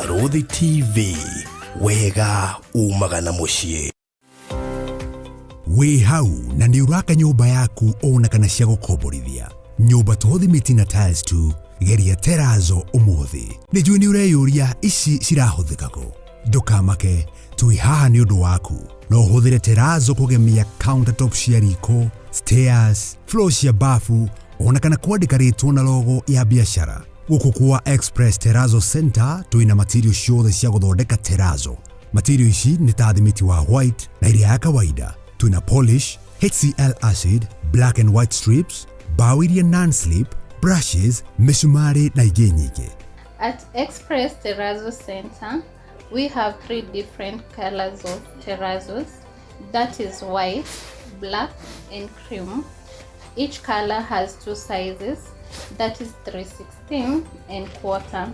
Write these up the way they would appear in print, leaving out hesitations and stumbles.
Barũthi TV, wega umaga na mũciĩ. Wĩ hau na nĩ ũraka nyũmba yaku ona kana cia gũkomborithia nyũmba to thimiti na tiles tu, geria terazo ũmũthĩ. Nĩ njũĩ nĩ ũreyũria ici cirahũthĩka kũ. Ndũkamake, twĩ haha nĩ ũndũ waku. No ũhũthĩre terazo kũgemia countertop cia riko, stairs, floor cia bafu ona kana kwandĩka rĩtwa na logo ya biacara. Gũkũ kwa Express Terrazzo Center twĩna material ciothe cia gũthondeka terazo. Material ici nĩ ta thimiti wa white na ĩrĩa ya kawaida. Twĩna polish, HCl acid, black and white strips, mbaũ iria non-slip, brushes, mĩcumarĩ na ingĩ nyingĩ. At Express Terrazzo Center, we have three different colors of terrazos. That is white, black, and cream. Each color has two sizes, that is 3/16 and quarter.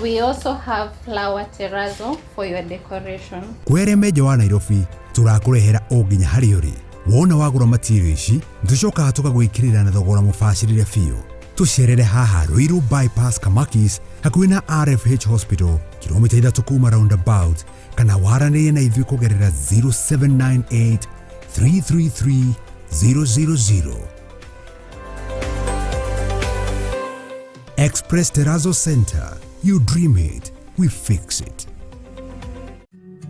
We also have flower terrazzo for your decoration. Kwĩ arĩa me nja wa Nairobi tũrakũrehera o nginya harĩa ũrĩ. Wona wagũra material ici nĩtũcokaga tũkagwĩkĩrĩra na thogora mũbacĩrĩre biũ. Tũcerere haha Ruiru Bypass Kamakis hakuhĩ na RFH Hospital, kilomita 3 kuma roundabout, kana waranĩrie na ithuĩ kũgerera 0798 333 000. Express Terrazzo Center. You dream it, we fix it.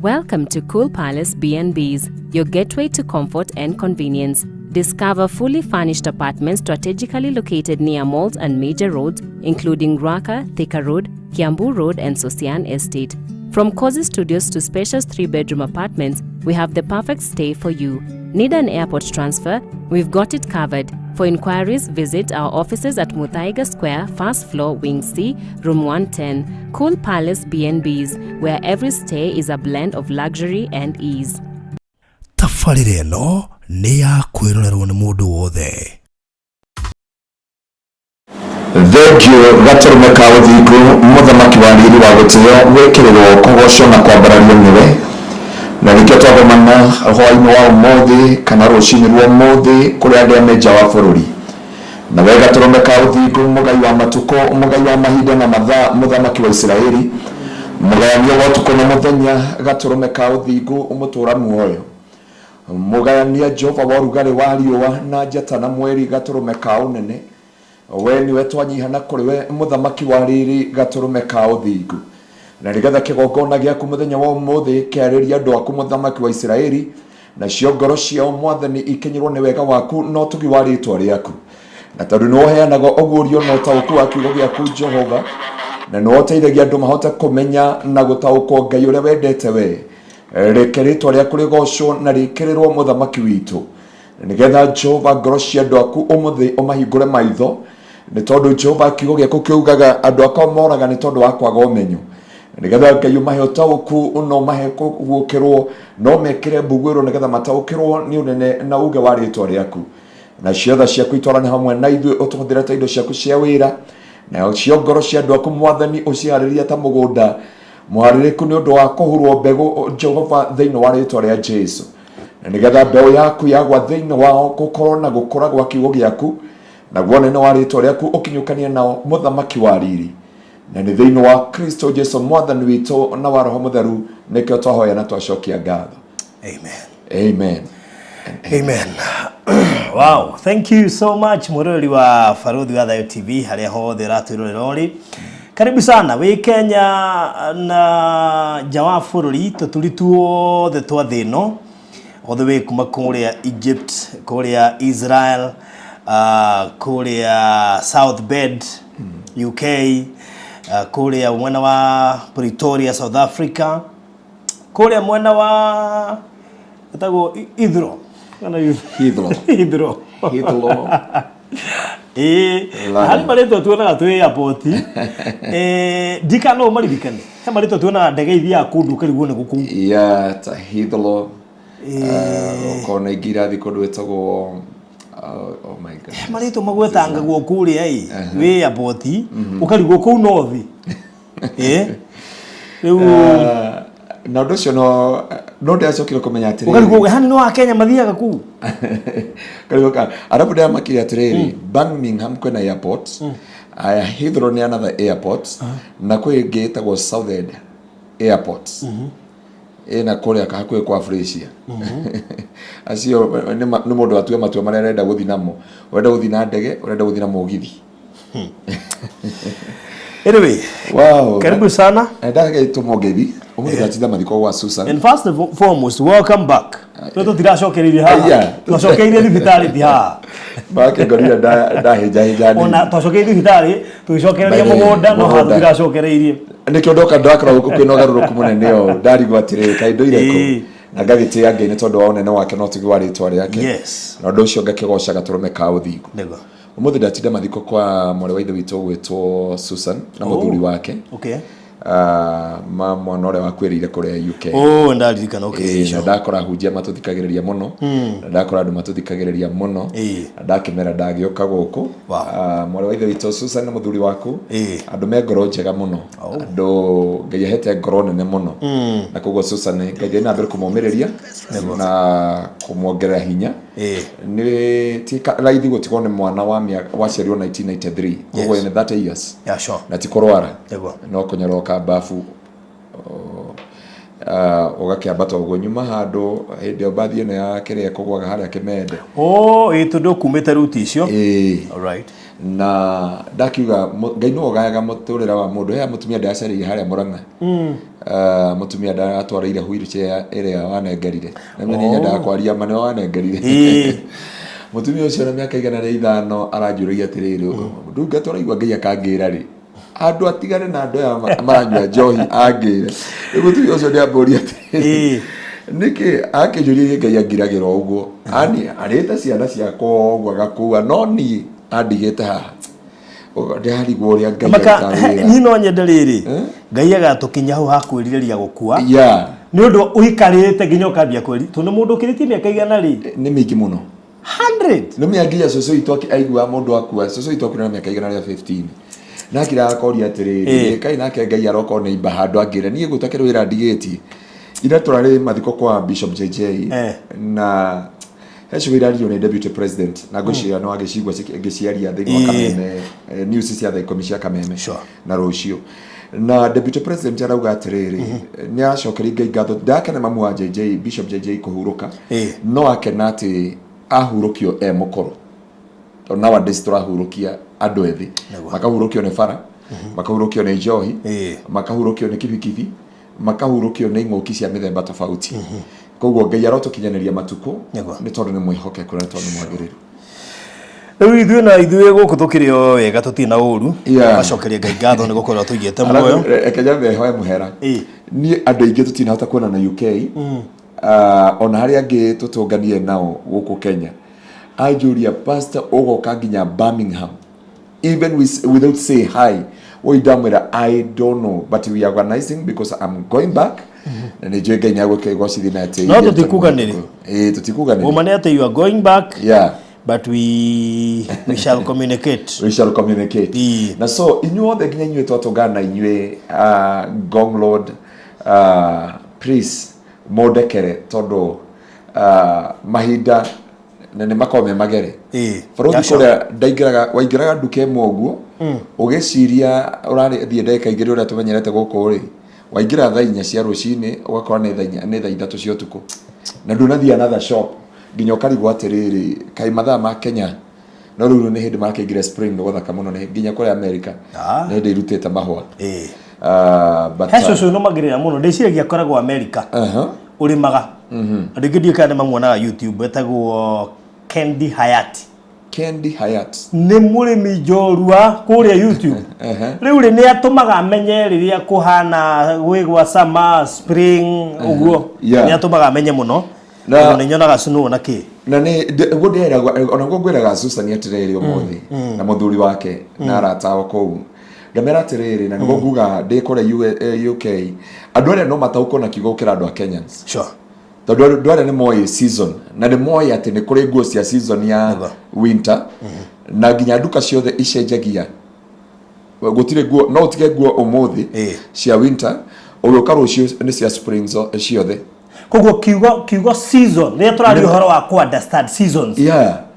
Welcome to Cool Palace B&Bs, your gateway to comfort and convenience. Discover fully furnished apartments strategically located near malls and major roads, including Ruaka, Thika Road, Kiambu Road, and Sosian Estate. From cozy studios to spacious 3-bedroom apartments, we have the perfect stay for you. Need an airport transfer? We've got it covered. For inquiries, visit our offices at Muthaiga Square, first floor, Wing C, Room 110. Cool Palace B&Bs, where every stay is a blend of luxury and ease. Tabarĩra ĩno nĩ ya kwĩrorerwo nĩ mũndũ wothe. Thengiũ gatũrũme ka ũthingu, mũthamaki wa riri wa gũtĩo, gwĩkĩrĩrwo, kũgocwo na kwambarario nĩwe. Na nĩkĩo twagomana hwaĩ-inĩ wa ũmũthĩ kana rũcinĩ rwa ũmũthĩ kũrĩ arĩa me nja wa bũrũri. Na we gatũrũme ka ũthingu, mũgai wa matukũ, mũgai wa mahinda na mathaa, mũthamaki wa Isiraeli, mũgayania wa ũtukũ na mũthenya, gatũrũme ka ũthingu, mũtũra muoyo, mũgayania Jehova wa ũrugarĩ wa riũa na njata na mweri, gatũrũme ka ũnene, we niwe twanyiha na kũrĩ we, mũthamaki wa riri, gatũrũme ka ũthingu. Na nĩgetha kĩgongona gĩaku mũthenya wa ũmũthĩ kĩarĩrie andũ aku, mũthamaki wa Isiraeli, nacio ngoro ciao, mwathani, ikinyĩrwo nĩ wega waku na ũtugi wa rĩtwa rĩaku. Na tondũ nĩ ũheanaga ũguũrio na ũtaũku wa kiugo gĩaku, Jehova, na nĩ ũteithagia andũ mahote kũmenya na gũtaũkwo Ngai ũrĩa wendete we, reke rĩtwa rĩaku rĩgocwo na rĩkĩrĩrwo, mũthamaki witũ, nĩgetha Jehova ngoro cia andũ aku ũmũthĩ ũmahingũre maitho, nĩ tondũ Jehova kiugo gĩaku kiugaga andũ akwa moraga nĩ tondũ wa kwaga ũmenyo. Nĩgetha Ngai ũmahe ũtaũku na ũmahe kũguũkĩrwo no mekĩre mbuguĩro, nĩgetha mataũkĩrwo nĩ ũnene na uge wa rĩtwa rĩaku. Nacio tha ciaku itwarane hamwe na ithuĩ, ũtũhũthĩre ta indo ciaku cia wĩra. Nacio ngoro cia andũ aku, mwathani, ũciharĩrie ta mũgũnda mũharĩrĩku nĩ ũndũ wa kũhurwo mbegũ, Jehova, thĩinĩ wa rĩtwa rĩa Jesu, na nĩgetha mbeũ yaku yagwa thĩinĩ wao gũkorwo na gũkũra gwa kiugo gĩaku, naguo ũnene wa rĩtwa rĩaku ũkinyũkanie nao, mũthamaki wa riri. Na nĩ thĩinĩ wa Kristo Jesu mwathani witũ na wa Roho Mũtheru nĩkĩo twahoya na twacokia ngatho. Amen. Amen. Amen. Wow, thank you so much, mwĩroreri wa Barũthi wa Thayo TV harĩa hothe ũratwĩrorera ũrĩ. Karibu sana wĩ Kenya na nja wa bũrũri, tũturi tuothe twa thĩ ĩno, all the way kuma kũrĩa Egypt, kũrĩa Israel, kũrĩa South Bend, UK, kũrĩa mwena wa Pretoria, South Africa, kũrĩa mwena wa ĩtagwo Ithro kana Heathrow. Heathrow. Heathrow. Ĩĩ. London. Harĩ marĩtwa tuonaga twĩ airport, ndika no ũmaririkane, he marĩtwa tuonaga ndege ithiaga kũndũ ũkarigwo nĩ gũkũ. Yeah, ta Heathrow. Okorwo na ingĩ irathiĩ kũndũ ĩtagwo, oh my goodness. Marĩtwa magwetangagwo kũrĩa ĩ wĩ airport ũkarigwo kũu north, ĩ rĩu. Na ũndũ ũcio no ndĩracokire kũmenya atĩrĩrĩ, ũkarigwo hani no Akenya mathiaga kũu. Karigwo ka arabu ndĩramakire atĩrĩrĩ, Birmingham kwĩna airport, aya Heathrow nĩ another airport, na kwĩ ĩngĩ ĩtagwo Southend. Airport ĩna kũrĩa hakuhĩ kwa Frisia. Acio nĩ mũndũ atue matua marĩa arenda gũthiĩ namo, ũrenda gũthiĩ na ndege, ũrenda gũthiĩ na mũgithi. Anyway, karibu sana. Ndagĩtũmwo ngeithi ũmũthĩ, ndatinda mathiko gwa Susan. And first and foremost, welcome back. Twe tũtiracokereirie haha. Aya. Twacokeirie thibitarĩ, ti haha. Makĩngorire ndahĩnjahĩnja. Ona twacokeirie thibitarĩ, tũgĩcokereria By the way, mũgũnda, no haha mũgũnda. tũtiracokereirie. Nĩkĩo ndoka ndakora gũkũ kwĩna ũgarũrũku mũnene ũũ, ndarigwo atĩrĩrĩ, kaĩ ndũire kũ? Na ngagĩtĩĩa Ngai nĩ tondũ wa ũnene wake na ũtugi wa rĩtwa rĩake. Na ũndũ ũcio ngakĩgoca gatũrũme ka ũthingu. Ũmũthĩ ndatinda mathiko kwa mwarĩ wa ithe witũ ũgwĩtwo Susan na mũthuri wake. Ah, ma mwana ũrĩa wakuĩrĩire kũrĩa UK. Oh, ndaririkana, okay. Ĩĩ, na ndakora hunjia matũthikagĩrĩria mũno, na ndakora andũ matũthikagĩrĩria mũno, na ndakĩmera ndagĩũka gũkũ. Ah, mwarĩ wa ithe witũ Susan na mũthuri waku, andũ me ngoro njega mũno, andũ Ngai ahete ngoro nene mũno, na koguo Susan, Ngai athiĩ na mbere kũmũmĩrĩria na kũmuongerera hinya. Nĩ ti raithi gũtigwo nĩ mwana wa mĩaka waciarirwo 1993, koguo ena 30 years. Na ti kũrwara, no kũnyoroka mbabu ũgakĩambata ũguo nyuma handũ hĩndĩ ĩyo mbathi ĩno ya kĩrĩa ĩkũgwaga harĩa Kĩmende. Oh, ĩ tondũ kumĩte ruti icio. Ĩĩ. Alright. Na ndakiuga Ngai nĩwe ũgayaga mũtũrĩre wa mũndũ. He mũtumia ndacereire harĩa Mũrang'a. Mũtumia ndatwarĩire wheelchair ĩrĩa wanengerire, na niĩ nyendaga kwaria ma, nĩwe wanengerire. Mũtumia ũcio na mĩaka 105 aranjũragia atĩrĩrĩ, ndungata, ũraigua Ngai akangĩra rĩ andũ atigane na andũ aya maranyua njohi angĩre. Rĩu mũtumia ũcio nĩambũria atĩrĩrĩ, nĩkĩ akĩnjũria Ngai angiragĩra ũguo, ani arĩte ciana ciakwa ũguo agakua, no niĩ andigĩte haha. Ndĩrarigwo ũrĩa Ngai Maka arutaga wĩra. Niĩ no nyende rĩrĩ, Ngai agatũkinya hau hakwĩrirĩria gũkua. Nĩ ũndũ ũikarĩte nginya ũkambia kwĩri, tondũ mũndũ ũkĩrĩtie mĩaka 100 rĩ, Nĩ mĩingĩ mũno. 100. Nĩ mĩa nginya cũcũ witũ aiguaga mũndũ akua, cũcũ witũ akuire na mĩaka 115, na akiraga akoria atĩrĩrĩ, kaĩ nake Ngai aroka nĩ imba handũ angĩra niĩ gũtakĩrĩ wĩra ndigĩtie. Ira tũrarĩ mathiko kwa Bishop JJ, na he ciugo iraririo nĩ deputy president, na ngwĩciria nĩ wagĩcigua ngĩciaria thĩinĩ wa Kameme news cia thaa 10 cia Kameme na rũciũ. Na deputy president arauga atĩrĩrĩ, nĩ aracokeria Ngai ngatho, ndakena mamu wa JJ, Bishop JJ, kũhurũka, no akena atĩ ahurũkio e mũkũrũ, tondũ nowadays tũrahurũkia andũ ethĩ, makahurũkio nĩ bara, makahurũkio nĩ njohi, makahurũkio nĩ kibikibi, makahurũkio nĩ ing'ũki cia mĩthemba tofauti. Koguo Ngai arotũkinyanĩria matukũ, nĩ tondũ nĩ mwĩhokeku na nĩ tondũ nĩ mwagĩrĩru. Rĩu ithuĩ na ithuĩ gũkũ tũkĩrĩ o wega, tũtirĩ na ũru. Gacokeria Ngai ngatho nĩ gũkorwo tũigĩte muoyo. Reke nyambe hoe mũhera. Niĩ andũ aingĩ tũtinahota kuonana UK, ona harĩa angĩ tũtũnganie nao gũkũ Kenya, anjũria, "Pastor, ũgoka nginya Birmingham even without say hi?" Woi, ndamwĩra, "I don't know, but we are organizing because I'm going back, na nĩ njũĩ Ngai nĩ agũkĩgocithia na atĩ." No tũtikuganĩrĩ. Ĩĩ, tũtikuganĩrĩ. Ũma nĩ atĩ you are going back, but we shall communicate. We shall communicate. Na so inyuothe, nginya inyuĩ twatũngana na inyuĩ, Ngong Road, please mũndekere tondũ mahinda na nĩ makoragwo me magere. Barothi kũrĩa ndaingĩraga, waingĩraga nduka ĩmwe ũguo ũgĩciria ũrathiĩ ndagĩka 2 ũrĩa tũmenyerete gũkũ rĩ, waingĩra thaa 4 cia rũcinĩ, ũgakora nĩ thaa 4, nĩ thaa 3 cia ũtukũ, na ndũnathiĩ another shop, nginya ũkarigwo atĩrĩrĩ, kaĩ mathaa ma Kenya. No rĩu nĩ hĩndĩ marakĩingĩra spring, nĩ gũthaka mũno, nĩ nginya kũrĩa America nĩ hĩndĩ irutĩte mahũa. But, He cũcũ nũmagĩrĩra mũno, ndĩciragia akoragwo America, ũrĩmaga. Andũ aingĩ ndiũĩ kana nĩ mamuonaga YouTube, etagwo Kendi Hayati. Kendi Hayat. Nĩ mũrĩmi njorua kũrĩa YouTube. Rĩu rĩ, nĩ atũmaga amenye rĩrĩa kũhana gwĩ gwa summer, spring ũguo. Nĩ atũmaga amenye mũno, tondũ nĩ nyonaga snow na kĩ. Na nĩ guo ndĩreragwo, ona guo ngwĩraga Susan atĩrĩrĩ ũmũthĩ na mũthuri wake na arata ao kũu, ngamera atĩrĩrĩ, na nĩguo nguga ndĩ kũrĩa UK, andũ arĩa no mataũkwo na kiugo gũkĩra andũ a Kenyans, tondũ andũ arĩa nĩ moĩ season, na nĩ moĩ atĩ nĩ kũrĩ nguo cia season ya winter, na nginya nduka ciothe icenjagia, gũtirĩ nguo no ũtige nguo ũmũthĩ cia winter, ũgĩũka rũciũ nĩ cia spring ciothe. Koguo kiugo season rĩrĩa tũraria ũhoro wa ku understand seasons,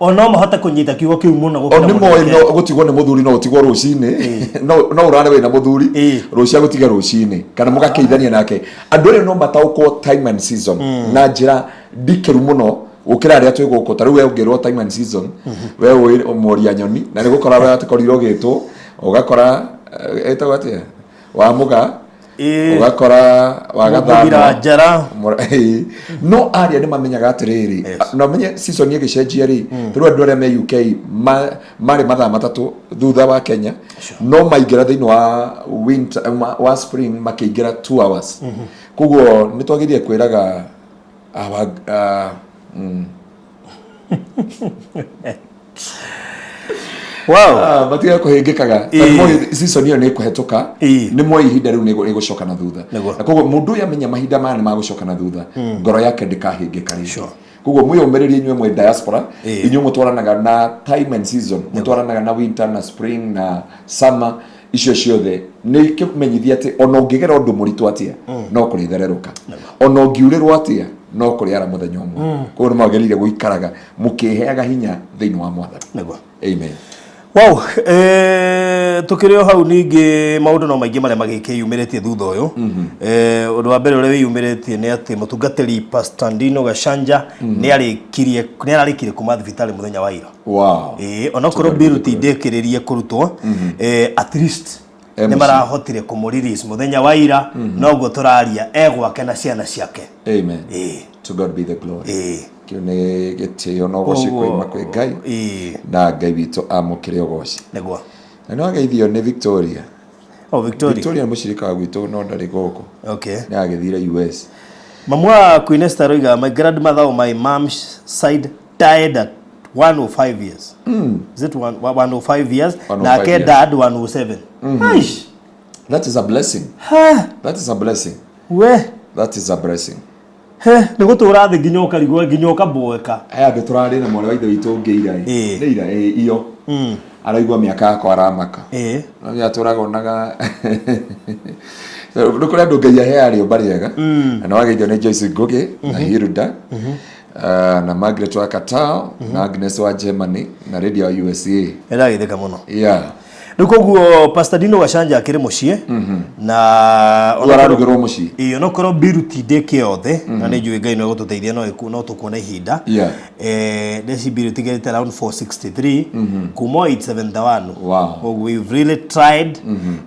o no mahote kũnyita kiugo kĩu mũno O gũkĩra nĩ mũndũ moĩ ũngĩ. no gũtigwo nĩ mũthuri, no ũtigwo rũcinĩ, no ũrare wĩna mũthuri, rũcio agũtige rũcinĩ kana mũgakĩithania nake. Andũ arĩa no mataũkwo time and season na njĩra ndikĩru mũno gũkĩra arĩa twĩ gũkũ. Ta rĩu we ũngĩrwo time and season, we ũĩ ũmũria nyoni na nĩ gũkora we atĩkorirwo ũgĩtwo ũgakora ĩtagwo atĩa wa mũga, ũgakora wa Mũgira gathano njara. Ĩĩ. No arĩa nĩ mamenyaga atĩrĩrĩ, na menye season ĩgĩcenjia rĩ, rĩu andũ arĩa me UK marĩ mathaa 3 thutha wa Kenya, no maingĩra thĩinĩ wa winter, wa spring makĩingĩra 2 hours. Koguo nĩ twagĩrĩire kwĩraga our matige kũhĩngĩkaga. Tondũ moĩ season ĩyo nĩ ĩkũhetũka, nĩ moĩ ihinda rĩu nĩ rĩgũcoka na thutha. Na koguo mũndũ ũyũ amenya mahinda maya nĩ magũcoka na thutha, ngoro yake ndĩkahĩngĩka rĩngĩ. Koguo mwĩyũmĩrĩrie inyuĩ mwĩ diaspora, inyuĩ mũtwaranaga na time and season, mũtwaranaga na winter na spring na summer, icio ciothe nĩ kĩmenyithia atĩ ona ũngĩgera ũndũ mũritũ atĩa, no kũrĩthererũka, ona ũngiurĩrwo atĩa, no kũrĩara mũthenya ũmwe. Koguo nĩ mwagĩrĩire gũikaraga mũkĩheaga hinya thĩinĩ wa Mwathani. Amen. Wow, tukĩrĩ o hau ningĩ maũndũ no maingĩ marĩa magĩkĩyumĩrĩtie thutha ũyũ. Ũndũ wa mbere ũrĩa wĩyumĩrĩtie nĩ atĩ mũtungatĩri Pastor Ndino Gachanja nĩ ararĩkirie kuma thibitarĩ mũthenya wa ira. Ĩĩ, onokorwo bill ti ndĩkĩrĩrie kũrutwo, at least E nĩ mũciĩ. marahotire kũmũ release mũthenya wa ira, noguo tũraria e gwake na ciana ciake. Amen. To God be the glory. Kĩu nĩ gĩtĩo na ũgoci kuuma kwĩ Ngai, na Ngai witũ amũkĩre ũgoci. Nĩguo. Na nĩ wageithio nĩ Victoria. Oh, Victoria. Victoria nĩ mũcirika wa gwitũ no ndarĩ gũkũ. Nĩ agĩthire US. Mamu wa Queen Esther oiga, "My grandmother on my mom's side died at 105 years." Is it 105 years? 105 Nake years. dad 107. Aish. That is a blessing. Ha. That is a blessing. We. That is a blessing. He, nĩ gũtũra thĩ nginya ũkarigwo nginya ũkamboeka. Aya andũ tũrarĩ na mwarĩ wa ithe witũ ũngĩ ira ĩ. Nĩ ira ĩ iyo. Araigua mĩaka yakwa aramaka. No nĩ atũraga onaga. Nĩ kũrĩ andũ Ngai aheaga rĩũmba rĩega. Na nĩ wageithio nĩ Joyce Ngugi na Hilda, na Margaret wa Katao na Agnes wa Germany na Radio wa USA. Nĩndagĩthĩka mũno. Rĩu koguo Pastor Dino Gachanja akĩrĩ mũciĩ na Rĩu ararugĩrwo mũciĩ. Ĩĩ, onokorwo bill ti ndĩke yothe, na nĩ njũĩ Ngai no egũtũteithia, no tũkuona ihinda. Ndeci bill ĩtigĩrĩte around 463 kuma 871. Koguo we've really tried,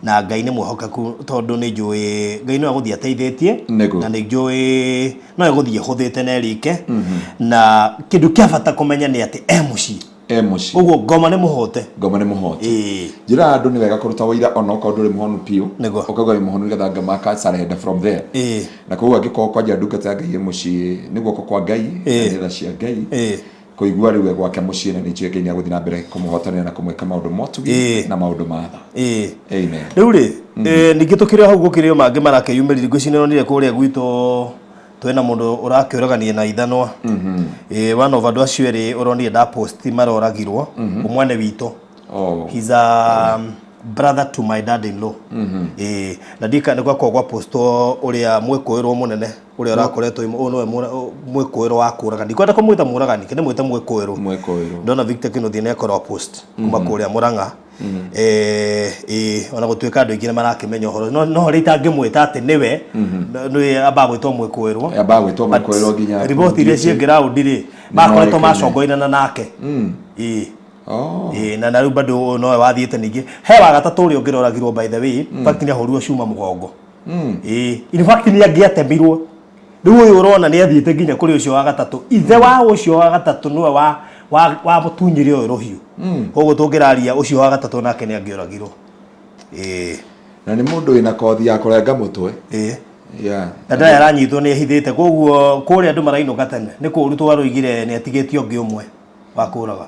na Ngai nĩ mwĩhokeku tondũ nĩ njũĩ Ngai no egũthiĩ ateithĩtie, na nĩ njũĩ no egũthiĩ hũthĩte na ĩrĩke, na kĩndũ kĩa bata kũmenya nĩ atĩ e mũciĩ. E mũciĩ. Ũguo ngoma nĩ mũhote. Ngoma nĩ mũhote. Njĩra andũ nĩ wega kũruta ũira onokorwo ndũrĩ mũhonu piũ, ũkauga wĩ mũhonu nĩgetha ngamaka surrender from there. Na koguo angĩkorwo kwanja ndungata ya Ngai ĩ mũciĩ, nĩ guoko kwa Ngai na nĩ tha cia Ngai kũigua rĩu e gwake mũciĩ, na nĩ njũĩ Ngai nĩ agũthiĩ na mbere kũmũhotanĩra na kũmwĩka maũndũ motugi na maũndũ ma tha. Amen. Rĩu rĩ, ningĩ tũkĩrĩ o hau gũkĩrĩ o mangĩ marakĩyumĩrire. Ngwĩciria nĩũronire kũrĩa gwitũ twĩna mũndũ ũrakĩũragania na ithanwa. One of andũ acio erĩ ũronire ndapost maroragirwo, ũmwe nĩ witũ. He's a brother to my dad in law. Na ndika nĩ gwakorwo gwa postwo ũrĩa mwĩkũĩrwo mũnene ũrĩa ũrakoretwo ũyũ nĩwe mwĩkũĩrwo wa kũraga. Ndikwenda kũmwĩta mũragani, kĩndĩ mwĩte mwĩkũĩrwo. Mwĩkũĩrwo. Ndona Victor Kĩnuthia nĩ akorwo post kuma kũrĩa Mũrang'a. Ona gũtuĩka andũ aingĩ nĩ marakĩmenya ũhoro, no harĩa itangĩmwĩta atĩ nĩwe, nĩ ambaga gwĩtwo mwĩkũĩrwo. Ambaga gwĩtwo mwĩkũĩrwo nginya riboti iria ciĩ ground rĩ, makoretwo macongoinana nake. Na rĩu bado ũyũ nowe wathiĩte ningĩ he wa gatatũ ũrĩa ũngĩroragirwo, by the way. In fact nĩ ahũrirwo cuma mũgongo. In fact nĩ angĩatemirwo. Rĩu ũyũ ũrona nĩ athiĩte nginya kũrĩ ũcio wa gatatũ. Ithe wa ũcio wa gatatũ nĩwe wa mũtunyire ũyũ rũhiũ. Koguo tũngĩraria ũcio wa gatatũ nake nĩ angĩoragirwo. Na nĩ mũndũ wĩna kothi ya kũrenga mũtwe. Na ndarĩ aranyitwo, nĩ ehithĩte. Koguo kũrĩa andũ marainũka tene nĩ kũũru twaroigire nĩ atigĩtie ũngĩ ũmwe wa kũraga.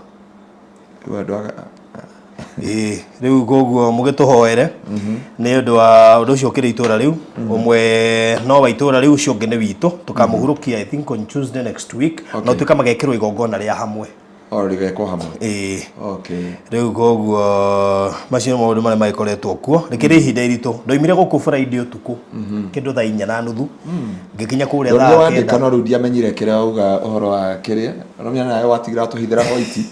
Rĩu andũ Rĩu koguo mũgĩtũhoere nĩ ũndũ wa ũndũ ũcio ũkĩrĩ itũra rĩu. Ũmwe no wa itũra rĩu, ũcio ũngĩ nĩ witũ. Tũkamũhurũkia I think on Tuesday next week. Na ũtuĩka magekĩrwo igongona rĩa hamwe. Rĩgekwo hamwe. Ĩĩ. Okay. Rĩu koguo macio nĩ maũndũ marĩa magĩkoretwo kuo. Rĩkĩrĩ ihinda iritũ. Ndoimire gũkũ Friday ũtukũ kĩndũ thaa 4:30 ngĩkinya kũrĩa Ndonire thaa wandĩka 9. no rĩu ndiamenyire kĩrĩa wauga ũhoro wa kĩrĩa. Ũramenya nawe watigĩra tũhithĩra white.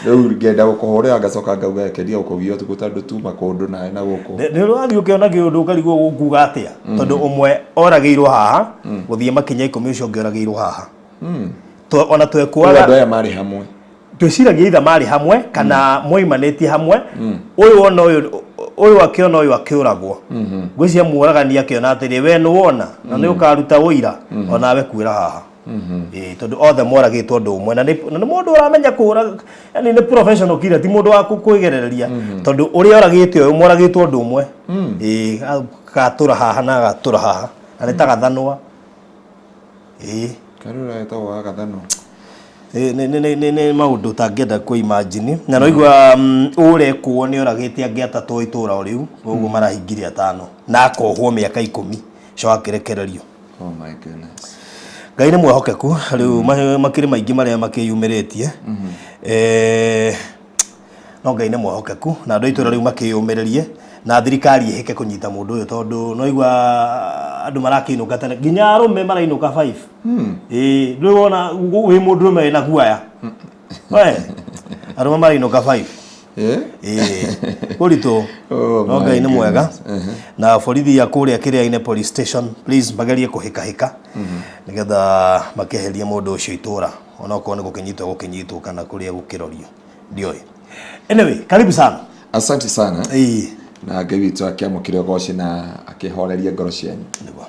Rĩu ngenda gũkũhũrĩra ngacoka ngauga reke ndige gũkũgia ũtukũ tondũ tuma kũndũ nawe na gũkũ. Nĩ ũrathiĩ ũkĩona kĩũndũ ũkarigwo gũkuga atĩa. Tondũ ũmwe oragĩirwo haha gũthiĩ makinya 10 ũcio ũngĩ oragĩirwo haha. Ona Rĩu twekuaga andũ aya marĩ hamwe. Twĩciragia itha marĩ hamwe kana moimanĩtie hamwe. Ũyũ ona ũyũ akĩona ũyũ akĩũragwo. Ngwĩciria mũragani akĩona atĩrĩ we nĩ wona na nĩ ũkaruta ũira onawe kuĩra haha. Ĩĩ, tondũ othe moragĩtwo ũndũ ũmwe na nĩ mũndũ ũramenya kũra, yani nĩ professional killer, ti mũndũ wa kwĩgerereria tondũ ũrĩa oragĩte ũyũ moragĩtwo ũndũ ũmwe. Ĩĩ, agatũra haha na agatũra haha na nĩ ta gathanwa. Ĩĩ. Karura etagwo wa gathanwa. Nĩ maũndũ ũtangĩenda kũ imagine. Na naigua ũrekwo nĩ oragĩte angĩ atatũ itũra o rĩu, koguo marahingire 5 na akohwo mĩaka 10 ũcio akĩrekererio. Oh my goodness. Ngai nĩ mwehokeku rĩu makĩrĩ maingĩ marĩa makĩyumĩrĩtie. No Ngai nĩ mwehokeku na andũ a itũra rĩu makĩyũmĩrĩrie na thirikari ĩhĩke kũnyita mũndũ ũyũ tondũ no igua andũ marakĩinũka tene nginya arũme marainũka 5. Ĩĩ, ndũĩ wona wĩ mũndũ ũrũme wĩna guaya. We, arũme marainũka 5. Ĩĩ, ũritũ. Oh No my Ngai nĩ mwega. goodness. Na borithi ya kũrĩa Kĩrĩainĩ police station, please magerie kũhĩkahĩka nĩgetha makĩeherie mũndũ ũcio itũra onokorwo nĩ gũkĩnyitwo gũkĩnyitwo kana kũrĩa gũkĩrorio ndiũĩ. Anyway, karibu sana. Asante sana. Ĩĩ. Na Ngai witũ akĩamũkĩre ũgoci na akĩhorerie ngoro cianyu. Nĩguo.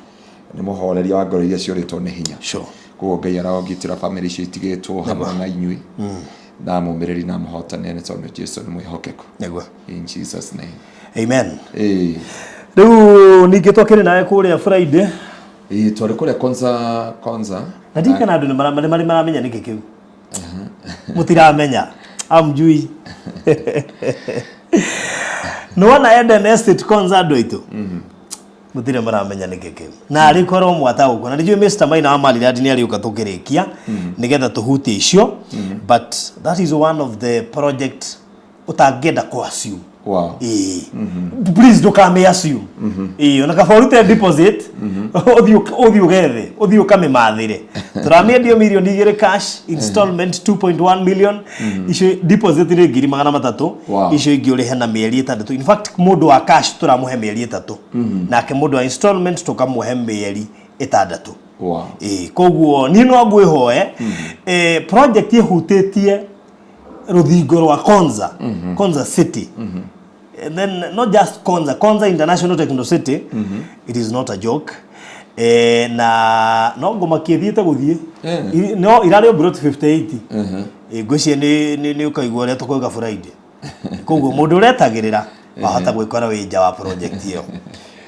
Nĩ mũhoreria wa ngoro iria ciũrĩtwo nĩ hinya. Sure. Koguo Ngai arogitĩra famĩlĩ icio itigĩtwo hamwe na inyuĩ. Na mũmĩrĩri na mũhotane nĩ tondũ Jesu nĩ mwĩhokeku. Nĩguo. In Jesus name. Amen. Ĩĩ. Rĩu ningĩ twakĩrĩ nawe kũrĩa Friday. Ĩĩ, twarĩ kũrĩa Konza. Na ndiũĩ kana andũ nĩ marĩ maramenya nĩkĩ kĩu. Mũtiramenya. Amjui. Nĩwona Eden Estate Konza andũ aitũ? Mũtirĩ maramenya nĩkĩ kĩu. Na arĩ korwo mwataũkwo. Na nĩnjũĩ Mr. Maina wa Maryland nĩ arĩũka tũkĩrĩkia nĩgetha tũhutie icio. But that is one of the project ũtangĩenda kũ assume. Wow. Ĩĩ. Please ndũkamĩ assume. Ĩĩ, ona kaba ũrute deposit ũthiĩ ũgethe, ũthiĩ ũkamĩmathĩre. Tũramĩendio 2 million cash, installment 2.1 million. Icio deposit nĩ 300,000. Wow. Icio ingĩ ũrĩhe na mĩeri 6. In fact mũndũ wa cash tũramũhe mĩeri 3. Nake mũndũ wa installment tũkamũhe mĩeri 6. Wow. Ĩĩ, koguo niĩ no ngwĩhoe project ĩhutĩtie rũthingo rwa Konza, Konza City. And then not just Konza, Konza International Techno City. It is not a joke. Na no ngũmakia thiĩte gũthiĩ. No irarĩ o plot 58. Ngwĩciria nĩ ũkaigua ũrĩa tũkauga Friday. Koguo mũndũ ũretagĩrĩra wahota gwĩkora wĩ nja wa project ĩyo.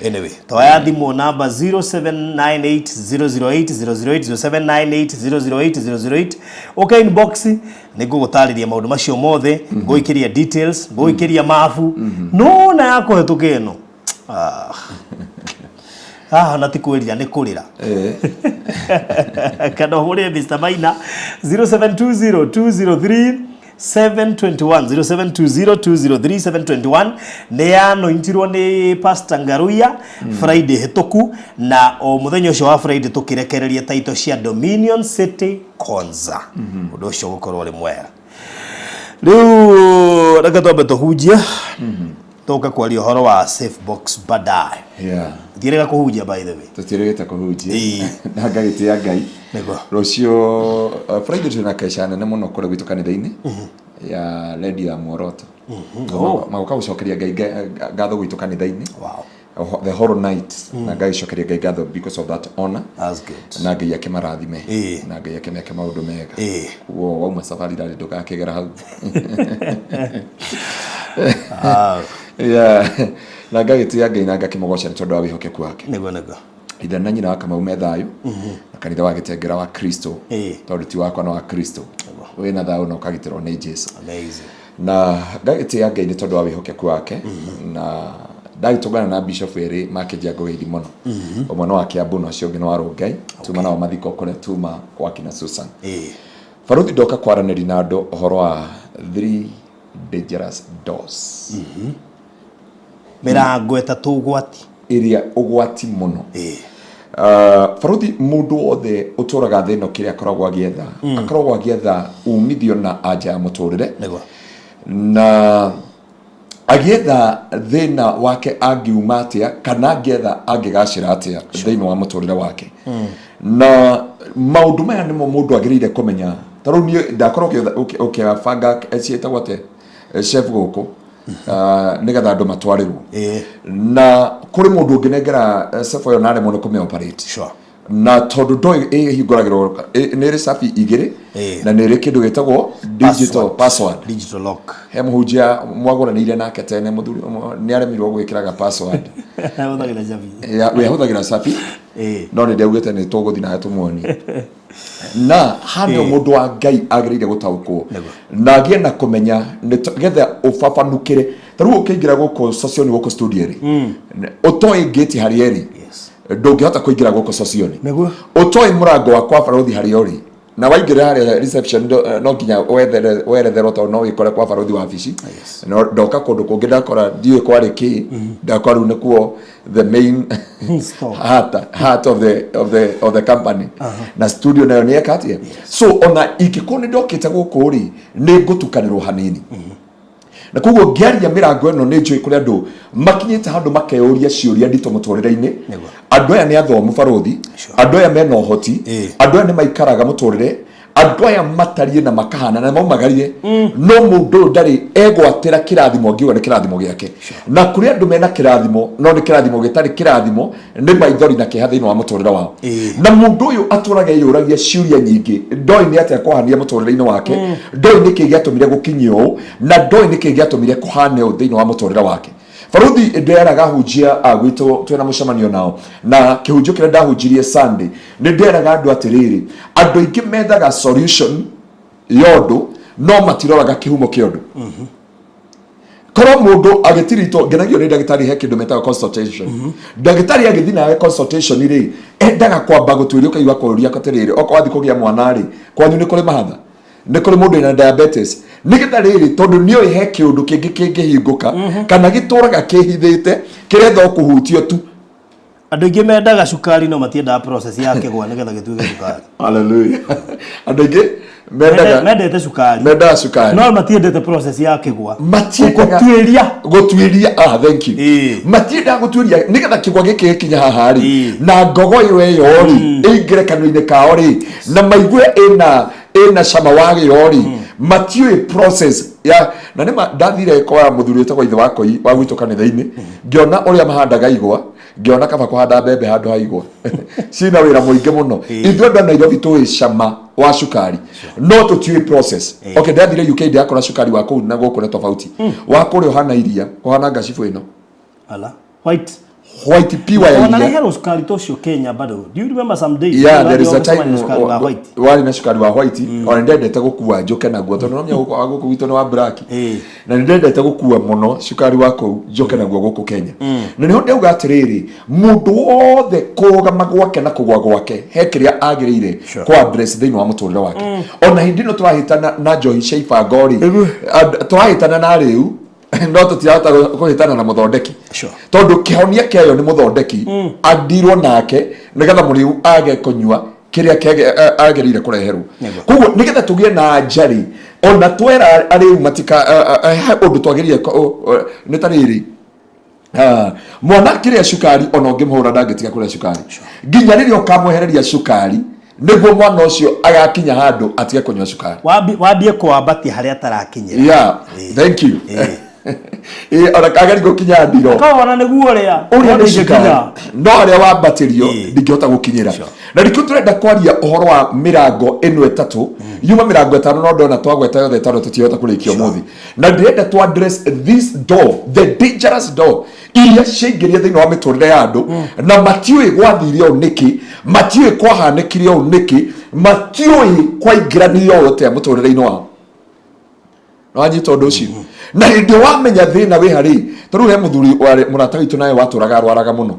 Anyway, toya thimũ namba 0798008008 0798008008 ũke inbox nĩ ngũgũtarĩria maũndũ macio mothe, ngũikĩria details, ngũikĩria mabu no na ya kũhetũka ĩno. Ah, na ti kwĩrira nĩ kũrĩra. Kana ũhũrĩre Mr. Maina 0720 203 721 0720 203 721 nĩ yanointirwo nĩ Pastor Ngaruiya Friday hĩtũku na o mũthenya ũcio wa Friday tũkĩrekereria title cia Dominion City Konza. Ũndũ ũcio ũgũkorwo ũrĩ mwega. Rĩu reke twambe tũhunjie tũke kwaria ũhoro wa safe box baadaye. Yeah. Tũtiĩrĩga kũhunjia by the way. Tũtiĩrĩgĩte kũhunjia. Ĩĩ. Na ngagĩtĩa Ngai. Nĩguo. Rũciũ Friday twĩna kesha nene mũno kũrĩa gwitũ kanitha-inĩ ya Radio ya Muoroto. Magoka gũcokeria Ngai ngatho gwitũ kanitha-inĩ. Wow. The whole night. Na ngagĩcokeria Ngai ngatho because of that honor. That's good. Na Ngai akĩmarathime. Ĩĩ. Na Ngai akĩmeke maũndũ mega. Ĩĩ. Koguo wauma safari rarĩ ndũgakĩgera hau. Yeah. Na ngagĩtĩa Ngai na ngakĩmũgoca nĩ tondũ wa wĩhokeku wake. Nĩguo nĩguo. Ithe na nyina wa Kamau me thayũ. Na kanitha wa Gĩtengera wa Kristo. Ĩĩ. Tondũ ti wakwa na wa Kristo. Wĩna thayũ na ũkagitĩrwo nĩ Jesu. Amazing. Na ngagĩtĩa Ngai nĩ tondũ wa wĩhokeku wake. Na ndagĩtũngana na bishop erĩ makĩnjia ngũgĩithi mũno. Ũmwe nĩ wa Kiambu na ũcio ũngĩ nĩ wa Rongai. Tuma nao mathiko kũrĩa tuma kwa kina Susan. Ĩĩ. Baruthi ndoka kwaranĩria na andũ ũhoro wa three dangerous doors. Mĩrango ĩtatũ ũgwati. Ĩrĩa ũgwati mũno. Baruthi, mũndũ wothe ũtũraga thĩ ĩno kĩrĩa akoragwo agĩetha, akoragwo agĩetha umithio na anja ya mũtũrĩre. Nĩguo. Na agĩetha thĩna wake angiuma atĩa kana angĩetha angĩgacĩra atĩa thĩinĩ wa mũtũrĩre wake. Na maũndũ maya nĩmo mũndũ agĩrĩire kũmenya. Ta rĩu niĩ ndakorwo ũkĩbanga ciĩtagwo atĩa, chef gũkũ, nĩgetha andũ matwarĩrwo. Na kũrĩ mũndũ ũngĩnengera chef ĩyo na aremwo nĩ kũmĩ operate. Na tondũ ndoĩ ĩhingũragĩrwo, nĩ ĩrĩ cabi igĩrĩ na nĩ ĩrĩ kĩndũ gĩtagwo digital password. Digital lock. He mũhunjia mwagũranĩire nake tene, mũthuri nĩ aremirwo gwĩkĩraga password. Ahũthagĩra cabi. We ahũthagĩra cabi. No nĩ ndaugĩte nĩ tũgũthiĩ nawe tũmuonie. Na haha nĩho mũndũ wa Ngai agĩrĩire gũtaũkwo na agĩe na kũmenya nĩgetha ũbabanũkĩre. Ta rĩu ũkĩingĩra gũkũ Sosioni, gũkũ studio rĩ, ũtoĩ gate harĩa ĩrĩ, ndũngĩhota kũingĩra gũkũ Sosioni. Ũtoĩ mũrango wa kwa barothi harĩa ũrĩ, na waingĩra harĩa reception, no nginya weretherwo tondũ no wĩkore kwa barothi wabici. No ndoka kũndũ kũngĩ ndakora ndiũĩ kwarĩ kĩ, ndakora rĩu nĩkuo the main store. Heart of the company. Na studio nayo nĩ eka atĩa. So ona ingĩkorwo nĩ ndokĩte gũkũ rĩ, nĩ ngũtukanĩrwo hanini. Na koguo ngĩaria mĩrango ĩno, nĩ njũĩ kũrĩ andũ makinyĩte handũ makeyũria ciũria nditũ mũtũrĩre-inĩ. Andũ aya nĩ athomu barothi, andũ aya mena ũhoti, andũ aya nĩ maikaraga mũtũrĩre, andũ aya matariĩ na makahana na maumagarire, no mũndũ ũyũ ndarĩ egwatĩra kĩrathimo angiuga nĩ kĩrathimo gĩake. Na kũrĩ andũ mena kĩrathimo, no nĩ kĩrathimo gĩtarĩ kĩrathimo, nĩ maithori na kĩeha thĩinĩ wa mũtũrĩre wao. Na mũndũ ũyũ atũraga eyũragia ciũria nyingĩ, ndoĩ nĩ atĩa kwahania mũtũrĩre-inĩ wake, ndoĩ nĩkĩ gĩatũmire gũkinye ũũ, na ndoĩ nĩkĩ gĩatũmire kũhane ũũ thĩinĩ wa mũtũrĩre wake. Baruthi, nderaga hunjia a gwitũ twĩna mũcemanio nao, na kĩhunjio kĩrĩa ndahunjirie Sunday, nĩ nderaga andũ atĩrĩrĩ, andũ aingĩ methaga solution ya ũndũ no matiroraga kĩhumo kĩa ũndũ. Korwo mũndũ agĩtiritwo, ngenagio nĩ ndagĩtarĩ, he kĩndũ metaga consultation. Ndagĩtarĩ agĩthiĩ nawe consultation rĩ, endaga kwamba gũtuĩria, ũkaigua kũria atĩrĩrĩ, okorwo wathiĩ kũgĩa mwana rĩ, kwanyu nĩ kũrĩ mahatha, nĩ kũrĩ mũndũ wĩna diabetes, nĩgetha rĩrĩ, tondũ nĩoĩ he kĩũndũ kĩngĩ kĩngĩhingũka kana gĩtũraga kĩhithĩte kĩretha o kũhutio tu. Andũ aingĩ mendaga cukari no matiendaga process ya kĩgwa nĩgetha gĩtuĩke cukari. Hallelujah. Andũ aingĩ mendaga Mendete cukari. Mendaga cukari. No matiendete process ya kĩgwa. Matiendaga gũtuĩria. Gũtuĩria, ah, thank you. Matiendaga gũtuĩria nĩgetha kĩgwa gĩkĩ gĩkinye haha rĩ, na ngogo ĩyo ĩyo rĩ ĩingĩre kanua-inĩ kao rĩ, na maigue ĩna cama wagĩo rĩ, matiũĩ process ya. Na nĩma ndathire kwa mũthuri wĩtagwo ithe wa koi wa gwitũ kanitha-inĩ, ngĩona ũrĩa mahandaga igwa, ngĩona kaba kũhanda mbembe handũ ha igwa, cina wĩra mũingĩ mũno. Ithuĩ andũ a Nairobi tũĩ cama wa cukari no tũtiũĩ process. Okay, ndathire UK, ndĩrakora cukari wa kũu na gũkũ nĩ tofauti. Wa kũrĩa ũhana iria, ũhana ngacibũ ĩno. Ala. White. White, pure ya Ona iria. reherwo cukari ta ũcio Kenya bado. Do you remember some days? Yeah, there is a time cukari wa white. Warĩ na cukari wa white. Ona ndendete gũkua njũke naguo tondũ nomenya gũkũ wa gũkũ gwitũ nĩ wa black, na nĩ ndendete gũkua mũno cukari wa kũu njoke naguo gũkũ Kenya. Na nĩho ndauga atĩrĩrĩ, mũndũ wothe kũrũgama gwake na kũgwa gwake he kĩrĩa agĩrĩire kwa address thĩinĩ wa mũtũrĩre wake. Ona hĩndĩ ĩno tũrahĩtana na njohi cia ibango rĩ, tũrahĩtana na rĩu no tũtirahota kũhĩtana na mũthondeki, tondũ kĩhonia kĩayo nĩ mũthondeki andirwo nake nĩgetha mũrĩu age kũnyua kĩrĩa agĩrĩire kũreherwo. Koguo nĩgetha tũgĩe na njarĩ, ona twera arĩu matika he ũndũ twagĩrĩire nĩ ta rĩrĩ. Ah, mwana akĩrĩa cukari, ona ũngĩmũhũra ndangĩtiga kũrĩa cukari nginya rĩrĩa ũkamwehereria cukari, nĩguo mwana ũcio agakinya handũ atige kũnyua cukari. Wambie kwambatia harĩa atarakinyĩra. Yeah, thank you. Ona kageri gũkinya ndiro. Kawona nĩguo ũrĩa. Ũrĩa No nĩ cukari ndingĩkinya. No harĩa wambatĩrio ndingĩhota gũkinyĩra. Na nĩkĩo tũrenda kwaria ũhoro wa mĩrango ĩno ĩtatũ, yuma mĩrango ĩtano, no ndona twagweta yothe ĩtano tũtihota kũrĩkia ũmũthĩ. Na ndĩrenda tũ address this door, the dangerous door iria ciaingĩria thĩinĩ wa mĩtũrĩre ya andũ, na matiũĩ gwathire ũũ nĩkĩ, matiũĩ kwahanĩkire ũũ nĩkĩ, matiũĩ kwaingĩranire ũũ atĩa mũtũrĩre-inĩ wao. Nĩwanyita ũndũ ũcio? Na hĩndĩ ĩyo wamenya thĩna wĩ harĩ, ta rĩu he mũthuri warĩ mũrata witũ nawe watũraga arwaraga mũno,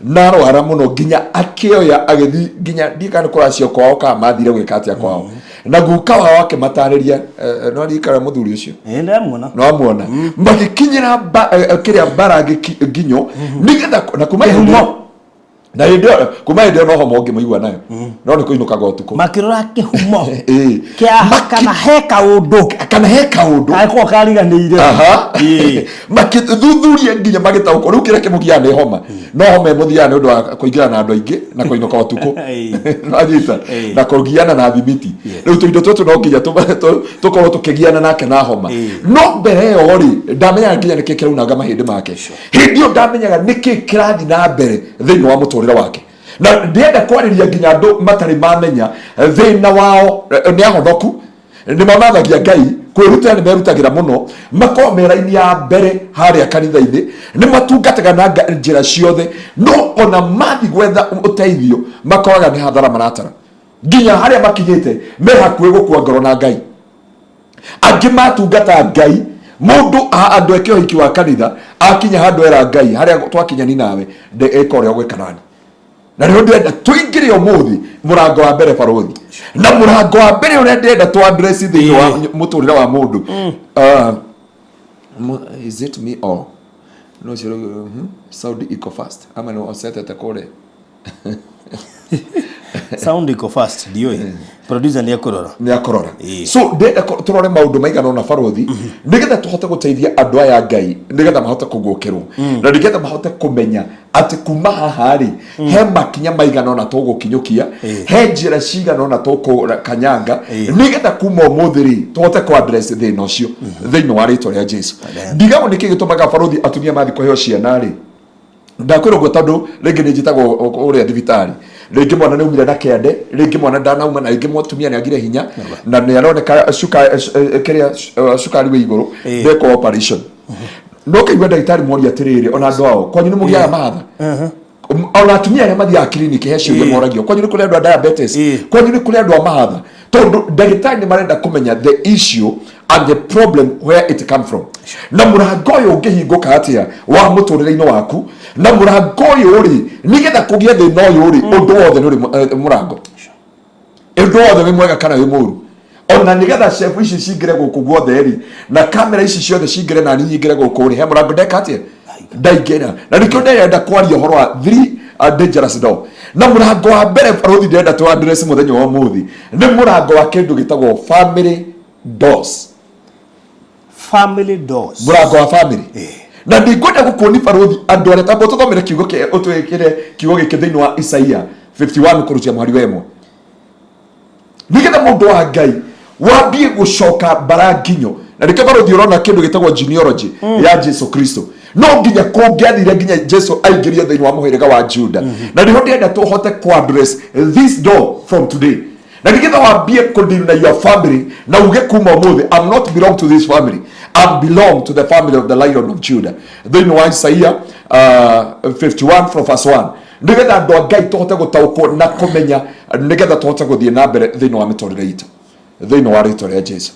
na arwara mũno nginya akĩoya agĩthiĩ nginya ndiĩ kana nĩ kũracio kwao kana mathire gwĩka atĩa kwao, na guka wao akĩmatarĩria. No aririkana mũthuri ũcio? Ĩ, ndamuona. Nĩwamuona magĩkinyĩra kĩrĩa mbara nginyo nĩgetha na kuma hĩndĩ ĩyo, na hĩndĩ ĩyo, kuma hĩndĩ ĩyo no homa ũngĩmũigua nayo, no nĩ kũinũkaga ũtukũ. Makĩrora kĩhumo Ĩĩ. kĩa kana he kaũndũ kana he kaũndũ kangĩkorwo kariganĩire. Ĩĩ. Makĩthuthuria nginya magĩtaũkwo rĩu kĩrĩa kĩmũgiaga nĩ homa, no homa ĩmũthiaga nĩ ũndũ wa kũingĩra na andũ aingĩ na kũinũka ũtukũ. Nĩwanyita? Ĩĩ. Na kũgiana na thimiti. Rĩu tũindo tũtũ no nginya tũkorwo tũkĩgiana nake na homa. No mbere ĩyo rĩ, ndamenyaga nginya nĩkĩ kĩraunanga mahĩndĩ make. Hĩndĩ ĩyo ndamenyaga nĩkĩ kĩrathiĩ na mbere thĩinĩ wa mũtũrĩre wake. Na ndĩrenda kwarĩria nginya andũ matarĩ mamenya thĩna wao. Nĩ ahonoku, nĩ mamathagia Ngai, kwĩrutĩra nĩ merutagĩra mũno, makorwo me raini ya mbere harĩa kanitha-inĩ, nĩ matungataga na njĩra ciothe, no ona mathi gwetha ũteithio makoraga nĩ hathara maratara, nginya harĩa makinyĩte me hakuhĩ gũkua ngoro na Ngai. Angĩ matungata Ngai mũndũ andũ eke ũhiki wa kanitha, akinya handũ era Ngai, harĩa twakinya ni nawe, ĩka ũrĩa ũgwĩka nani. Na rĩo ndĩrenda tũingĩre ũmũthĩ mũrango wa mbere, barũthi, na mũrango wa mbere ũrĩa ndĩrenda tũ address thĩinĩ wa mũtũrĩre wa mũndũ. Is it me or no cio? Sound iko fast ama nĩ ocetete kũrĩa? Sound iko fast, ndiũĩ, producer nĩ ekũrora. Nĩ akorora. Ĩĩ. So ndĩrenda tũrore maũndũ maigana ũna, barũthi, nĩgetha tũhote gũteithia andũ aya Ngai, nĩgetha mahote kũguũkĩrwo na nĩgetha mahote kũmenya atĩ kuma haha rĩ, he makinya maigana ũna tũgũkinyũkia, he njĩra cigana ũna tũkũkanyanga, nĩgetha kuma ũmũthĩ rĩ, tũhote kũ address thĩna ũcio thĩinĩ wa rĩtwa rĩa Jesu. Ndigagwo nĩkĩ gĩtũmaga, barũthi, atumia mathiĩ kũheo ciana rĩ. Ndakwĩra ũguo tondũ rĩngĩ nĩ njĩtagwo ũrĩa thibitarĩ, rĩngĩ mwana nĩ umire na kĩande, rĩngĩ mwana ndanauma, na rĩngĩ mũtumia nĩ agire hinya na nĩ aroneka kĩrĩa cukari wĩ igũrũ, ndekwo operation. No kĩigua ndagĩtarĩ moria atĩrĩrĩ, ona andũ ao kwanyu nĩ mũgĩaga mahatha? Ona atumia arĩa mathiaga kiriniki he ciũria moragio, kwanyu nĩ kũrĩ andũ a diabetes? Kwanyu nĩ kũrĩ andũ a mahatha? Tondũ ndagĩtarĩ nĩ marenda kũmenya the issue and the problem, where it come from, na mũrango ũyũ ũngĩhingũka atĩa wa mũtũrĩre-inĩ waku, na mũrango ũyũ rĩ, nĩgetha kũgĩe thĩna ũyũ rĩ, ũndũ wothe nĩ ũrĩ mũrango, ũndũ wothe wĩ mwega kana wĩ mũru. Ona nĩgetha chef ici cingĩre gũkũ guothe rĩ, na kamera ici ciothe cingĩre na niĩ nyingĩre gũkũ rĩ, he mũrango ndeka atĩa ndaingĩra. Na nĩkĩo ndĩrenda kwaria ũhoro wa three dangerous door. Na mũrango wa mbere, barũthi, ndĩrenda tũ address mũthenya wa ũmũthĩ nĩ mũrango wa kĩndũ gĩtagwo family doors. Family doors. Mũrango wa family. Na ndingwenda gũkuoni, barũthi, andũ arĩa tamba tũthomere kiugo kĩa ũtwĩkĩre kiugo gĩkĩ thĩinĩ wa Isaia 51 kũrutia mũhari wa 1, nĩgetha mũndũ wa Ngai wambie gũcoka mbara nginyo. Na nĩkĩo, barũthi, ũrona kĩndũ gĩtagwo genealogy ya Jesu Kristo, no nginya kũngĩathire nginya Jesu aingĩrio thĩinĩ wa mũhĩrĩga wa Juda. Na nĩho ndĩrenda tũhote kũ address this door from today, na nĩgetha wambie kũdeal na your family na uge kuma ũmũthĩ, "I'm not belong to this family, I belong to the family of the Lion of Judah." Thĩinĩ wa Isaia 51 from verse 1, nĩgetha andũ a Ngai tũhote gũtaũkwo na kũmenya, nĩgetha tũhote gũthiĩ na mbere thĩinĩ wa mĩtũrĩre itũ thĩinĩ wa rĩtwa rĩa Jesu.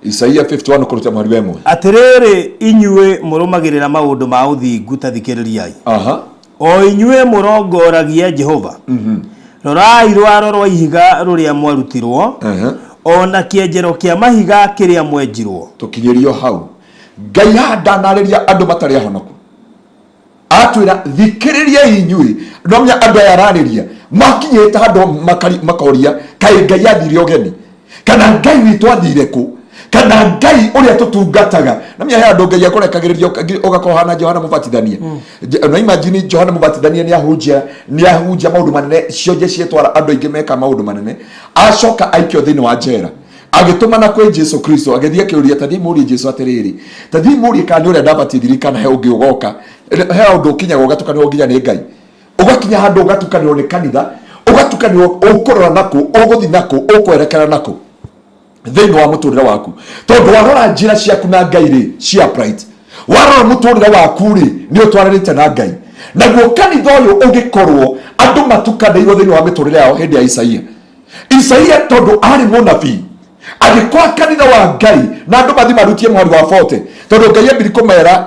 Isaia 51 kũruta mweri wa 1. Atĩrĩrĩ, inyuĩ mũrũmagĩrĩra maũndũ ma ũthingu, ta thikĩrĩriai, o inyuĩ mũrongoragia Jehova. Rorai rwaro rwa ihiga rũrĩa mwarutirwo, o na kĩenjero kĩa mahiga kĩrĩa mwenjirwo. Tũkinyĩrio hau. Ngai haha ndanarĩria andũ matarĩ ahonoku, atwĩra thikĩrĩriai inyuĩ. No menya andũ aya ararĩria makinyĩte handũ makoria, kaĩ Ngai athire ũgeni, kana Ngai witũ athire kũ, kana Ngai ũrĩa tũtungataga? Na menya he andũ Ngai akũrekagĩrĩria ũgakorwo hana Johana Mũbatithania. Na imagine Johana Mũbatithania nĩ ahunjia maũndũ manene, cionje cietwara andũ aingĩ meka maũndũ manene, acoka aikio thĩinĩ wa njera, agĩtũmana kwĩ Jesu Kristo, agĩthiĩ akĩũria, tathiĩ mũrie Jesu atĩrĩrĩ, tathiĩ mũrie kana nĩ ũrĩa ndabatithirie kana he ũngĩ ũgoka. He ũndũ ũkinyaga ũgatukanĩrwo nginya nĩ Ngai, ũgakinya handũ ũgatukanĩrwo nĩ kanitha, ũgatukanĩrwo ũkũrora nakũ, ũgũthiĩ nakũ, ũkwerekera nakũ thĩinĩ wa mũtũrĩre waku, tondũ warora njĩra ciaku na Ngai rĩ, cia upright, warora mũtũrĩre waku rĩ, nĩ ũtwaranĩte na Ngai. Naguo kanitha ũyũ ũgĩkorwo andũ matukanĩirwo thĩinĩ wa mĩtũrĩre yao hĩndĩ ya Isaia. Isaia tondũ arĩ mũnabii. Angĩkorwo kanitha wa Ngai na andũ mathi marutie mũhari wa 40, tondũ Ngai ambiri kũmera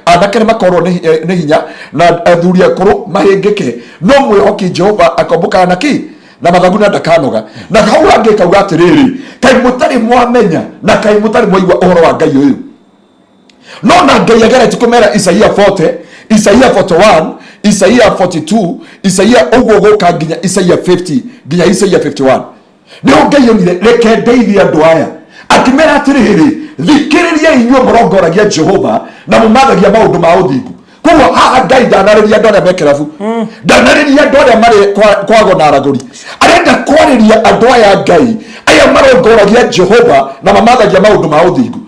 anake nĩ makorwo nĩ hinya na athuri akũrũ mahĩngĩke, no mwĩhoki Jehova akombũkaga na kĩ na mathagu na ndakanoga. Na hau hangĩ kauga atĩrĩrĩ, kaĩ mũtarĩ mwamenya na kaĩ mũtarĩ mwaigua ũhoro wa Ngai ũyũ. No na Ngai ageretie kũmera Isaia 40, Isaia 41, Isaia 42, Isaia ũguo gũka nginya Isaia 50, nginya Isaia 51. Nĩho Ngai onire reke ndeithie andũ aya, akĩmera atĩrĩrĩ, thikĩrĩria inyuĩ mũrongoragia Jehova na mũmathagia maũndũ ma ũthingu. Koguo haha Ngai ndanarĩria andũ arĩa me kĩrabu, ndanarĩria andũ arĩa marĩ kwago na aragũri, arenda kwarĩria andũ aya Ngai aya marongoragia Jehova na mamathagia maũndũ ma ũthingu,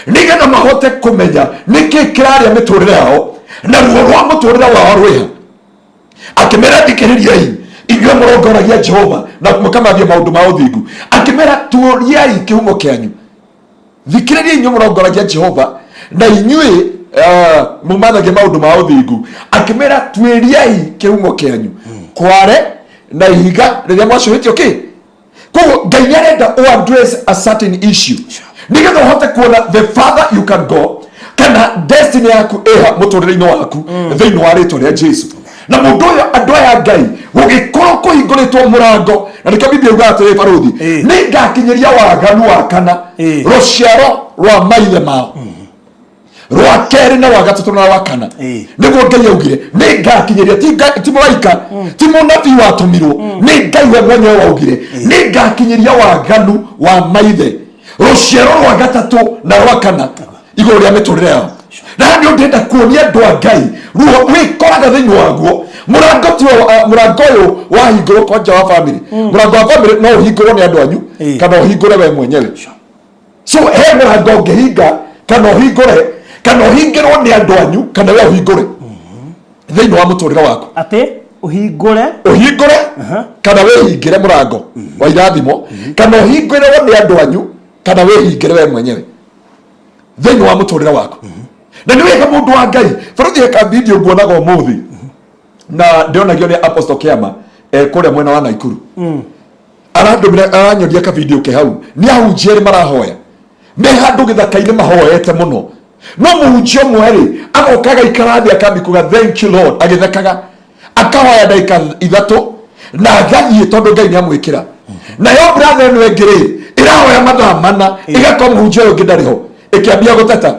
nĩgetha mahote kũmenya nĩkĩ kĩrarĩa mĩtũrĩre yao na ruo rwa mũtũrĩre wao rwĩha. Akĩmera thikĩrĩriai inyuĩ mũrongoragia Jehova na mũkamathia maũndũ ma ũthingu. Akĩmera tuũriai kĩhumo kĩanyu, thikĩrĩriai inyuĩ mũrongoragia Jehova na inyuĩ mũmathagia maũndũ ma ũthingu. Akĩmera tuĩriai kĩhumo kĩanyu kware na ihiga rĩrĩa mwacũhĩtio kĩ. Koguo Ngai nĩ arenda ũ address a certain issue nĩgetha ũhote kuona the further you can go, kana destiny yaku ĩha mũtũrĩre-inĩ waku thĩinĩ wa rĩtwa rĩa Jesu. Na mũndũ ũyũ, andũ aya Ngai gũgĩkorwo kũhingũrĩtwo mũrango, na nĩkĩo Biblia yugaga atĩrĩ, barũthi, nĩ ngakinyĩria waganu wa kana rũciaro rwa maithe mao rwa kerĩ na rwa gatatũ na rwa kana. Nĩguo Ngai augire nĩ ngakinyĩria, ti mũraika, ti mũnabii watũmirwo, nĩ Ngai we mwenyewe waugire nĩ ngakinyĩria waganu wa maithe rũciaro rwa gatatũ na rwa kana igũrũ rĩa mĩtũrĩre yao. Na nĩ ndĩrenda kuonia andũ a Ngai ruo wĩkoraga thĩinĩ waguo. Mũrango ti mũrango ũyũ wahingũrwo kwanja wa family, mũrango wa family no ũhingũrwo nĩ andũ anyu kana ũhingũre we mwenyewe. So he mũrango ũngĩhinga kana ũhingũre, kana ũhingĩrwo nĩ andũ anyu kana we ũhingũre thĩinĩ wa mũtũrĩre waku. Atĩ ũhingũre, ũhingũre kana wĩhingĩre mũrango wa irathimo, kana ũhingũrĩrwo nĩ andũ anyu kana wĩhingĩre we mwenyewe thĩinĩ wa mũtũrĩre waku. Na nĩ wega mũndũ wa Ngai, barũthi, heka video nguonaga ũmũthĩ na ndĩronagio nĩ Apostle Kiama kũrĩa mwena wa Naikuru. Arandũmĩra, aranyonia ka video ke hau, nĩ ahunjia erĩ marahoya me handũ gĩthaka-inĩ mahoete mũno, no mũhunjia ũmwe rĩ agoka agaikara thĩ akambia kuga "Thank you, Lord," agĩthekaga, akahoya ndagĩka 3 na agathiĩ tondũ Ngai nĩ amwĩkĩra. Nayo brother ĩno ĩngĩ rĩ ĩrahoya mathaa 4, ĩgakorwo mũhunjia ũyũ ũngĩ ndarĩ ho, ĩkĩambia gũteta,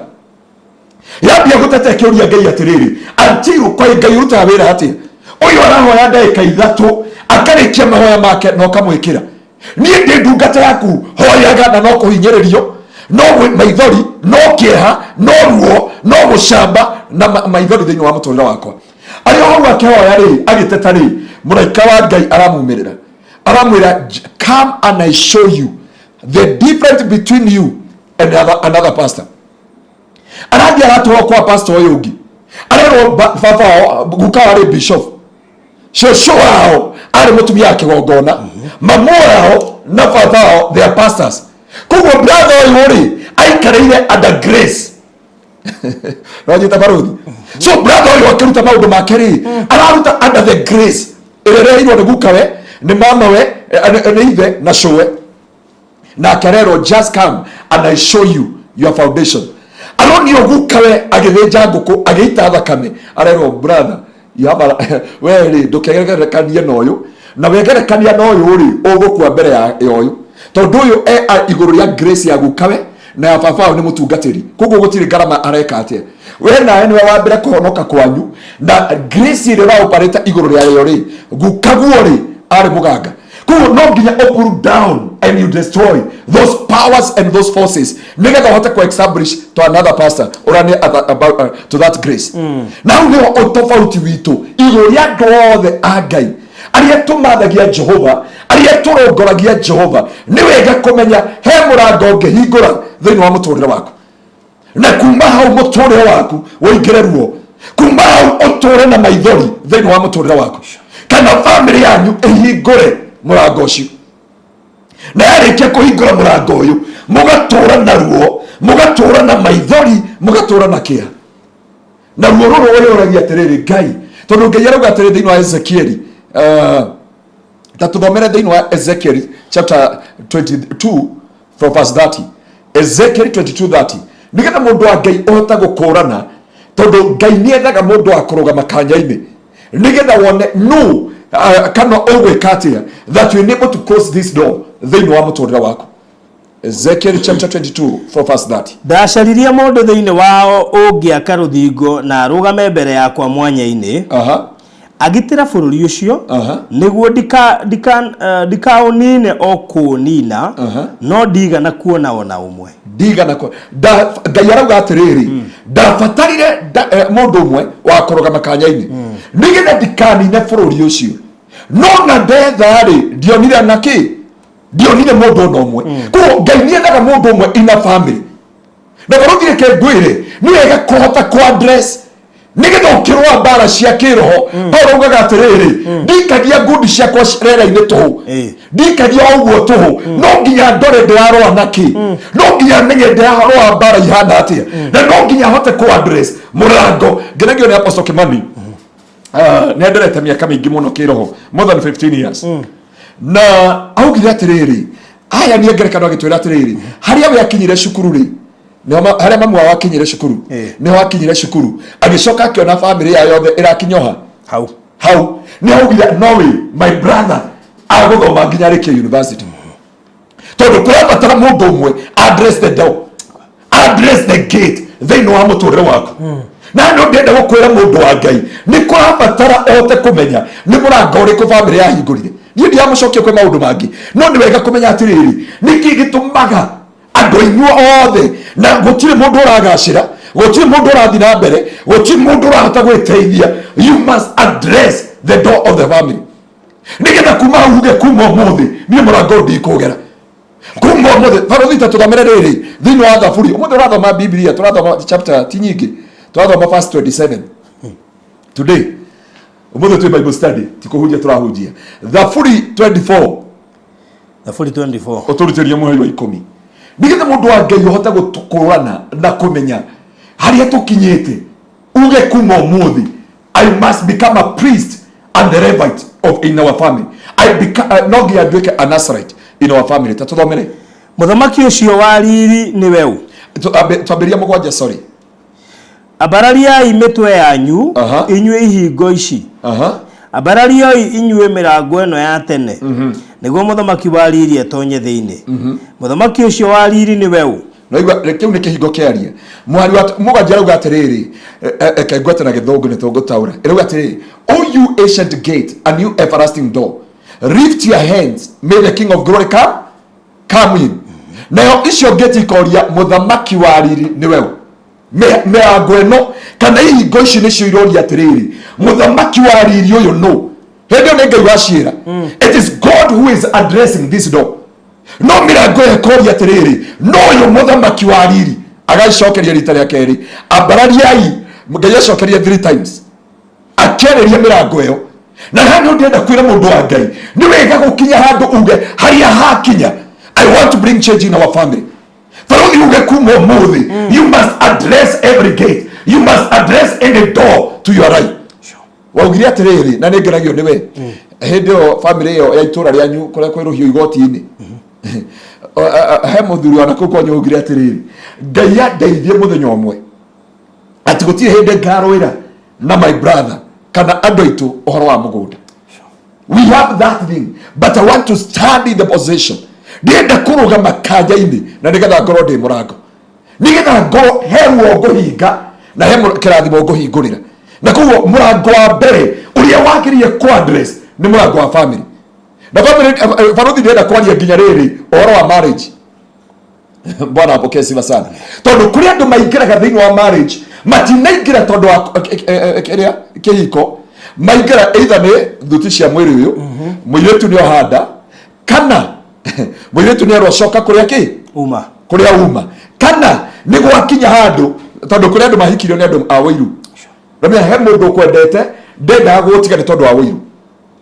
yambia gũteta ĩkĩũria Ngai atĩrĩrĩ, until kwa Ngai ũrutaga wĩra atĩa? Ũyũ arahoya ndagĩka 3 akarĩkia mahoya make na ũkamwĩkĩra. Niĩ ndĩ ndungata yaku, hoyaga na no kũhinyĩrĩrio, no maithori, no kĩeha, no ruo, no gũcamba na maithori thĩinĩ wa mũtũrĩre wakwa. Arĩ o hau akĩhoya rĩ, agĩteta rĩ, mũraika wa Ngai aramumĩrĩra, aramwĩra, "Come and I show you the difference between you and another pastor." Arathiĩ aratwarwo kwa pastor ũyũ ũngĩ, arerwo baba wao, guka warĩ bishop, cũcũ wao arĩ mũtumia wa kĩgongona, mamu wao na baba wao, they are pastors. Koguo brother ũyũ rĩ aikarĩire under grace. Nonyita barũthi? So brother ũyũ akĩruta maũndũ make rĩ, araruta under the grace ĩrĩa ĩreheirwo nĩ gukawe, nĩ mamawe, nĩ ithe na cũwe. Na akarerwo, "Just come and I show you your foundation." Aronio gukawe agĩthĩnja ngũkũ, agĩita thakame. Arerwo, "Brother, you have a, we rĩ ndũkegerekanie na ũyũ, na wegerekania na ũyũ rĩ, ũgũkua mbere ya ũyũ, tondũ ũyũ e igũrũ rĩa grace ya gukawe na ya baba wao, nĩ mũtungatĩri, koguo gũtirĩ ngarama areka atĩa. We nawe nĩwe wa mbere kũhonoka kwanyu, na grace ĩrĩa ũraoparĩte igũrũ rĩayo rĩ, gukaguo rĩ arĩ mũganga. Koguo no nginya ũ pull down and you destroy those powers and those forces nĩgetha ũhote ku establish to another pastor ũrĩa about, to that grace. Na hau nĩho ũtofauti witũ igũrũ rĩa andũ othe a Ngai arĩa tũmathagia Jehova, arĩa tũrongoragia Jehova. Nĩ wega kũmenya he mũrango ũngĩhingũra thĩinĩ wa mũtũrĩre waku, na kuma hau mũtũrĩre waku ũingĩre ruo, kuma hau ũtũre na maithori thĩinĩ wa mũtũrĩre waku, kana famĩlĩ yanyu ĩhingũre mũrango ũcio, na yarĩkia kũhingũra mũrango ũyũ, mũgatũra na ruo, mũgatũra na maithori, mũgatũra na kĩeha. Na ruo rũrũ ũrĩũragia atĩrĩrĩ, Ngai, tondũ Ngai arauga atĩrĩ thĩinĩ wa Ezekieli, ta tũthomere thĩinĩ wa Ezekieli chapter 22. From verse 30. Ezekiel 22:30. Nigetha mundu wa Ngai ũhote gũkũrana, tondũ Ngai nĩendaga mũndũ wa kũrũgama kanya-inĩ, nigetha wone no kana ũgwĩka atĩa that you enable to close this door thĩinĩ wa mũtũrĩre waku. Ezekiel chapter 22 from verse 30. Ndacaririe mũndũ thĩinĩ wao ũngĩaka rũthingo na arũgame mbere yakwa mwanya-inĩ, agitĩra bũrũri ũcio, nĩguo ndikaũnine o kũũnina, no ndigana kuona ona ũmwe. Ndigana kwa Ngai arauga atĩrĩrĩ, ndabatarire mũndũ ũmwe wa kũrũgama kanya-inĩ nĩgetha ndikanine bũrũri ũcio, no na ndetha-rĩ, ndionire na kĩ, ndionire mũndũ ona ũmwe. Koguo Ngai nĩendaga mũndũ ũmwe ina family. Na barũthi, reke ngwĩre, nĩ wega kũhota kũ address nĩgetha ũkĩrũa mbara cia kĩroho. Paulo augaga atĩrĩrĩ, ndikagia ngundi ciakwa rĩera-inĩ tũhũ, ndikagia ũguo tũhũ, no nginya ndore ndĩrarũa na kĩ, no nginya menye ndĩrarũa mbara ihana atĩa, na no nginya hote kũ address mũrango. Ngenagio nĩ Apostle Kimani. Nĩ anderete mĩaka mĩingĩ mũno kĩroho, more than 15 years, na augire atĩrĩrĩ, aya nĩ ngerekano, agĩtwĩra atĩrĩrĩ, harĩa we akinyire cukuru rĩ, nĩho harĩa mamu wao akinyire cukuru, nĩho akinyire cukuru, agĩcoka akĩona famĩlĩ yao yothe ĩrakinyoha hau. Hau nĩ augire, no way, my brother agũthoma nginya arĩkie university, tondũ kũrabatara mũndũ ũmwe address the door, address the gate thĩinĩ wa mũtũrĩre waku. Na no ndĩrenda gũkwĩra, mũndũ wa Ngai, nĩ kũrabatara ũhote kũmenya nĩ mũrango ũrĩkũ famĩlĩ yahingũrire. Niĩ ndiramũcokia kwĩ maũndũ mangĩ, no nĩ wega kũmenya atĩrĩrĩ, nĩkĩ gĩtũmaga andũ inyuĩ othe na gũtirĩ mũndũ ũragacĩra, gũtirĩ mũndũ ũrathiĩ na mbere, gũtirĩ mũndũ ũrahota gwĩteithia? You must address the door of the family, nĩgetha kuma hau uge, kuma ũmũthĩ niĩ mũrango ũyũ ndikũgera, kuma ũmũthĩ. Barothi, ta tũthomere rĩrĩ thĩinĩ wa Thaburi. Ũmũthĩ ũrathoma Biblia, tũrathoma chapter ti nyingĩ, tũrathoma verse 27 today. Ũmũthĩ twĩ Bible study, ti kũhunjia tũrahunjia. Thaburi 24. Thaburi 24. Ũtũrutĩrie mũhari wa 10, nĩgetha mũndũ wa Ngai ũhote gũkũrana na kũmenya harĩa tũkinyĩte, uge, kuma ũmũthĩ I must become a priest and the Levite of in our family. I become, no nginya nduĩke a Nazarite in our family. Ta tũthomere. Mũthamaki ũcio wa riri nĩwe ũ? Twambĩrĩria 7, sorry. Ambarariai mĩtwe yanyu, inyuĩ ihingo ici, ambarariai inyuĩ mĩrango ĩno ya tene, nĩguo mũthamaki wa riri atonye thĩinĩ. Mũthamaki ũcio wa riri nĩwe ũ? Naigua kĩu nĩ kĩhingo kĩaria. Mũhari wa 7 arauga atĩrĩrĩ, reke ngwete na Gĩthũngũ nĩ tũngũtaũra. Ĩrauga atĩrĩrĩ, "O you ancient gate and you everlasting door, lift your hands, may the King of glory come in." Nayo icio gate ikoria, mũthamaki wa riri nĩwe ũ? Mĩrango ĩno kana ihingo ici nĩcio iroria atĩrĩrĩ, mũthamaki wa riri ũyũ nũ? Hĩndĩ ĩyo nĩ Ngai waciĩra. It is God who is addressing this door, no mĩrango ĩyo ĩkoria atĩrĩrĩ, no ũyũ mũthamaki wa riri? Agaicokeria rita rĩa kerĩ, ambarariai. Ngai acokeria three times akĩarĩria mĩrango ĩyo. Na haha nĩ ndĩrenda kwĩra mũndũ wa Ngai, nĩ wega gũkinya handũ uge, harĩa hakinya, I want to bring change in our family. Barothi, uge kuma ũmũthĩ you must address every gate, you must address any door to your right. Waugire atĩrĩrĩ, na nĩ ngenagio nĩwe, hĩndĩ ĩyo famĩlĩ ĩyo ya itũra rĩanyu kũrĩa kwĩ rũhiũ igoti-inĩ, he mũthuri ona kũu kwanyu augire atĩrĩrĩ, Ngai andeithie mũthenya ũmwe atĩ gũtirĩ hĩndĩ ngarũĩra na my brother kana andũ aitũ ũhoro wa mũgũnda. We have that thing, but I want to stand in the position. Ndĩrenda kũrũgama kanya-inĩ na nĩgetha ngorwo ndĩ mũrango, nĩgetha ngorwo he ruo ngũhinga na he kĩrathimo ngũhingũrĩra. Na koguo mũrango wa mbere ũrĩa wagĩrĩire kũ address nĩ mũrango wa family. Na family, barothi, ndĩrenda kwaria nginya rĩrĩ ũhoro wa marriage. Bwana apokee sifa sana, tondũ kũrĩ andũ maingĩraga thĩinĩ wa marriage, matinaingĩra tondũ wa kĩrĩa kĩhiko, maingĩra either nĩ thuti cia mwĩrĩ ũyũ, mũirĩtu nĩ ohanda kana mũirĩtu nĩ erwo coka kũrĩa kĩ uma. Kũrĩa uma, kana nĩ gwakinya handũ, tondũ kũrĩ andũ mahikirio nĩ andũ a wĩiru. Ramenya he mũndũ ũkwendete, ndendaga gũgũtiga nĩ tondũ wa wĩiru,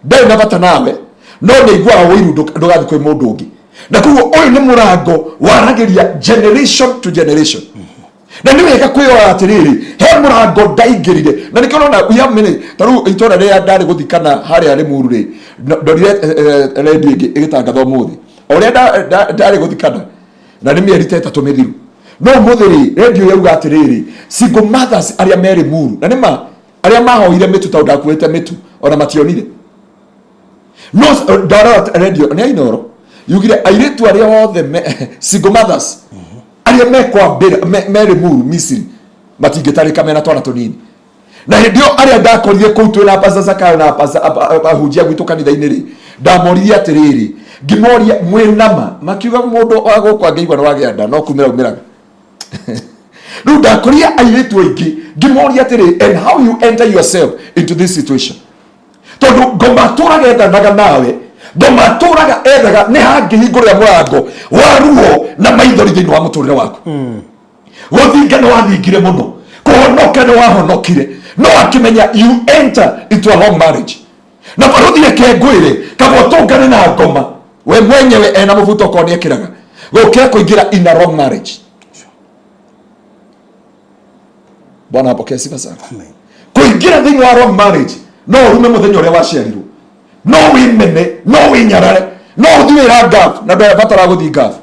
ndarĩ na bata nawe, no nĩ aiguaga wĩiru ndũgathiĩ kwĩ mũndũ ũngĩ. Na koguo ũyũ nĩ mũrango waragĩria generation to generation, na nĩ wega kwĩrora atĩrĩrĩ, he mũrango ndaingĩrire. Na nĩkĩo ũrona we have many. Ta rĩu itũra rĩrĩa ndarĩ gũthikana harĩa Rĩmuru rĩ, ndorire redio ĩngĩ ĩgĩtangatha ũmũthĩ o ũrĩa ndarĩ gũthikana. Na nĩ mĩeri ta 3 mĩthiru. No ũmũthĩ rĩ, radio yauga atĩrĩrĩ, single mothers arĩa merĩ muru, na nĩma arĩa mahoire mĩtu tondũ ndakuĩte mĩtu ona mationire. No ndarora radio nĩ Inooro yugire airĩtu arĩa othe single mothers arĩa mekwambĩra merĩ muru Misiri matingĩtarĩka mena twana tũnini. Na hĩndĩ ĩyo arĩa ndakorire kũu twĩna Pastor Zakayo na ahunjia gwitũ kanitha-inĩ rĩ, ndamoririe atĩrĩrĩ, ngĩmoria mwĩ nama, makiuga mũndũ wa gũkũ angĩigua nĩ wagĩa nda no kumĩra umĩraga. Rĩu ndakorire airĩtu aingĩ ngĩmoria atĩrĩ, and how you enter yourself into this situation, tondũ ngoma atũraga ethanaga nawe, ngoma atũraga ethaga nĩ hangĩhingũrĩra mũrango wa ruo na maithori thĩinĩ wa mũtũrĩre waku. Gũthinga nĩ wathingire mũno, kũhonoka nĩ wahonokire, no akĩmenya you enter into a long marriage. Na barũthi reke ngwĩre, kaba ũtũngane na ngoma we mwenyewe ena mũbuto okorwo nĩ ekĩraga, gũkĩra kũingĩra in a wrong marriage. Bwana apokee sifa sana. Kũingĩra thĩinĩ wa wrong marriage no ũrume mũthenya ũrĩa waciarirwo, no wĩmene, no wĩnyarare, no ũthiĩ wĩra ngabu na ndwabatara gũthiĩ ngabu,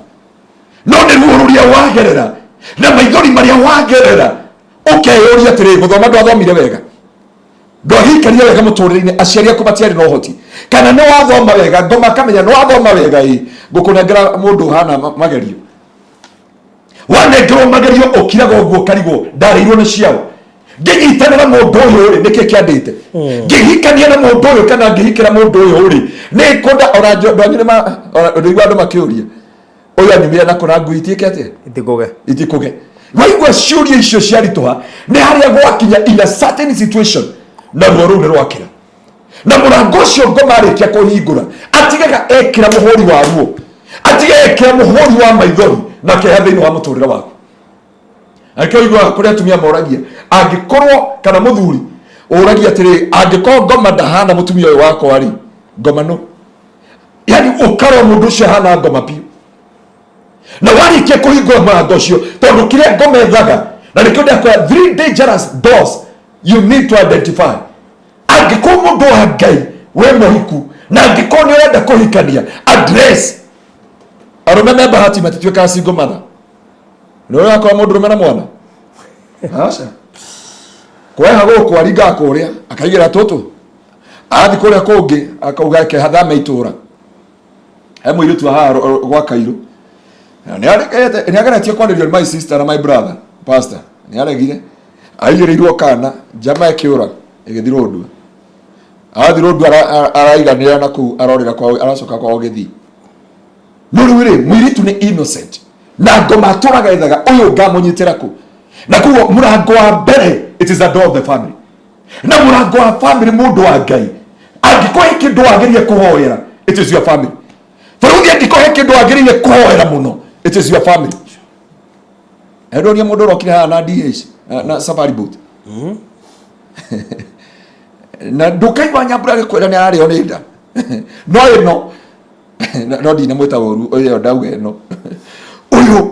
no nĩ ruo rũrĩa wagerera na maithori marĩa wagerera, ũkeyũria atĩrĩ, gũthoma ndwathomire wega, ndwagĩikarire wega mũtũrĩre-inĩ, aciari aku matiarĩ na ũhoti, kana nĩ wathoma wega, ngoma akamenya nĩ wathoma wega, ĩ ngũkũnengera mũndũ ũhana magerio, wanengerwo magerio ũkiraga ũguo ũkarigwo ndarĩirwo nĩ ciao, ngĩnyitanĩra mũndũ ũyũ rĩ, nĩkĩ kĩandĩte ngĩhikania na mũndũ ũyũ kana ngĩhikĩra mũndũ ũyũ rĩ, nĩ kũnda ona andũ anyu nĩma ona ndĩigua andũ makĩũria ũyũ anyumire na kũna ngui itiĩke atĩa, Itikũge, itikũge. Waigua ciũria icio ciaritũha nĩ harĩa gwakinya in a certain situation, na ruo rũu nĩ rwakĩra, na mũrango ũcio ngoma arĩkia kũhingũra atigaga ekĩra mũhũri wa ruo, atiga ekĩra mũhũri wa maithori na kĩeha thĩinĩ wa mũtũrĩre waku. Angĩkorwo iguaga kũrĩ atumia moragia, angĩkorwo kana mũthuri ũragia atĩrĩ, angĩkorwo ngoma ndahana mũtumia ũyũ wakwa rĩ, ngoma no yani ũkarwo mũndũ ũcio ahana ngoma biũ, na warĩkia kũhingũra mũrango ũcio, tondũ kĩrĩa ngoma ethaga, na nĩkĩo ndakwĩra 3 dangerous doors you need to identify. Angĩkorwo mũndũ wa Ngai wĩ mũhiku na angĩkorwo nĩ ũrenda kũhikania, address arũme me bahati matituĩkaga single mother. Nĩ ũrakora mũndũ ũrũme na mwana aca kweha gũkũ aringaga kũrĩa akaigĩra tũtũ, arathiĩ kũrĩa kũngĩ akauga eke hathame itũra. He mũirĩtu wa haha gwa Kairũ nĩ ageretie kwarĩrio nĩ my sister na my brother pastor, nĩ aregire, aigĩrĩirwo kana njama ĩkĩũra ĩgĩthiĩ rũndua, arathiĩ rũndua araiganĩra na kũu arorĩra kwao, aracoka kwao gĩthii. No rĩu rĩ, mũirĩtu nĩ innocent na ngoma atũraga ethaga ũyũ ngamũnyitĩra kũ, na koguo mũrango wa mbere, it is the door of the family. Na mũrango wa family, mũndũ wa Ngai, angĩkorwo he kĩndũ wagĩrĩire kũhoera, it is your family. Bũrũri, angĩkorwo he kĩndũ wagĩrĩire kũhoera mũno, it is your family. Endoria mũndũ ũrokire haha na DH na safari boat na ndũkaigua nyambura agĩkwĩra nĩ ararĩo nĩ nda, no ĩno no ndinamwĩta ũru ũyũ, ndauga ĩno ũyũ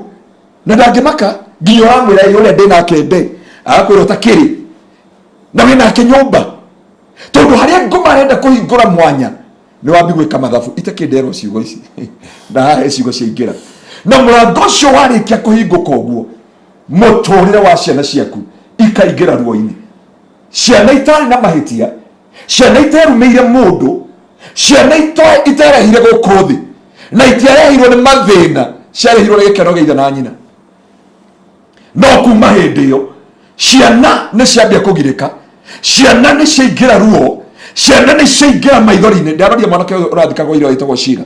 na ndangĩmaka nginya ũramwĩra ĩ ũrĩa ndĩnake ndĩ, agakwĩra ũtakĩrĩ na wĩnake nyũmba, tondũ harĩa ngoma arenda kũhingũra mwanya nĩ wambi gwĩka mathabu itakĩnderwo ciugo ici na haha he ciugo ciaingĩra, na mũrango ũcio warĩkia kũhingũka ũguo, mũtũrĩre wa ciana ciaku ikaingĩra ruo-inĩ. Ciana itarĩ na mahĩtia, ciana iterumĩire mũndũ, ciana iterehire gũkũ thĩ na itiarehirwo nĩ mathĩna, ciarehirwo nĩ gĩkeno gĩa ithe na nyina. No kuma hĩndĩ ĩyo ciana nĩ ciambia kũgirĩka, ciana nĩ ciaingĩra ruo, ciana nĩ ciaingĩra maithori-inĩ. Ndĩraroria mwanake ũyũ ũrathikagwo ira wĩtagwo Sheila,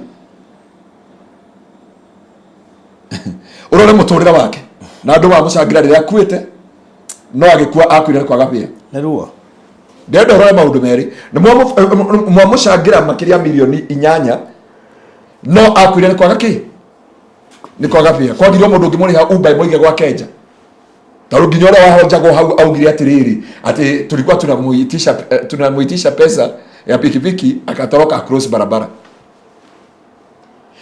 ũrore mũtũrĩre wake na andũ mamũcangĩra rĩrĩa akuĩte, no agĩkua akuire nĩ kwaga wĩra. Nĩ ruo. Ndĩrenda ũrore maũndũ merĩ, nĩ mwamũcangĩra makĩria mirioni 8, no akuire nĩ kwaga kĩ, nĩ kwaga wĩra. Kwagirwo mũndũ ũngĩmũrĩha Uber ĩmũige gwake nja, tondũ nginya ũrĩa wahonjagwo hau augire atĩrĩrĩ, atĩ tulikuwa tunamuitisha pesa ya pikipiki akatoroka across barabara.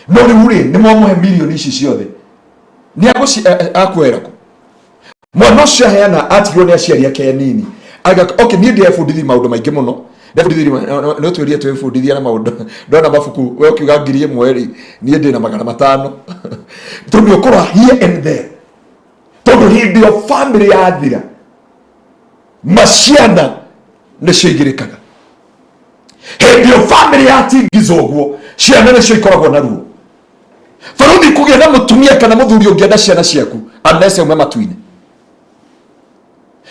No rĩu rĩ, nĩ mwamũhe mirioni ici ciothe, nĩ akuoera kũ? Mwana ũcio aheana atigirwo nĩ aciari ake anini. Okay, niĩ ndĩrebundithi maũndũ maingĩ mũno. Ndebundithirie nĩ ũtwĩrire twĩbundithia na maũndũ. Ndona mabuku we ũkiuga 1000 rĩ, niĩ ndĩ na 500. Tondũ ũkũrora here and there. Tondũ hĩndĩ ĩyo family yathira, maciana nĩcio igirĩkaga. Hĩndĩ ĩyo family yatingizwo ũguo, ciana nĩcio ikoragwo na ruo. Baruthi kũgĩa na mũtumia kana mũthuri ũngĩenda ciana ciaku unless aume matu-inĩ.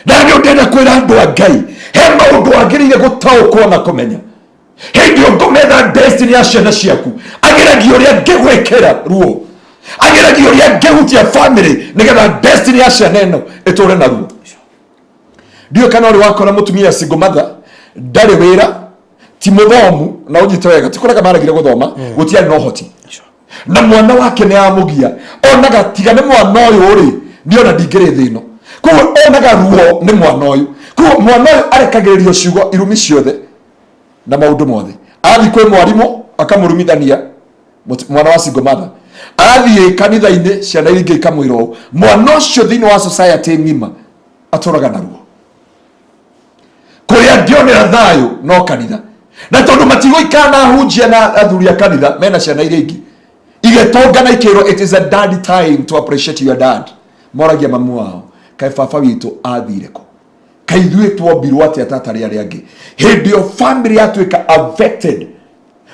Na nĩ ndĩrenda kwĩra andũ a Ngai, he maũndũ wagĩrĩire gũtaũkwo na kũmenya. Hĩndĩ ĩyo ngũmetha destiny ya ciana ciaku, ageragia ũrĩa ngĩgwĩkĩra ruo, ageragia ũrĩa ngĩhutia family nĩgetha destiny ya ciana ĩno ĩtũre na ruo. Ndiũĩ kana ũrĩ wakora mũtumia single mother, ndarĩ wĩra, ti mũthomu, na ũnyite wega, ti kũrega maregire gũthoma, gũtiarĩ na ũhoti. Na mwana wake nĩ amũgia, onaga tiga nĩ mwana ũyũ rĩ, niĩ ona ndingĩrĩ thĩ ĩno. Koguo onaga ruo nĩ mwana ũyũ. Koguo mwana ũyũ arekagĩrĩrio ciugo irumi ciothe na maũndũ mothe. Athiĩ kwĩ mwarimũ akamũrumithania mwana wa single mother. Athiĩ kanitha-inĩ ciana iria ingĩ ikamwĩra ũũ. Mwana ũcio thĩinĩ wa society ng'ima atũraga na ruo. Kũrĩa angĩonera thayũ no kanitha. Na tondũ matigũikara na ahunjia na athuri a kanitha mena ciana iria ingĩ igĩtongana ikĩrwo it is a dad time to appreciate your dad. Moragia mamu wao, kaĩ baba witũ athire kũ? Kaĩ ithuĩ twombirwo atĩa ta atarĩ arĩa angĩ? Hĩndĩ ĩyo family yatuĩka affected.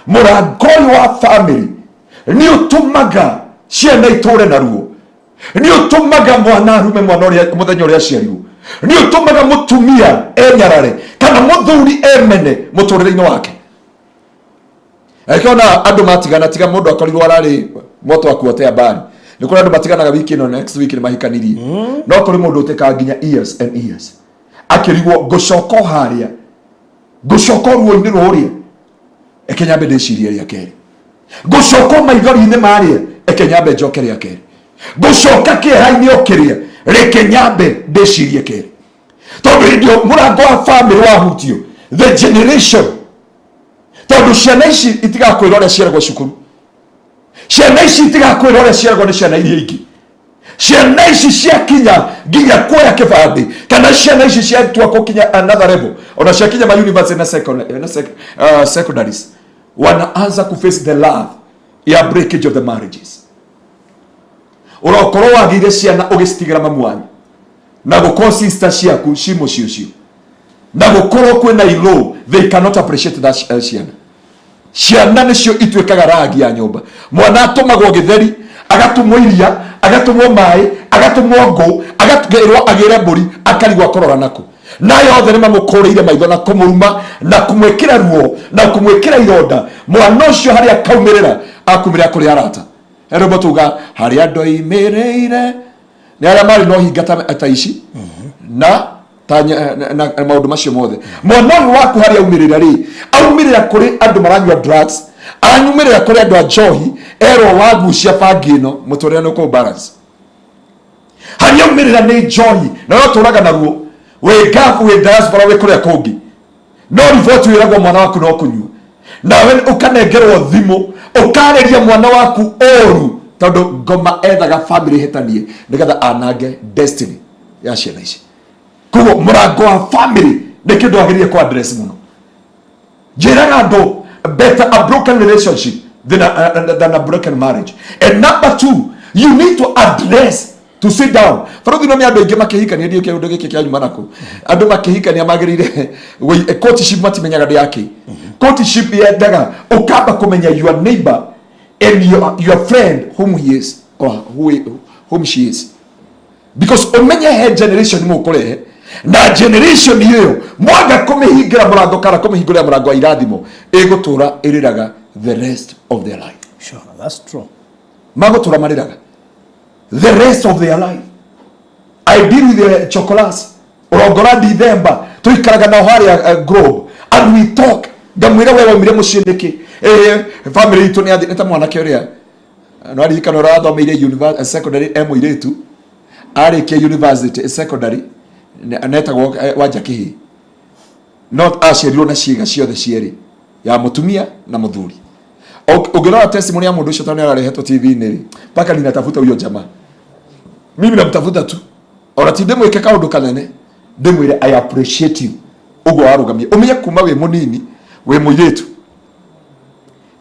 Mũrango ũyũ wa family nĩ ũtũmaga ciana itũre na ruo. Nĩ ũtũmaga mwana arume mwana ũrĩa mũthenya ũrĩa aciarirwo. Nĩ ũtũmaga mũtumia enyarare kana mũthuri emene mũtũrĩre-inĩ wake. Angĩkorwo andũ matigana, tiga mũndũ akorirwo ararĩ moto akuotea mbari. Nĩ kũrĩ andũ matiganaga wiki ĩno, next week nĩ mahikanirie. No kũrĩ mũndũ ũtĩkaga nginya years and years. Akĩrigwo ngũcoka o harĩa, ngũcoka o ruo-inĩ rũrĩa, eke nyambe ndĩcirie rĩa kerĩ. Ngũcoka o maithori-inĩ marĩa, eke nyambe njoke rĩa kerĩ. Ngũcoka kĩeha-inĩ o kĩrĩa, reke nyambe ndĩcirie kerĩ. Tondũ hĩndĩ ĩyo mũrango wa family wahutio, the generation, tondũ ciana ici itigakwĩra ũrĩa ciaragwo cukuru, ciana ici itigakwĩra ũrĩa ciaragwo nĩ ciana iria ingĩ. Ciana ici ciakinya nginya kuoya kĩbandĩ, kana ciana ici ciatua gũkinya another level, ona ciakinya ma university na secondaries, wanaanza ku face the love ya breakage of the marriages. Ũrokorwo wagĩire ciana ũgĩcitigĩra mamu wanyu, na gũkorwo sister ciaku ci mũciĩ ũcio, na gũkorwo kwĩna ilo, they cannot appreciate that ciana. Ciana nĩcio ituĩkaga ragi ya nyũmba. Mwana atũmagwo gĩtheri, agatũmwo iria, agatũmwo maĩ, agatũmwo ngũ, agatũmwo agĩre mbũri, akarigwo akũrora nakũ. Na yothe nĩ mamũkũrĩire maitho na kũmũruma na kũmwĩkĩra ruo na kũmwĩkĩra ironda. Mwana ũcio harĩa akaumĩrĩra, akumĩrĩra kũrĩ arata. He rwĩmbo tuga harĩa ndoimĩrĩire nĩ arĩa marĩ na ũhinga ta ici na ta na maũndũ macio mothe. Mwana ũyũ waku harĩa aumĩrĩra rĩ, aumĩrĩra kũrĩ andũ maranyua drugs, anyumĩrĩra kũrĩ andũ a njohi, erwo wagucia bangi ĩno mũtũrĩre nĩ ũkũ balance. Harĩa aumĩrĩra nĩ njohi, na we ũtũraga na ruo, wĩ ngabu, wĩ diaspora, wĩ kũrĩa kũngĩ, no riboti wĩragwo mwana waku no kũnyua, nawe ũkanengerwo thimũ ũkarĩria mwana waku ũru, tondũ ngoma ethaga family hĩtanie nĩgetha anange destiny ya ciana ici. Koguo mũrango wa family nĩ kĩndũ wagĩrĩire kũ address mũno. Njĩraga andũ, better a broken relationship than a broken marriage. And number two, you need to address, to sit down. Baruthi no nĩ andũ aingĩ makĩhikania, ndiũĩ kĩũndũ gĩkĩ kĩanyuma nakũ. Andũ makĩhikania magĩrĩire courtship, matimenyaga ndĩ yake. Courtship yendaga ũkamba kũmenya your neighbor and your friend, whom he is or whom she is. Because ũmenye he generation mũkũrehe, na generation ĩyo mwaga kũmĩhingĩra mũrango kana kũmĩhingũrĩra mũrango wa irathimo, ĩgũtũra ĩrĩraga the rest of their life. Sure, that's true. Magũtũra marĩraga the rest of their life. I deal with the chocolates. Ũrongora December, tũikaraga nao harĩa Globe, and we talk. Ngamwĩra we waumire mũciĩ nĩkĩ? Family itũ nĩ nĩ ta mwanake ũrĩa no aririkana ũrĩa wathomeire secondary e mũirĩtu, arĩkia university secondary netagwo Wanja Kĩhĩ, no aciarirwo na ciĩga ciothe cierĩ ya mũtumia na mũthuri. Ũngĩrora testimony ya mũndũ ũcio tondũ nĩ ararehetwo TV-inĩ rĩ, mpaka ninatafuta huyo jamaa, mimi namtafuta tu, ona ti ndĩmwĩke kaũndũ kanene, ndĩmwĩre I appreciate you. Ũguo warũgamia ũmenye kuma wĩ mũnini wĩ mũirĩtu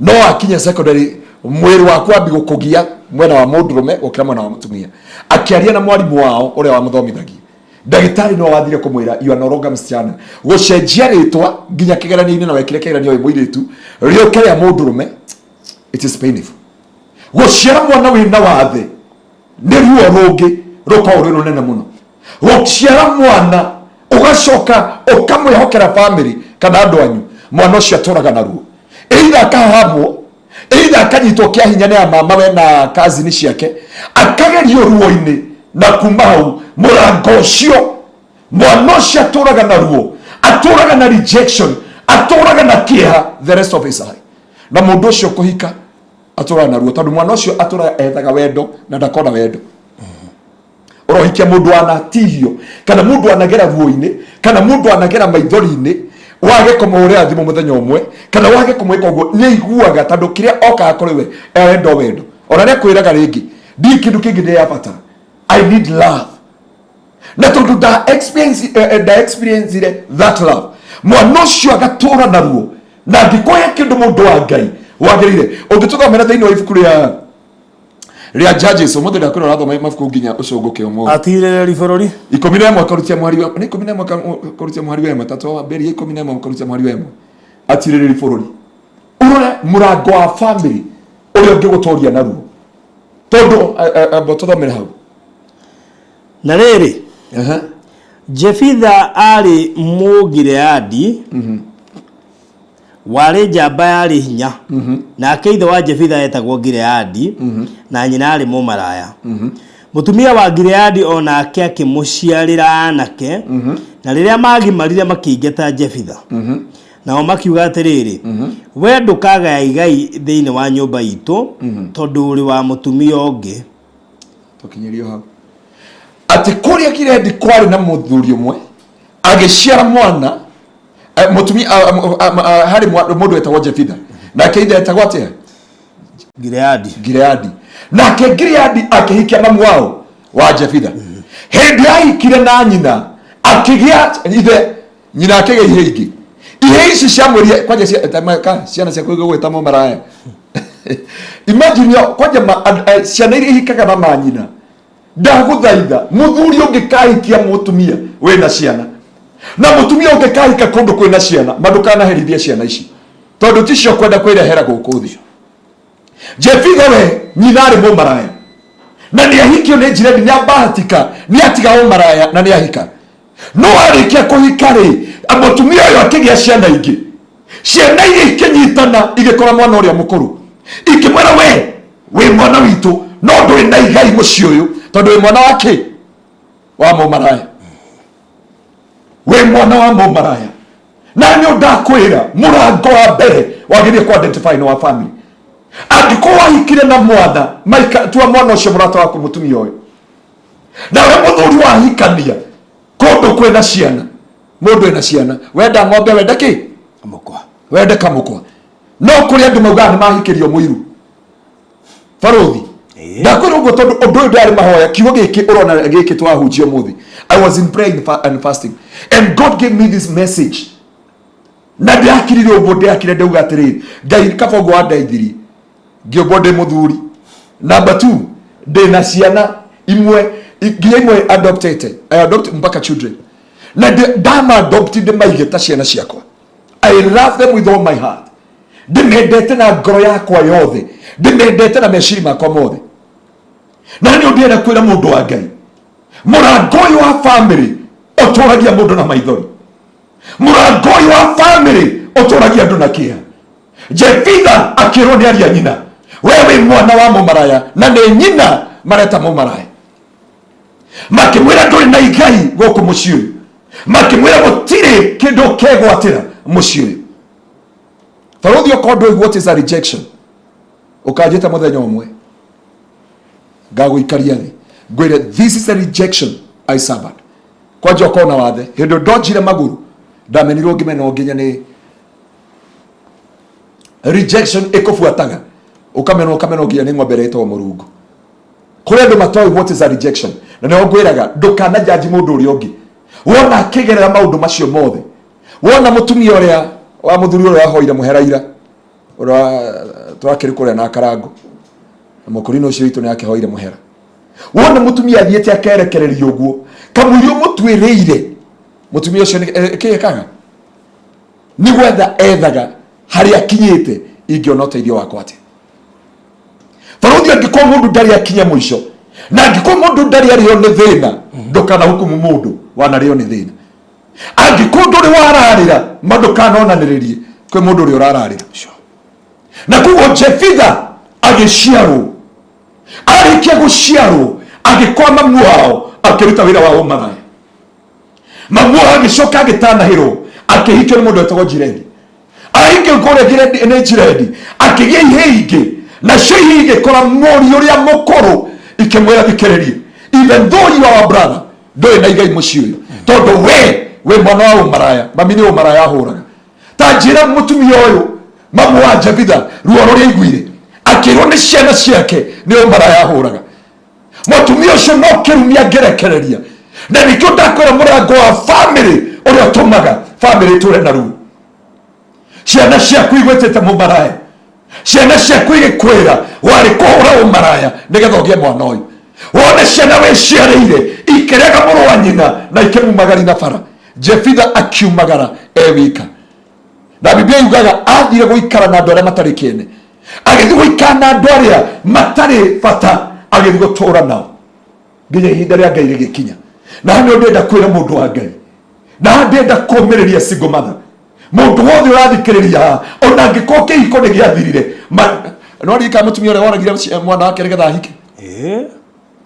no akinya secondary mwĩrĩ waku wambi gũkũgia mwena wa mũndũrũme gũkĩra mwena wa mũtumia. Akĩaria na mwarimũ wao ũrĩa wamũthomithagia, ndagĩtarĩ no wathire kũmwĩra, "You are no longer msichana." Gũcenjia rĩtwa nginya kĩgeranio-inĩ, na wekire kĩgeranio wĩ mũirĩtu rĩũke rĩa mũndũrũme, it is painful. Gũciara mwana wĩna wathe nĩ ruo rũngĩ rũkoragwo rwĩ rũnene mũno. Gũciara mwana ũgacoka ũkamwĩhokera family kana andũ anyu, mwana ũcio atũraga na ruo, either akahamwo, either akanyitwo kĩa hinya nĩ mama we na kazini ciake, akagerio ruo-inĩ, na kuma hau mũrango ũcio mwana ũcio atũraga na ruo, atũraga na rejection, atũraga na kĩeha the rest of his life. Na mũndũ ũcio kũhika atũraga na ruo, tondũ mwana ũcio atũraga ethaga wendo na ndakona wendo. Ũrohikia mũndũ wanatihio kana mũndũ anagera ruo-inĩ kana mũndũ anagera maithori-inĩ, wage kũmũhũrĩra thimũ mũthenya ũmwe kana wage kũmwĩka ũguo, nĩ aiguaga, tondũ kĩrĩa okaga kũrĩ we arenda o wendo. Ona nĩ akwĩraga rĩngĩ, "Ndirĩ kĩndũ kĩngĩ ndĩrabatara, I need love." Na tondũ nda experience nda experience that love, mwana ũcio agatũra na ruo. Na angĩkũhe kĩndũ, mũndũ wa Ngai, wagĩrĩire ũngĩtũthomera thĩinĩ wa ibuku rĩa Judges ũmũthĩ. Ndakwĩra ũrathoma mabuku nginya ũcũngũke ũmũthĩ. Atirĩrĩri bũrũri. 11 karutia mũhari wa nĩ 11 karutia mũhari wa 1, tatu wambĩrĩria 11 karutia mũhari wa 1. Atirĩrĩri bũrũri, ũrore mũrango wa family ũrĩa ũngĩgũtoria na ruo, tondũ amba tũthomere hau. Na rĩrĩ, Jefitha arĩ Mũgileadi warĩ njamba yarĩ hinya. Nake ithe wa Jefitha etagwo Gileadi, na nyina arĩ mũmaraya. Mũtumia wa Gileadi o nake akĩmũciarĩra anake, na rĩrĩa magimarire makĩingata Jefitha. Nao makiuga atĩrĩrĩ, "We ndũkagaya igai thĩinĩ wa nyũmba itũ, tondũ ũrĩ wa mũtumia ũngĩ." Tũkinyĩrio hau atĩ kũrĩa Gileadi kwarĩ na mũthuri ũmwe agĩciara mwana, mũtumia harĩ mũndũ wetagwo Jefitha. Nake ithe etagwo atĩa? Gileadi. Gileadi. Nake Gileadi akĩhikia mamu wao wa Jefitha. Hĩndĩ ahikire na nyina akĩgĩa ithe, nyina akĩgĩa ihe ingĩ. Ihe ici ciamwĩrire kwanja ciana ciaku igũgwĩta mũmaraya. Imagine yo kwanja ciana iria ihikaga na manyina. Ndagũthaitha, mũthuri ũngĩkahikia mũtumia wĩna ciana na mũtumia ũngĩkahika kũndũ kwĩna ciana, ma ndũkanaherithie ciana ici, tondũ ticio kwenda kwĩrehera gũkũ thĩ. Jefitha we nyina arĩ mũmaraya na nĩ ahikio nĩ Njiredi, nĩ abahatika, nĩ atiga ũmaraya na nĩ ahika. No arĩkia kũhika rĩ, mũtumia ũyũ akĩgĩa ciana ingĩ. Ciana iria ikĩnyitana igĩkora mwana ũrĩa mũkũrũ, ikĩmwĩra, "We wĩ mwana witũ, no ndũrĩ na igai mũciĩ ũyũ, tondũ wĩ mwana wa kĩ wa mũmaraya, wĩ mwana wa mũmaraya." Na nĩ ndakwĩra, mũrango wa mbere wagĩrĩire ku identify nĩ wa family. Angĩkorwo wahikire na mwana maika, tua mwana ũcio mũrata waku, mũtumia ũyũ nawe mũthuri wahikania kũndũ kwĩna ciana, mũndũ ena ciana, wenda ng'ombe, wenda kĩ? Mũkwa. Wende kamũkwa. No kũrĩ andũ maugaga nĩ mahikĩrio mũiru, barũthi. Ndakwĩra ũguo tondũ ũndũ ũyũ ndarĩ mahoya. Kiugo gĩkĩ ũrona gĩkĩ twahunjia ũmũthĩ, I was in prayer and fasting and God gave me this message, na ndĩrakirire ũguo, ndĩrakire ndauga atĩrĩrĩ, "Ngai, kaba ũguo wandeithirie ngĩũmbwo ndĩ mũthuri. Number two, ndĩ na ciana imwe, nginya imwe adoptete. I adopt mpaka children, na ndama adopt ndĩmaige ta ciana ciakwa. I love them with all my heart. Ndĩmendete na ngoro yakwa yothe, ndĩmendete na meciria makwa mothe." Na nĩ ũndĩenda kwĩra mũndũ wa Ngai, mũrango ũyũ wa family ũtũragia mũndũ na maithori, mũrango ũyũ wa family ũtũragia andũ na kĩeha. Jefitha akĩrwo nĩ aria nyina, "We wĩ mwana wa mũmaraya," na nĩ nyina mareta mũmaraya. Makĩmwĩra, "Ndũrĩ na igai gũkũ mũciĩ ũyũ." Makĩmwĩra, "Gũtirĩ kĩndũ kegwatĩra mũciĩ ũyũ." Barũthi, okorwo ndũĩ what is a rejection, ũkanjĩta mũthenya ũmwe, ngagũikaria thĩ, ngwĩre, "This is a rejection I suffered." Kwanja ũkorwo na wathe, hĩndĩ ndonjire magũrũ, ndamenirwo ngĩmenwo nginya nĩ rejection ĩkũbuataga, ũkamenwo, ũkamenwo nginya nĩ ng'ombe ĩrĩa ĩtagwo mũrungu. Kũrĩ andũ matoĩ what is a rejection, na nĩho ngwĩraga ndũkana jaji mũndũ ũrĩa ũngĩ wona akĩgerera maũndũ macio mothe. Wona mutumia uria wa muthuri uria wahoire muhera ira uria twakiri kuria na karango na mukurino ucio witu ni akihoire muhera. Wona mutumia athiete akerekereria uguo kamũirio mũtuĩrĩire mutumia ucio kĩ ekaga nĩ gwetha ethaga harĩa akinyĩte ingĩona ũteithio wakwa atĩa. Barothi angĩkorwo mũndũ ndarĩ akinya mũico na angĩkorwo mũndũ ndarĩ arĩo nĩ thĩna ndũkana hukumu mũndũ wanarĩo nĩ thĩna. Angĩkorwo ndũrĩ wararĩra ma ndũkanonanĩrĩrie kwĩ mũndũ ũrĩa ũrararĩra. Na koguo Jefitha agĩciarwo, arĩkia gũciarwo agĩkora mamu wao akĩruta wĩra wa ũmaraya. Mamu wao agĩcoka agĩtanahĩrwo akĩhikio nĩ mũndũ wetagwo Jiredi. Ahikio kũrĩa Jiredi nĩ Jiredi akĩgĩa ihĩĩ ingĩ, nacio ihĩĩ igĩkora mũriũ ũrĩa mũkũrũ ikĩmwĩra thikĩrĩrie, even though you are our brother ndũrĩ na igai mũciĩ ũyũ tondũ we wĩ mwana wa ũmaraya, mami nĩ ũmaraya ahũraga. Ta njĩra mũtumia ũyũ mamu wa Jefitha ruo rũrĩa aiguire akĩrwo nĩ ciana ciake nĩ ũmaraya ahũraga. Mũtumia ũcio no kĩrumi angĩrekereria, na nĩkĩo ndakwĩra mũrango wa family ũrĩa ũtũmaga family ĩtũre na ruo. Ciana ciaku igwĩtĩte mũmaraya, ciana ciaku igĩkwĩra warĩ kũhũra ũmaraya nĩgetha ũgĩe mwana ũyũ. Wone ciana wĩciarĩire ikĩrega mũrũ wa nyina na ikĩmumagari na bara. Jefitha akiumagara e wika, na Biblia yugaga athire gũikara na andũ arĩa matarĩ kĩene, agĩthiĩ gũikara na andũ arĩa matarĩ bata, agĩthiĩ gũtũra nao nginya ihinda rĩa Ngai rĩgĩkinya. Na haha nĩho ndĩrenda kwĩra mũndũ wa Ngai, na haha ndĩrenda kũmĩrĩria single mother, mũndũ wothe ũrathikĩrĩria haha, ona angĩkorwo kĩhiko nĩ gĩathirire. No ririkana mũtumia ũrĩa woragire mwana wake nĩgetha ahike.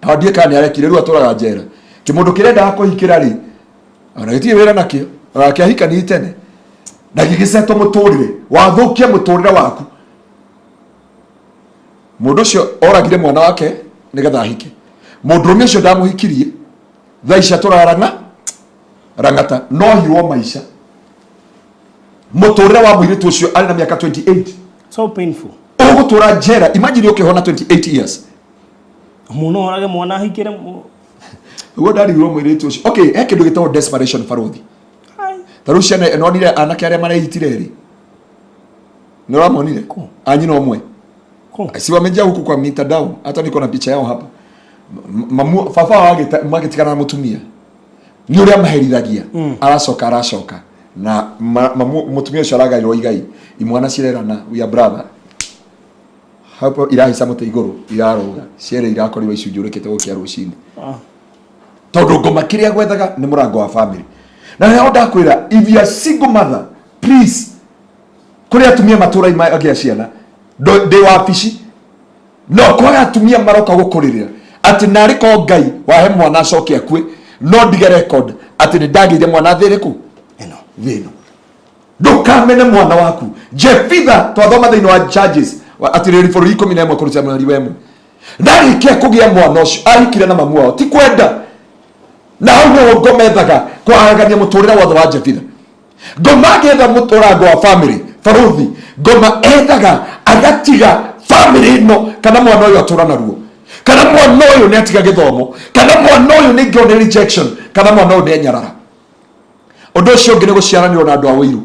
Na ndiĩ kana nĩ arekire, rĩu atũraga njera. Kĩmũndũ kĩrendaga kũhikĩra rĩ, ona gĩtirĩ wĩra nakĩo, ona kĩahikani tene na gĩgĩcetwo mũtũrĩre, wathũkia mũtũrĩre waku. Mũndũ ũcio oragire mwana wake nĩgetha ahike. Mũndũrũme ũcio ndamũhikirie, thaa ici atũraga rang'ata, no hirwo maica. Mũtũrĩre wa mũirĩtu ũcio arĩ na mĩaka 28. So painful. Ũgũtũra njera, imagine ũkĩhona 28 years. Mũno orage mwana ahikĩre. Ũguo ndarigirwo mũirĩtu ũcio. Okay, he kĩndũ gĩtagwo desperation barothi. Ta rĩu ciana nonire anake arĩa mareitire rĩ, nĩ ũramonire a nyina ũmwe si wamejaa huku kwa mitandao, hata niko na picha yao hapa. Mamu baba wao magĩtigana na mũtumia nĩ ũrĩa maherithagia, aracoka na mamu mũtumia ũcio aragairwo igai, imwana cirerana we are brother hapo, irahaica mũtĩ igũrũ irarũga cierĩ, irakorirwo icunjũrĩkĩte gũkĩa rũcinĩ tondũ ngoma kĩrĩa gwethaga nĩ mũrango wa family. Na nĩho ndakwĩra, if you are single mother, please, kũrĩ atumia matũra magĩa ciana ndĩ wabici no kwaga atumia maroka gũkũrĩrĩra atĩ narĩ ko Ngai wahe mwana acoke akue, no ndige record atĩ nĩ ndagĩire mwana thĩ ĩrĩkũ ĩno thĩ ĩno. Ndũkamene mwana waku. Jefitha twathoma thĩinĩ wa Judges atĩrĩrĩ bũrũri 11 kũruta mweri wa 1 ndarĩkia kũgĩa mwana ũcio ahikire na mamu wao ti kwenda, na hau nĩho ngoma ethaga kwaragania mũtũrĩre wothe wa Jefitha. Ngoma agĩetha mũrango wa family baruthi, ngoma ethaga agatiga family ĩno, kana mwana ũyũ atũra naruo, kana mwana ũyũ nĩ atiga gĩthomo, kana mwana ũyũ nĩ ngĩone rejection, kana mwana ũyũ nĩ enyarara. Ũndũ ũcio ũngĩ nĩ gũciaranĩrwo na andũ a ũiru.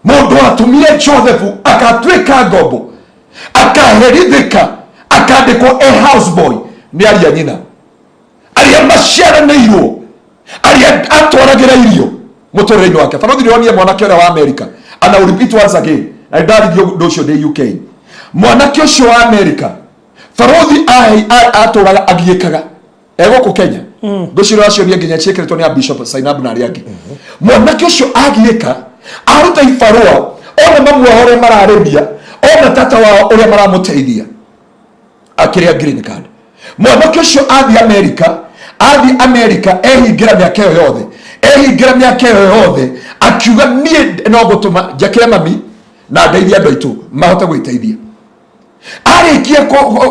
Mũndũ watumire Joseph akatuĩka ngombo, akaherithĩka, akandĩkwo e houseboy nĩ aria nyina arĩa maciaranĩirwo, arĩa atwaragĩra irio mũtũrĩre-inĩ wake. Barothi ndĩronie mwanake ũrĩa wa America, and I will repeat once again, na ndaririe ũndũ ũcio ndĩ UK. Mwanake ũcio wa America barothi atũraga agiĩkaga egũkũ Kenya, ngwĩciria acio nginya ciĩkĩrĩtwo nĩ a Bishop Sainab na arĩa angĩ. Mwanake ũcio agiĩka aruta ibarũa, ona mamu wao ũrĩa mararĩmia, ona tata wao ũrĩa maramũteithia akĩrĩa green card. Mwanake ũcio athiĩ America, athiĩ America ehingĩra mĩaka ĩyo yothe, ehingĩra mĩaka ĩyo yothe akiuga niĩ no gũtũma njakĩre mami na ndeithie andũ aitũ mahote gwĩteithia. Arĩkia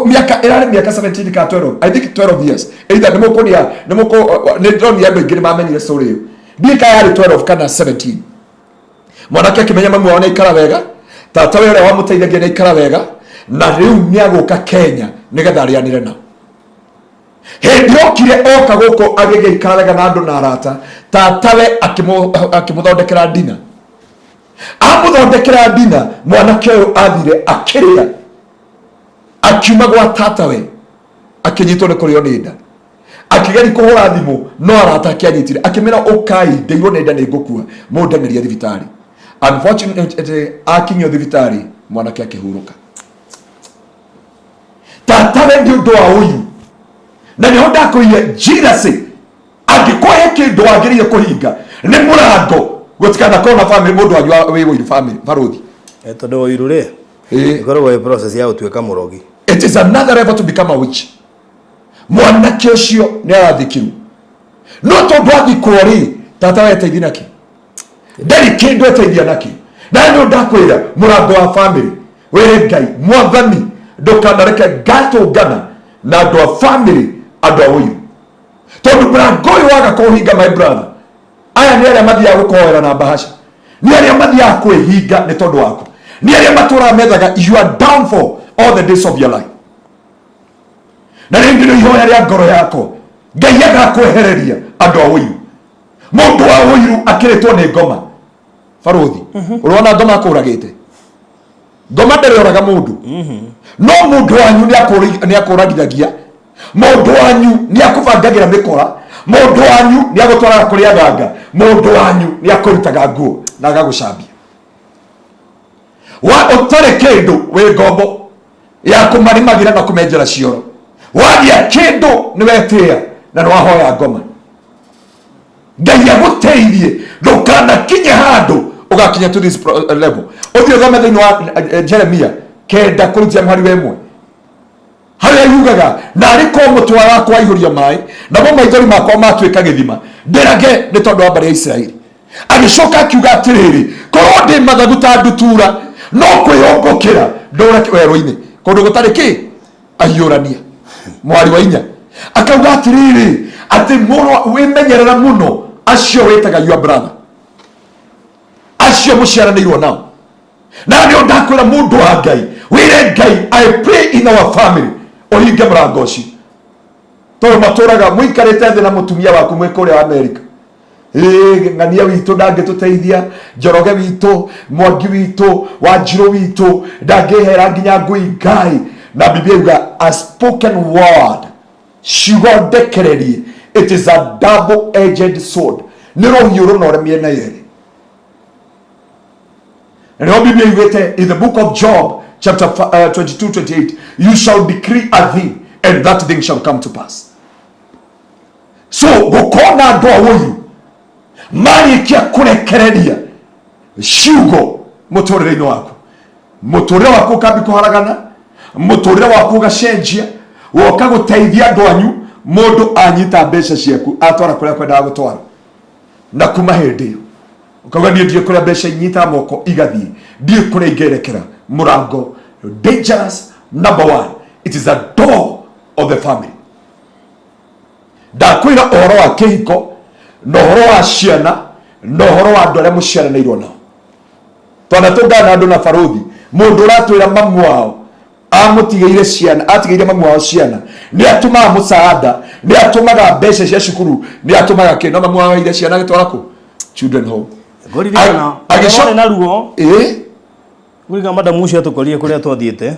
mĩaka ĩrarĩ mĩaka 17 ka 12, I think 12 years either, nĩ mũkũnia nĩ mũkũ nĩ ndĩronire andũ aingĩ nĩ mamenyire story ĩyo, ndiĩ ka yarĩ 12 kana 17. Mwanake akĩmenya mamu wao nĩ aikara wega, tata we ũrĩa wamũteithagia nĩ aikara wega, na rĩu nĩ agũka Kenya nĩgetha arĩanĩre nao. Hĩndĩ okire oka gũkũ agĩgĩikara wega na andũ na arata, Tatawe akĩmũthondekera ndina, amũthondekera ndina, mwanake ũyũ athire akĩrĩa, akiuma gwa tatawe akĩnyitwo nĩ kũrĩo nĩ nda, akĩgeria kũhũra thimũ no arata ake anyitire, akĩmĩra ũkai ndeirwo nĩ nda nĩ ngũkua, mũndeng'erie thibitarĩ. Unfortunately akinyio thibitarĩ mwanake akĩhurũka. Tatawe nĩ ũndũ wa ũiru, na nĩho ndakwĩire jealousy angĩkorwo he kĩndũ wagĩrĩire kũhinga nĩ mũrango gũtikanakorwo na family mũndũ wanyu wĩ ũiru family barũthi. Tondũ ũiru rĩ ĩkoragwo ĩ process ya gũtuĩka mũrogi. It is another level to become a witch. Mwanake ũcio nĩ arathikirwo, no tondũ athikwo rĩ, tata we eteithie nakĩ? Ndarĩ kĩndũ eteithia nakĩ. Na nĩ ndakwĩra mũrango wa family wĩre Ngai, mwathani ndũkanareke ngatũngana na andũ a family andũ a ũiru, tondũ mũrango ũyũ waga kũũhinga, my brother, aya nĩ arĩa mathiaga gũkũhoera na bahasha, nĩ arĩa mathiaga kwĩhinga nĩ tondũ waku, nĩ arĩa matũraga methaga your downfall all the days of your life. Na rĩngĩ nĩ ihoya rĩa ngoro yakwa, Ngai agakwehereria andũ a ũiru. Mũndũ wa ũiru akĩrĩtwo nĩ ngoma barũthi. Ũrona ngoma akũragĩte, ngoma ndĩrĩoraga mũndũ, no mũndũ wanyu nĩ akũragithagia, mũndũ wanyu nĩ akũbangagĩra mĩkora, mũndũ wanyu nĩ agũtwaraga kũrĩ aganga, mũndũ wanyu nĩ akũrutaga nguo na agagũcambia wa ũtarĩ kĩndũ, wĩ ngombo ya kũmarimagĩra na kũmenjera cioro. Wagĩa kĩndũ nĩ wetĩĩa na nĩ wahoya ngoma. Ngai agũteithie ndũkanakinye handũ ũgakinya to this level. Ũthiĩ ũthome thĩinĩ wa Jeremia 9 kũrutia mũhari wa 1, harĩa yugaga, narĩ korwo mũtwe wakwa waihũria maĩ, namo maithori makwa matuĩka gĩthima, ndĩrage nĩ tondũ wa mbarĩ ya Isiraeli. Agĩcoka akiuga atĩrĩrĩ, korwo ndĩ mathagu ta ndutura, no kwĩyũmbũkĩra ndũre werũ-inĩ kũndũ gũtarĩ kĩ ahiũrania. Mwari wa inya akauga atĩrĩrĩ, atĩ mũrũ wĩmenyerera mũno acio wĩtaga your brother, acio mũciaranĩirwo nao. Na nĩ ndakwĩra mũndũ wa Ngai, wĩre Ngai, I pray in our family ũhinge mũrango ũcio, tondũ matũraga mũikarĩte thĩ na mũtumia waku mwĩ kũrĩa America, ĩĩ ng'ania witũ ndangĩtũteithia, Njoroge witũ, Mwangi witũ, Wanjirũ witũ ndangĩhera nginya ngui Ngai. Na Biblia yuga a spoken word, ciugo ndekererie, it is a double edged sword, nĩ rũhiũ rũnore mĩena yerĩ. Na nĩho Biblia yugĩte in the book of Job chapter 22 28, "You shall decree a thing and that thing shall come to pass." So gũkorwo na andũ a ũiru marĩkia kũrekereria ciugo mũtũrĩre-inĩ waku, mũtũrĩre waku ũkambi kũharagana, mũtũrĩre waku ũgacenjia. Woka gũteithia andũ anyu, mũndũ anyita mbeca ciaku atwara kũrĩa kwendaga gũtwara, na kuma hĩndĩ ĩyo ũkauga, niĩ ndiĩ kũrĩa mbeca inyitaga moko igathiĩ, ndiĩ kũrĩa ingerekera. Mũrango dangerous number one, it is a door of the family. Ndakwĩra ũhoro wa kĩhiko na ũhoro wa ciana na ũhoro wa andũ arĩa mũciaranĩirwo nao. Twana tũngana na andũ na barũthi, mũndũ ũratwĩra mamu wao amũtigĩire ciana, atigĩire mamu wao ciana, nĩ atũmaga mũcaada, nĩ atũmaga mbeca cia cukuru, nĩ atũmaga kĩ, no mamu wao aire ciana agĩtwara kũ children home. Ngũririkana na ruo. Ĩ. Ngũririkana madamu ũcio atũkorire kũrĩa twathiĩte.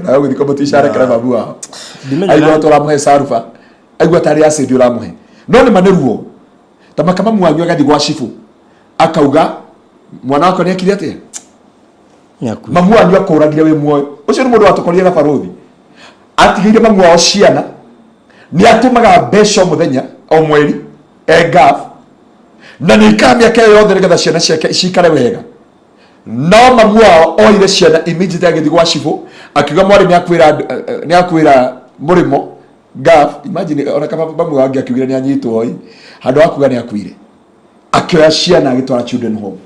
Nawe gũthiĩ kũmũticarekera mamu wao. Ndimenyaga- Aigua tũramũhe saruba, aigua tarĩ acid ũramũhe, no nĩ ma nĩ ruo. Ta maka mamu wanyu agathiĩ gwa cibũ akauga mwana wakwa nĩ ekire atĩa? Nĩakuire. Mamu wanyu akũragire wĩ muoyo. Ũcio nĩ mũndũ watũkorire na barũthi, atigĩire mamu wao ciana, nĩ atũmaga mbeca o mũthenya o mweri e ngaf, na nĩ ikara mĩaka ĩyo yothe nĩgetha ciana ciake cikare wega. No mamu wao oire ciana immediately agĩthiĩ gwa cibũ akiuga mwarĩ nĩ akwĩra mũrĩmo ngaf. Imagine, ona kaba mamu wao angĩakiugire nĩ anyitwo ĩ, handũ ha kuga nĩ akuire, akĩoya ciana agĩtwara children home.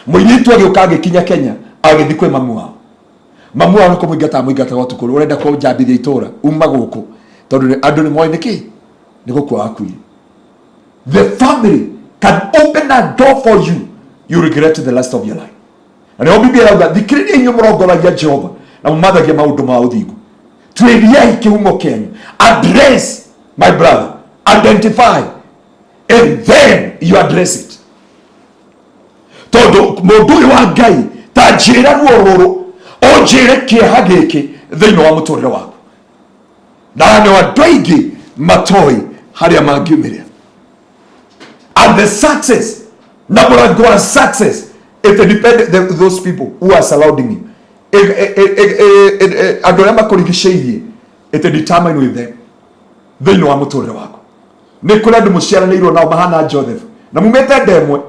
Mũirĩtu agĩũka agĩkinya Kenya, agĩthiĩ kwĩ mamu wao. Mamu wao nĩ kũmũingata amũingataga ũtukũ, ũrenda kũnjambithia itũra, uma gũkũ, tondũ andũ nĩ moĩ nĩkĩ nĩ gũkua wakuire. The family can open a door for you, you regret the rest of your life. Na nĩho Biblia ĩrauga, thikĩrĩria inyuĩ mũrongoragia Jehova na mũmathagia maũndũ ma ũthingu, tuĩriai kĩhumo kĩanyu. Address, my brother, identify. And then you address it. Tondũ mũndũ ũyũ wa Ngai ta njĩra ruo rũrũ, ũnjĩre kĩeha gĩkĩ thĩinĩ wa mũtũrĩre waku. Na nĩ andũ aingĩ matoĩ harĩa mangiumĩrĩra. And the success, na mũrango wa success, it depends those people who are surrounding you. Andũ arĩa makũrigicĩirie, it determine with them thĩinĩ wa mũtũrĩre waku. Nĩ kũrĩ andũ mũciaranĩirwo nao mahana Joseph na mumĩte nda ĩmwe,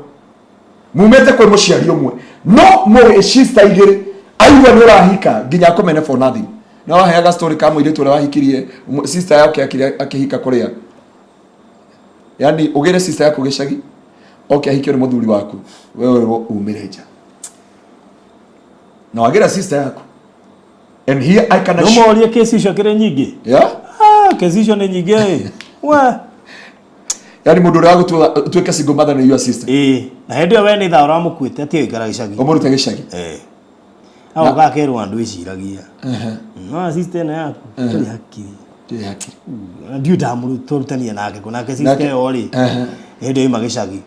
mumĩte kwĩ mũciari ũmwe, no mũrĩ sister igĩrĩ, aigua nĩ ũrahika nginya akũmene for nothing. Na waheaga story ka mũirĩtu ũrĩa wahikirie sister yake akĩhika kũrĩa, yani ũgĩre sister yaku gĩcagi oke ahikio nĩ mũthuri waku, we wĩrwo umĩre nja na wagĩra sister yaku. And here I can assure Nũmorie kesi icio kĩrĩ nyingĩ. Yeah? Ah, kesi icio nĩ nyingĩ ĩ. We. Yani mũndũ ũrĩa wagũtua ũtuĩke single mother nĩ your sister. Ĩĩ. Na hĩndĩ ĩyo we nĩ thaa ũramũkuĩte atige gũikara gĩcagi. Ũmũrute gĩcagi. Ĩĩ. Agoka akerwo andũ ĩciragia. No sister ĩno yaku ndũrĩ hakiri. Ndĩrĩ hakiri. Ndiũ ndamũrutania nake kũ nake sister Nake- ĩyo rĩ. Hĩndĩ ĩyo ima gĩcagi.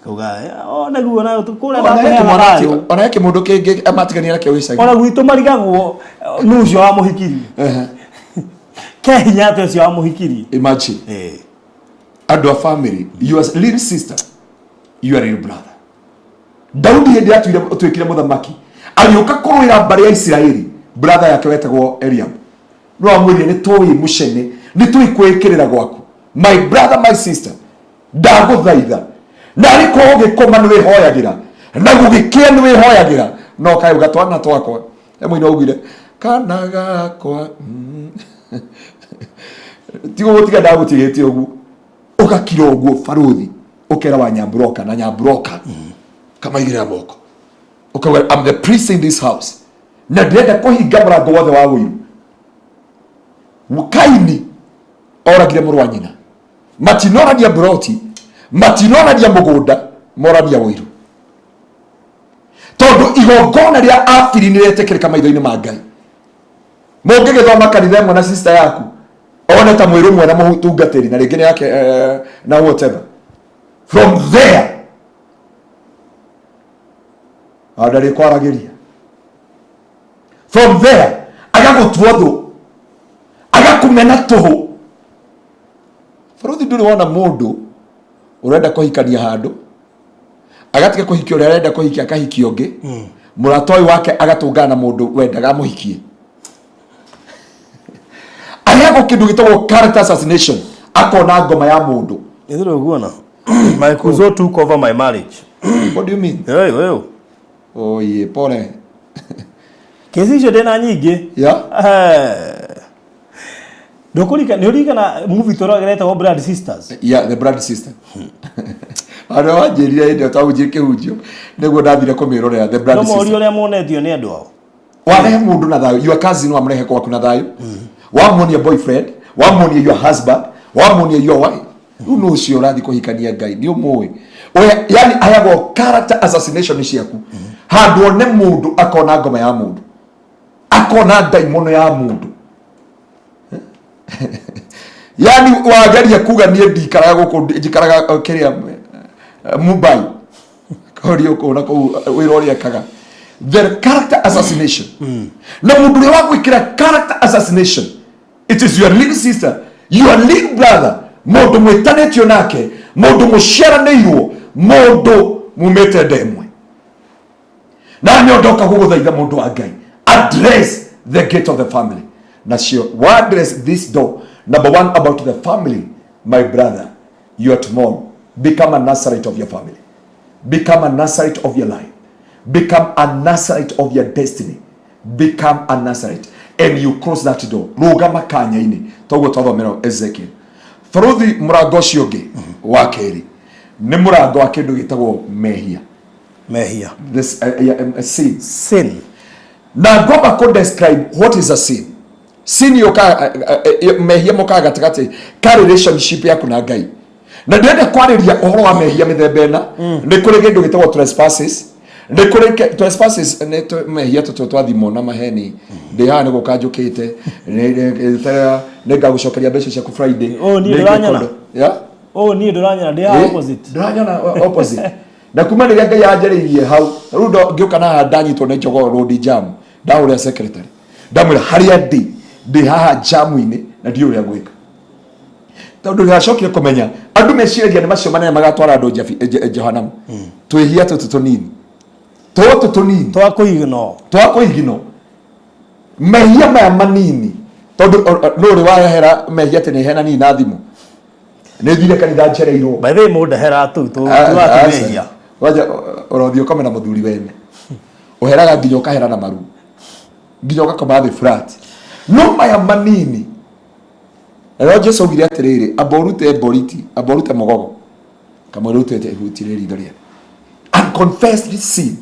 Kauga o nĩguo na kũrĩa Ona he ndakũheaga kĩmwana thayũ. ona he kĩmũndũ kĩngĩ amatiganire nakĩo gĩcagi. Ona gwitũ marigagwo nũ ũcio wamũhikirie. Ke hinya atĩa ũcio wamũhikirie. Imagine. Andũ a family, your little sister, your little brother. Daudi hĩndĩ atuire atuĩkire mũthamaki, agĩũka kũrũĩra mbarĩ ya Isiraeli, brother yake wetagwo Eliab. No amwĩrire nĩ tũĩ mũcene, nĩ tũĩ kwĩĩkĩrĩra gwaku. My brother, my sister, ndagũthaitha. Na arĩ korwo ũgĩkoma nĩ wĩhoyagĩra, na gũgĩkĩa nĩ wĩhoyagĩra, no kayũ gatwana twakwa. He mũini augire, kana gakwa. Tigo gũtiga ndagũtigĩte ũguo. Ũgakira ũguo barũthi, ũkera wa Nyamburoka na Nyamburoka. Kamaigĩrĩra moko. Ũkauga, I'm the priest in this house. Na ndĩrenda kũhinga mũrango wothe wa ũiru. Kaini oragire mũrũ wa nyina. Matinorania mburoti, matinorania mũgũnda, morania ũiru. Tondũ igongona rĩa Abiri nĩ rĩetĩkĩrĩka maitho-inĩ ma Ngai. Mũngĩgĩthoma kanitha ĩmwe na sister yaku, one ta mwĩrĩ ũmwe na mũtungatĩri na rĩngĩ nĩ yake na whatever. From there, ndarĩkwaragĩria. From there, agagũtua thũ, agakũmena tũhũ. Barũthi ndũrĩ wona mũndũ ũrenda kũhikania handũ, agatiga kũhikia ũrĩa arenda kũhikia akahikia ũngĩ, mũrata ũyũ wake agatũngana na mũndũ wendaga amũhikie. Aheagwo kĩndũ gĩtagwo character assassination, akona ngoma ya mũndũ. Ithurĩ ũguona. My kuzo took over my marriage. What do you mean? Hey, wewe. Oh, yeah, pole. Kesi icio ndĩna nyingĩ. Yeah? Ndũkũrika nĩ ũririkana movie tũragĩra ĩtagwo Blood Sisters? Yeah, the Blood Sister. Andũ arĩa wanjĩrire hĩndĩ ĩyo twahunjia kĩhunjio nĩguo ndathire kũmĩrorera the Blood No morio Sister. ũrĩa monetio nĩ andũ ao. Warehe mũndũ na thayũ, your cousin wamũrehe gwaku na thayũ, wamuonia boyfriend, wamuonia your husband, wamuonia your wife. Rĩu nũ ũcio ũrathiĩ kũhikania Ngai nĩ ũmũĩ. Yani aheagwo character assassination ciaku. Handũ one mũndũ akona ngoma ya mũndũ, akona ndaimono ya mũndũ. Yani wageria kuga niĩ ndikaraga gũkũ, njikaraga kĩrĩa Mumbai, korio kũu na kũu wĩra ũrĩa ekaga. The character assassination. Na mũndũ ũrĩa wagwĩkĩra character assassination, it is your little sister, your little brother, mũndũ mwĩtanĩtio nake, mũndũ mũciaranĩirwo, mũndũ mumĩte nda ĩmwe. Na nĩ ndoka gũgũthaitha mũndũ wa Ngai, address the gate of the family. Nacio wa address this door. Number one, about the family, my brother, you are tomorrow. Become a Nazarite of your family. Become a Nazarite of your life. Become a Nazarite of your destiny. Become a Nazarite. And you cross that door. Rũgama kanya-inĩ. Toguo twathomera Ezekiel. Barũthi mũrango ũcio ũngĩ wa kerĩ nĩ mũrango wa kĩndũ gĩtagwo mehia. Mehia. This, yeah, sin. Sin. Na ngomba kũ describe what is a sin. Sin yoka mehia mokaga gatagatĩ ka relationship yaku na Ngai. Na ndĩrenda kwarĩria ũhoro wa mehia mĩthemba ĩna. Nĩ kũrĩ kĩndũ gĩtagwo trespasses. Nĩ kũrĩ trespasses nĩ mehia tũtũ twathimwo na maheni. Ndĩ haha nĩ gũka njũkĩte. Nĩ ngagũcokeria mbeca ciaku Friday. Oh, niĩ ndĩranyona. Yeah? Oh, niĩ ndũranyona ndĩ haha opposite. Ndũranyona opposite. Na kuma rĩrĩa Ngai anjarĩirie hau, rĩu ngĩũka na haha ndanyitwo nĩ njogoo road jam, ndahũrĩra secretary. Ndamwĩra harĩa ndĩ, ndĩ haha jam-inĩ na ndiũĩ ũrĩa ngwĩka. Tondũ nĩacokire kũmenya andũ meciragia nĩ macio manene magatwara andũ Jehanamu. Twĩhia tũtũ tũnini. Tũtũ tũnini. Twa kũigno. Twa kũigino. Mehia maya manini. Tondũ nũ ũrĩ wahera mehia atĩ nĩ hena nini na thimũ. Nĩ thire kanitha njereirwo. By the way, mũndũ ndahera tũu tũratũmehia. Wanja ũrothiĩ ũkome na mũthuri wene. Ũheraga nginya ũkahera na maru. Nginya ũgakoma thĩ flat. No maya manini. Rĩo Jesu augire atĩrĩrĩ, amba ũrute boriti, amba ũrute mũgogo. Kamwĩra ũrutĩte ihuti rĩ ritho rĩake. Unconfessed sin.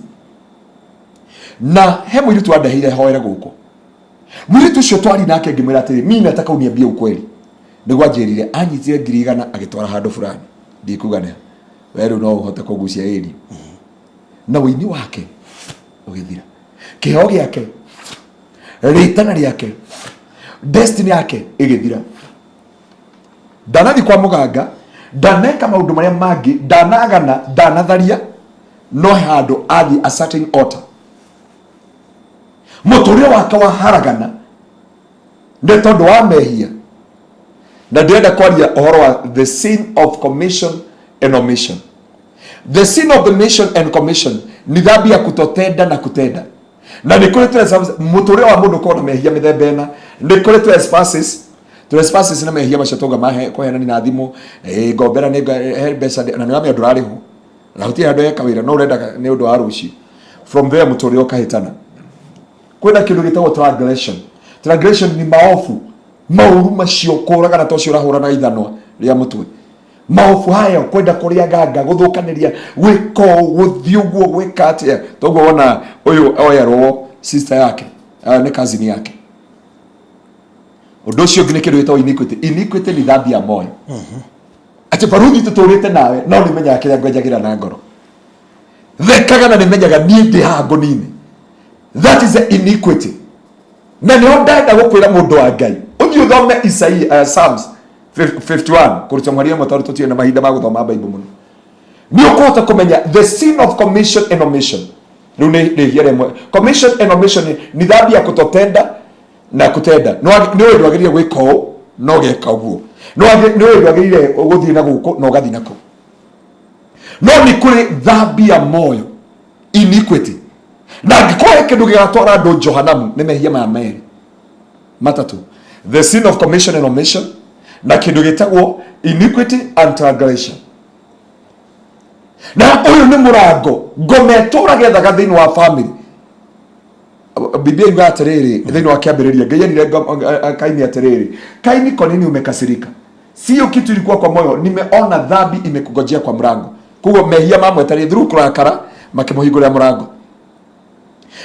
Na he mũirĩtu wandeheire hoere gũkũ. Mũirĩtu ũcio twari nake ngĩmwĩra atĩrĩ, mimi nataka uniambie ukweli. Nĩguo anjĩrire, anyitire 100,000 agĩtwara handũ fulani. Ndikuga nĩ ha. We rĩu no ũhote kũgucia ĩri. Na ũini wake ũgĩthira. Kĩheo gĩake, rĩtana rĩake, destiny yake ĩgĩthira. Ndanathiĩ kwa mũganga, ndaneka maũndũ marĩa mangĩ, ndanagana, ndanatharia, no handũ athiĩ a certain altar. Mũtũrĩre wake waharagana nĩ tondũ wa mehia. Na ndĩrenda kwaria ũhoro wa the sin of commission and omission. The sin of the mission and commission ni dhambi ya kutotenda na kutenda. Na nĩ kũrĩ trespasses, mũtũrĩre wa mũndũ ũkoragwo na mehia mĩthemba ĩna. Nĩ kũrĩ trespasses, trespasses nĩ mehia macio tauga mahe kũhenania na thimũ, ngombera nĩ he mbeca na nĩ ũramenya ndũrarĩhwo. Na gũtirĩ handũ heka wĩra, no ũrenda nĩ ũndũ wa rũciũ. From there mũtũrĩre ũkahĩtana. Kwĩna kĩndũ gĩtagwo transgression. Transgression ni maobu, maũru macio kũragana ta ũcio ũrahũra na ithanwa rĩa mũtwe. Maobu hayo kwenda kũrĩa nganga, gũthũkanĩria, gwĩka ũũ, gũthiĩ ũguo, gwĩka atĩa. Toguo wona ũyũ oyerwo sister yake, nĩ cousin yake. Ũndũ ũcio ũngĩ nĩ kĩndũ gĩtagwo iniquity. Iniquity ni dhambi ya moyo. Atĩ baruthi tũtũrĩte nawe, no nĩ menyaga kĩrĩa ngwenjagĩra na ngoro. Thekaga na nĩ menyaga niĩ ndĩ haha ngũnini. That is the iniquity. Na nĩho ndenda gũkwĩra mũndũ wa Ngai. Ũthiĩ ũthome Isaia, Psalms 51, kũruta mũhari ũmwe tondũ tũtirĩ na mahinda ma gũthoma Bible mũno. Nĩ ũkũhota kũmenya the sin of commission and omission. Rĩu nĩ rĩhia rĩmwe. Commission and omission ni dhambi ya kutotenda na kutenda. Nĩ ũĩ ndwagĩrĩire gwĩka ũũ, no ũgeka ũguo. Nĩ ũĩ ndwagĩrĩire gũthiĩ na gũkũ, na ũgathiĩ na kũu. No nĩ kũrĩ dhambi ya moyo, iniquity. Na angĩkorwo he kĩndũ gĩgatwara andũ Johanamu nĩ mehia maya merĩ matatũ, the sin of commission and omission, na kĩndũ gĩtagwo iniquity and transgression. Na ũyũ nĩ mũrango ngoma ĩtũraga ethaga thĩinĩ wa family. Biblia yuga atĩrĩrĩ thĩinĩ wa kĩambĩrĩria, Ngai erire Kaini atĩrĩrĩ, Kaini, kwa nini umekasirika? Sio kitu ilikuwa kwa moyo, nimeona dhambi imekungojea kwa mlango. Koguo mehia mamwetereire through kũrakara makĩmũhingũrĩra mũrango.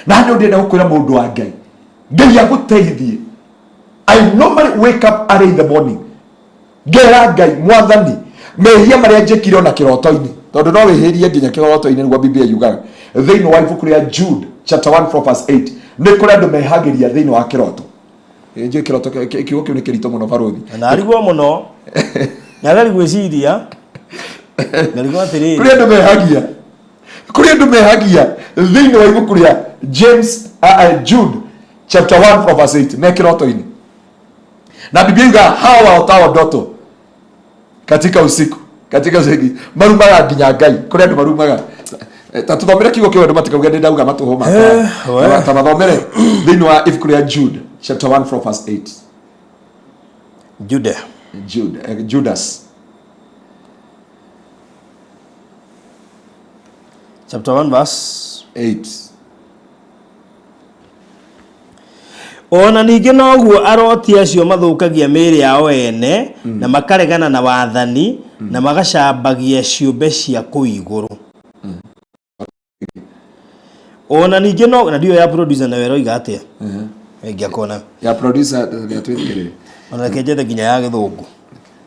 Na nĩ ndĩrenda gũkwĩra mũndũ wa Ngai, Ngai agũteithie. I normally wake up early in the morning, ngera Ngai, Mwathani, mehia marĩa njĩkire ona kĩroto-inĩ, tondũ no wĩhĩrie nginya kĩroto-inĩ, nĩguo Biblia yugaga thĩinĩ wa ibuku rĩa Jude chapter 1 from verse 8, nĩ kũrĩ andũ mehagĩria thĩinĩ wa kĩroto. Njũĩ kĩroto kiugo kĩu nĩ kĩritũ mũno barũthi. Na arigwo mũno. Na arari gwĩciria. Ngarigwo atĩrĩrĩ. Kũrĩ andũ mehagia. Kũrĩ andũ mehagia thĩinĩ wa ibuku rĩa James, Jude chapter 1 from verse 8, me kĩroto-inĩ. Na Biblia yugaga hawa waotao ndoto katika usiku, katika usiku marumaga nginya Ngai. Kũrĩ andũ marumaga. Ta tũthomere kiugo kĩu andũ matikauge ndĩ ndauga matũhũ makwa. We. Ta mathomere thĩinĩ wa ibuku rĩa Jude chapter 1 from verse 8. Jude. Jude, Judas. Chapter 1 verse 8. Ona ningĩ noguo aroti acio mathũkagia mĩĩrĩ yao ene, na makaregana na wathani, na magacambagia ciũmbe cia kũu igũrũ. Ona ningĩ no, na ndiũĩ ya producer nayo ĩroiga atĩa. Ĩngĩakona. Ya producer ya twĩtĩkĩrĩre. Ona reke njethe nginya ya gĩthũngũ.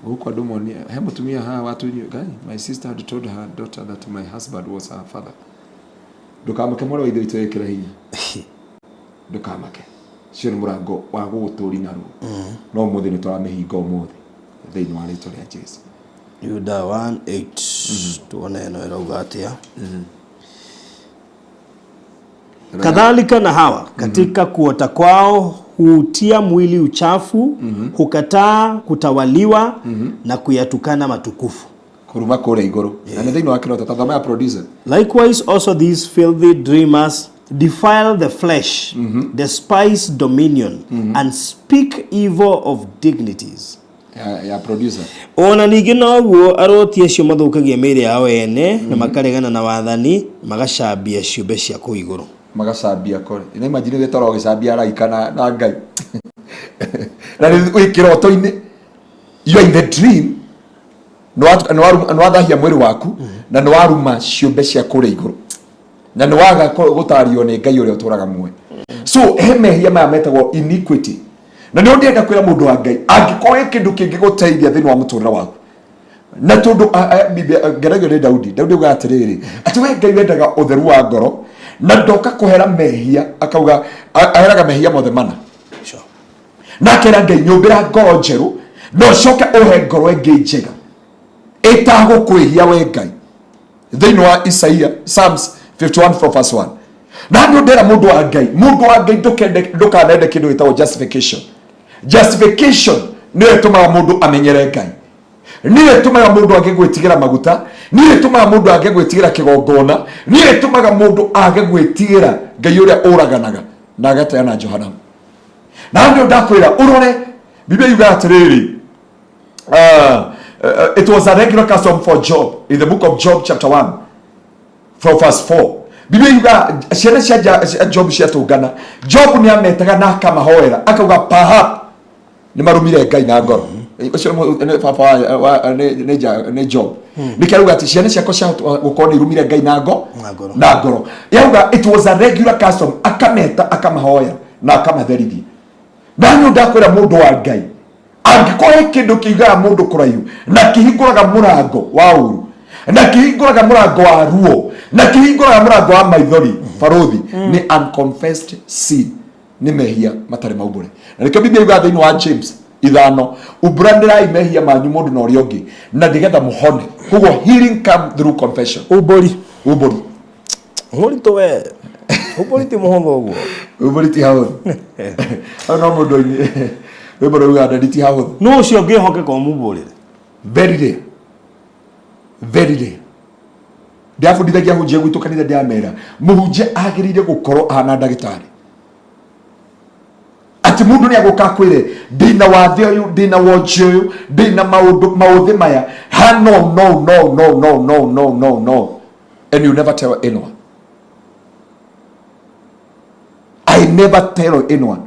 Gũkũ andũ monie, he mũtumia haha watunywo, Ngai, my sister had told her daughter that my husband was her father. Ndũkamake mwarĩ wa ithe witũ ĩkĩra hinya. Ndũkamake. Ũcio nĩ mũrango wa gũgũtũri naruo. No ũmũthĩ nĩ tũramĩhinga ũmũthĩ thĩinĩ wa rĩtwa rĩa Jesu. Yuda 1:8. Tuone ĩno ĩrauga atĩa. Kadhalika na hawa katika kuota kwao huutia mwili uchafu, hukataa kutawaliwa na kuyatukana matukufu. Kuruma kũrĩa igũrũ na nĩ thĩinĩ wa kĩroto ta thoma ya producer. Likewise also these filthy dreamers defile the flesh, despise dominion, and speak evil of dignities. Ya producer. Ona ningĩ noguo aroti acio mathũkagia mĩĩrĩ yao ene na makaregana na wathani, magacambia ciũmbe cia kũu igũrũ. Magacambia kore ina imagine wĩtoro ũgĩcambia araika na Ngai na nĩ wĩ kĩroto-inĩ, you are in the dream, nĩ wathahia mwĩrĩ waku na nĩ waruma ciũmbe cia kũrĩa igũrũ na nĩ waga gũtario nĩ Ngai ũrĩa ũtũraga muoyo. So he mehia maya metagwo iniquity, na nĩ ndĩrenda kwĩra mũndũ wa Ngai, angĩkorwo he kĩndũ kĩngĩgũteithia thĩinĩ wa mũtũrĩre waku, na tondũ ngeragio nĩ Daudi. Daudi augaga atĩrĩrĩ, atĩ we Ngai wendaga ũtheru wa ngoro na ndoka kũhera mehia, akauga aheraga mehia mothe mana. Na akera Ngai, nyũmbĩra ngoro njerũ na ũcoke ũhe ngoro ĩngĩ njega ĩtagũkwĩhia we Ngai, thĩinĩ wa Isaia, Psalms 51 from verse 1. Na nĩ ndĩra mũndũ wa Ngai, mũndũ wa Ngai, ndũkanende kĩndũ gĩtagwo justification. Justification nĩyo ĩtũmaga mũndũ amenyere Ngai, nĩyo ĩtũmaga mũndũ age gwĩtigĩra maguta, nĩyo ĩtũmaga mũndũ age gwĩtigĩra kĩgongona, nĩyo ĩtũmaga mũndũ age gwĩtigĩra Ngai ũrĩa ũraganaga na agateana Johanamu. Na nĩ ndakwĩra ũrore Biblia yugaga atĩrĩrĩ, it was a regular custom for Job, in the book of Job chapter 1 from verse 4. Biblia yuga ciana cia Job ciatũngana, Job nĩ ametaga na akamahoera, akauga perhaps nĩ marumire Ngai na ngoro. Ũcio nĩ baba nĩ Job. Nĩkĩo arauga atĩ ciana ciakwa cia gũkorwo nĩ irumire Ngai na Na ngoro. Na ngoro. Yauga it was a regular custom, akameta, akamahoya na akamatherithia. Na nĩ ndakwĩra mũndũ wa Ngai, angĩkorwo he kĩndũ kĩigaga mũndũ kũraihu na kĩhingũraga mũrango wa ũru na kĩhingũraga mũrango wa ruo na kĩhingũraga mũrango wa maithori, barothi, nĩ unconfessed sin, nĩ mehia matarĩ maumbũre. Na nĩkĩo Biblia yugaga thĩinĩ wa James 5, umbũranĩrai mehia manyu mũndũ na ũrĩa ũngĩ na nĩgetha mũhone. Koguo healing come through confession. Umbũri. Umbũri. Mũritũ we, umbũri ti mũhũthũ ũguo. Umbũri ti hahũthũ. Hau no mũndũ rwĩmbo rũugaga ndari ti hahũthũ. Nũ ũcio ũngĩhokeka ũmumbũrĩre? Very rare, very rare. Ndĩrabundithagia hunjia gwitũ kanitha, ndĩramera mũhunjia agĩrĩire gũkorwo ahana ndagĩtarĩ, atĩ mũndũ nĩ agũka akwĩre, ndĩna wathe ũyũ, ndĩna wonje ũyũ, ndĩna maũndũ maũthĩ maya ha, no, no, no, no, no, no, no, no, no, and you never tell anyone. I never tell anyone.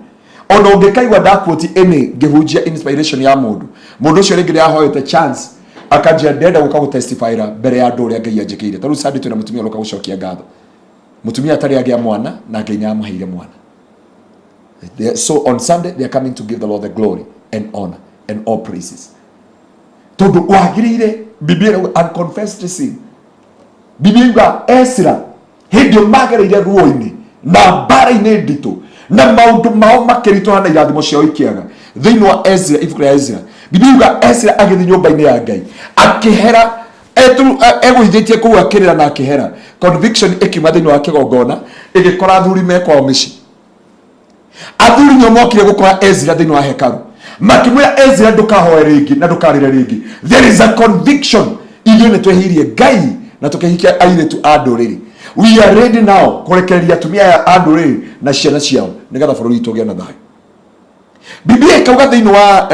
Ona ũngĩkaigua ndaquote any ngĩhunjia inspiration ya mũndũ, mũndũ ũcio rĩngĩ nĩahoete chance, akanjĩra ndĩrenda gũka gũtestifyra mbere ya andũ ũrĩa Ngai anjĩkĩire. Ta rĩu Sunday twĩna mũtumia ũroka gũcokia ngatho, mũtumia atarĩ agĩa mwana na Ngai nĩamũheire mwana. So on Sunday they are coming to give the Lord the glory and honor and all praises, tondũ wagĩrĩire. Biblia ĩrauga unconfessed sin. Biblia yuga Ezra hĩndĩ ĩyo magereire ruo-inĩ na mbara-inĩ nditũ na maũndũ mao makĩritũha na irathimo ciao ikĩaga. Thĩinĩ wa Ezra, ibuku rĩa Ezra, Biblia yuga Ezra agĩthiĩ nyũmba-inĩ ya Ngai akĩhera, egũithĩtie kũu akĩrĩra na akĩhera. Conviction ĩkiuma thĩinĩ wa kĩgongona ĩgĩkora athuri me kwao mĩciĩ. Athuri nĩo mokire gũkora Ezra thĩinĩ wa hekaru, makĩmwĩra, "Ezra, ndũkahoe rĩngĩ na ndũkarĩre rĩngĩ. There is a conviction, ithuĩ nĩ twehirie Ngai na tũkĩhikia airĩtu a ndũrĩrĩ. We are ready now kũrekereria atumia aya a ndũrĩrĩ na ciana ciao nĩgetha bũrũri witũ ũgĩe na thayũ." Biblia ikauga thĩinĩ wa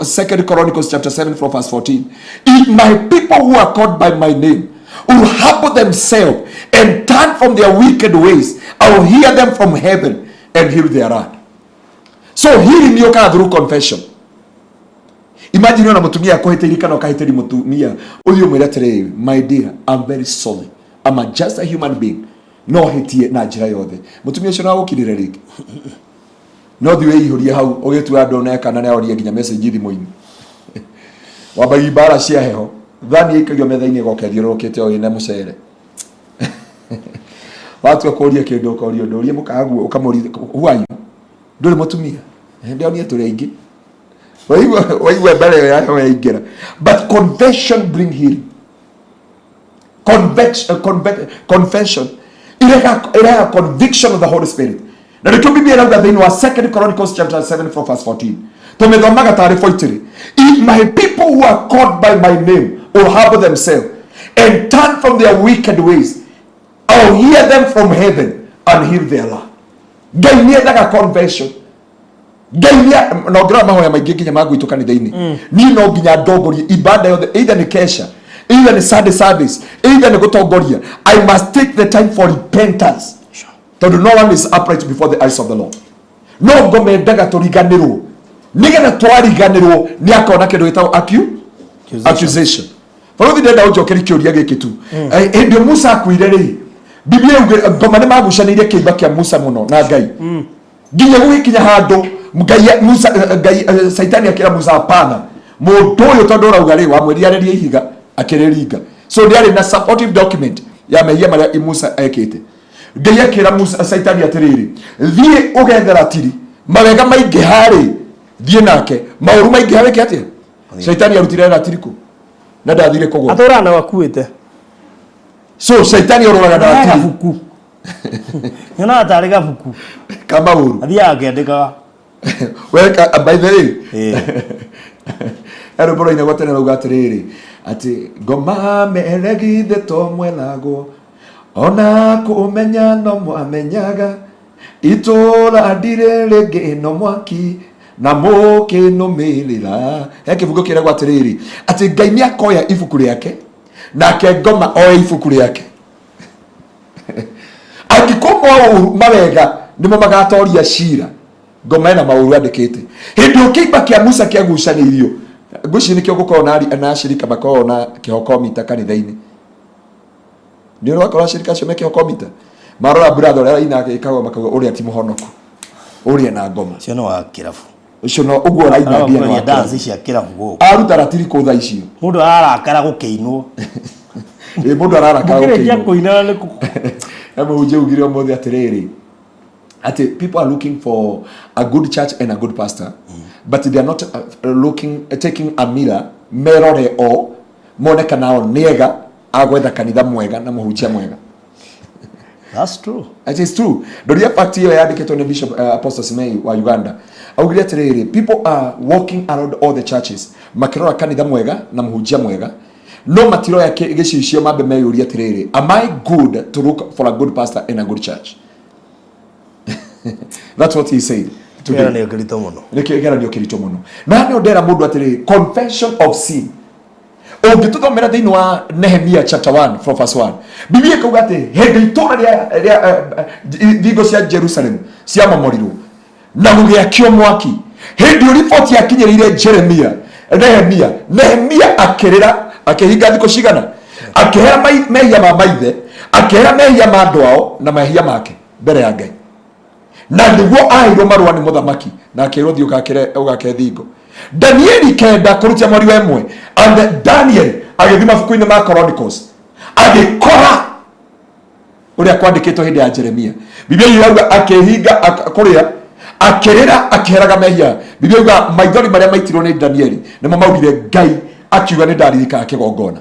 Second Chronicles chapter 7 from verse 14, "If my people who are called by my name will humble themselves and turn from their wicked ways, I will hear them from heaven and heal their land." So healing yũkaga through confession. Imagine ona mũtumia akũhĩtĩirie kana ũkahĩtĩria mũtumia, ũthiĩ ũmwĩre atĩrĩrĩ, "My dear, I'm very sorry. I'm just a human being, no hĩtie na njĩra yothe." Mũtumia ũcio no agũkirĩre rĩngĩ? No thiĩ wĩihũrie hau ũgĩtua andũ neka na nĩarorie nginya message thimũ-inĩ, wambagia mbara cia heho, thani ĩikagio metha-inĩ, ĩgoka ĩthiũrũrũkĩte o ĩna mũcere. Watua kũria kĩndũ, ũkoria ũndũ ũrie mũkaguo, ũkamũria, "Who are you? Ndũrĩ mũtumia?" Ndĩronire tũrĩ aingĩ. Waigua waigua mbere ĩyo yayo yaingĩra. But confession bring healing. Confession irehaga conviction of the Holy Spirit. Na nĩkĩo Biblia ĩrauga thĩinĩ wa Second Chronicles chapter 7 from verse 14, tũmĩthomaga tarĩ 43, "If my people who are called by my name will humble themselves and turn from their wicked ways, I'll hear them from heaven and heal their land." Ngai nĩ endaga confession. Ngai nĩ na ũngĩrora mahoya maingĩ nginya ma gwitũ kanitha-inĩ, niĩ no nginya ndongorie ibada yothe, either nĩ kesha, either nĩ Sunday service, either nĩ gũtongoria. I must take the time for repentance, tondũ no one is upright before the eyes of the Lord. No ngoma endaga tũriganĩrwo, nĩgetha twariganĩrwo nĩ akona kĩndũ gĩtagwo accusation. Barothi, ndenda ũnjokerie kĩũria gĩkĩ tu. Hĩndĩ ĩyo Musa akuire rĩ, Biblia yauge ngoma nĩ magucanĩirie kĩimba kĩa Musa mũno na Ngai, nginya gũgĩkinya handũ Ngai Musa Ngai Saitani akĩra Musa, "Hapana, mũndũ ũyũ tondũ ũrauga rĩ, wamwĩrire arĩrie ihiga, akĩrĩringa." So ndĩarĩ na supportive document ya mehia marĩa Musa ekĩte. Ngai akĩra Musa, Saitani atĩrĩrĩ, "Thiĩ ũgethe ratiri, mawega maingĩha rĩ, thiĩ nake, maũru maingĩha wĩke atĩa?" Saitani arutire ratiri kũ na ndathire kũgwa? Atũraga na gakuĩte. So Saitani orũraga na ratiri. Gabuku nyonaga tarĩ gabuku. Ka maũru. Athiaga akĩandĩkaga. Weka, by the way, Ĩĩ. Rwĩmbo rwainagwo tene rauga atĩrĩrĩ, atĩ ngoma meregithe to mwelagwo ona kũmenya no mwamenyaga itũra ndirĩ rĩngĩ no mwaki na mũkĩnũmĩrĩra. He kĩbungo kĩragwo atĩrĩrĩ, atĩ Ngai nĩ akoya ibuku rĩake nake ngoma oe ibuku rĩake, angĩkorwo maũru mawega nĩmo magatoria cira. Ngoma ĩna maũru andĩkĩte. Hĩndĩ ĩyo kĩimba kĩa Musa kĩagucanĩirio, ngwĩciria nĩkĩo gũkoragwo na acirika makoragwo na kĩhokomita kanitha-inĩ. Nĩ ũrakora acirika acio me kĩhokomita, marora brother ũrĩa araina agĩkagwo, makauga ũrĩa ti mũhonoku, ũrĩa na ngoma. Ũcio nĩ wa kĩrabu. Ũcio no ũguo araina mbia nĩ Arakuria wa dance kĩrabu. Cia kĩrabu gũkũ. Aruta ratiri kũ thaa icio? Mũndũ ararakara gũkĩinwo. Ĩ, mũndũ ararakara Mũkĩrĩkia gũkĩinwo. kũina nĩ He mũhunjia ugire ũmũthĩ atĩrĩrĩ, atĩ people are looking for a good church and a good pastor, but they are not looking taking a mirror merore o mone kana o nĩ ega agwetha kanitha mwega na mũhunjia mwega. That's true. It is true. Ndoria fact ĩyo yandĩkĩtwo nĩ Bishop Apostle Simei wa Uganda. Augire atĩrĩrĩ, people are walking around all the churches makĩrora kanitha mwega na mũhunjia mwega, no matiroya gĩcicio mambe meyũrie atĩrĩrĩ, "Am I good to look for a good pastor in a good church?" That's what he said today. Kĩgeranio kĩritũ mũno. Nĩ kĩgeranio kĩritũ mũno, na nĩ ndera mũndũ atĩrĩrĩ, confession of sin, ũngĩtũthomera thĩinĩ wa Nehemia chapter 1 from verse 1, Biblia ĩkauga atĩ hĩndĩ itũũra rĩa thingo cia Jerusalem ciamomorirwo na gũgĩakio mwaki, hĩndĩ ĩyo riboti yakinyĩrĩire Jeremia, Nehemia, Nehemia akĩrĩra, akĩhinga thikũ cigana, akĩhera mehia ma maithe, akĩhera mehia ma andũ ao na mehia make mbere ya Ngai, na nĩguo aheirwo marũa nĩ mũthamaki na akĩrwo, "Thiĩ ũgakĩre ũgake thingo." Danieli 9 kũrutia mweri wa 1, and Daniel agĩthiĩ mabuku-inĩ ma Chronicles, agĩkora ũrĩa kwandĩkĩtwo hĩndĩ ya Jeremia. Biblia irauga akĩhinga kũrĩa, akĩrĩra, akĩheraga mehia. Biblia yuga maithori marĩa maitirwo nĩ Danieli nĩmo maugire Ngai akiuga, "Nĩ ndaririkana kĩgongona."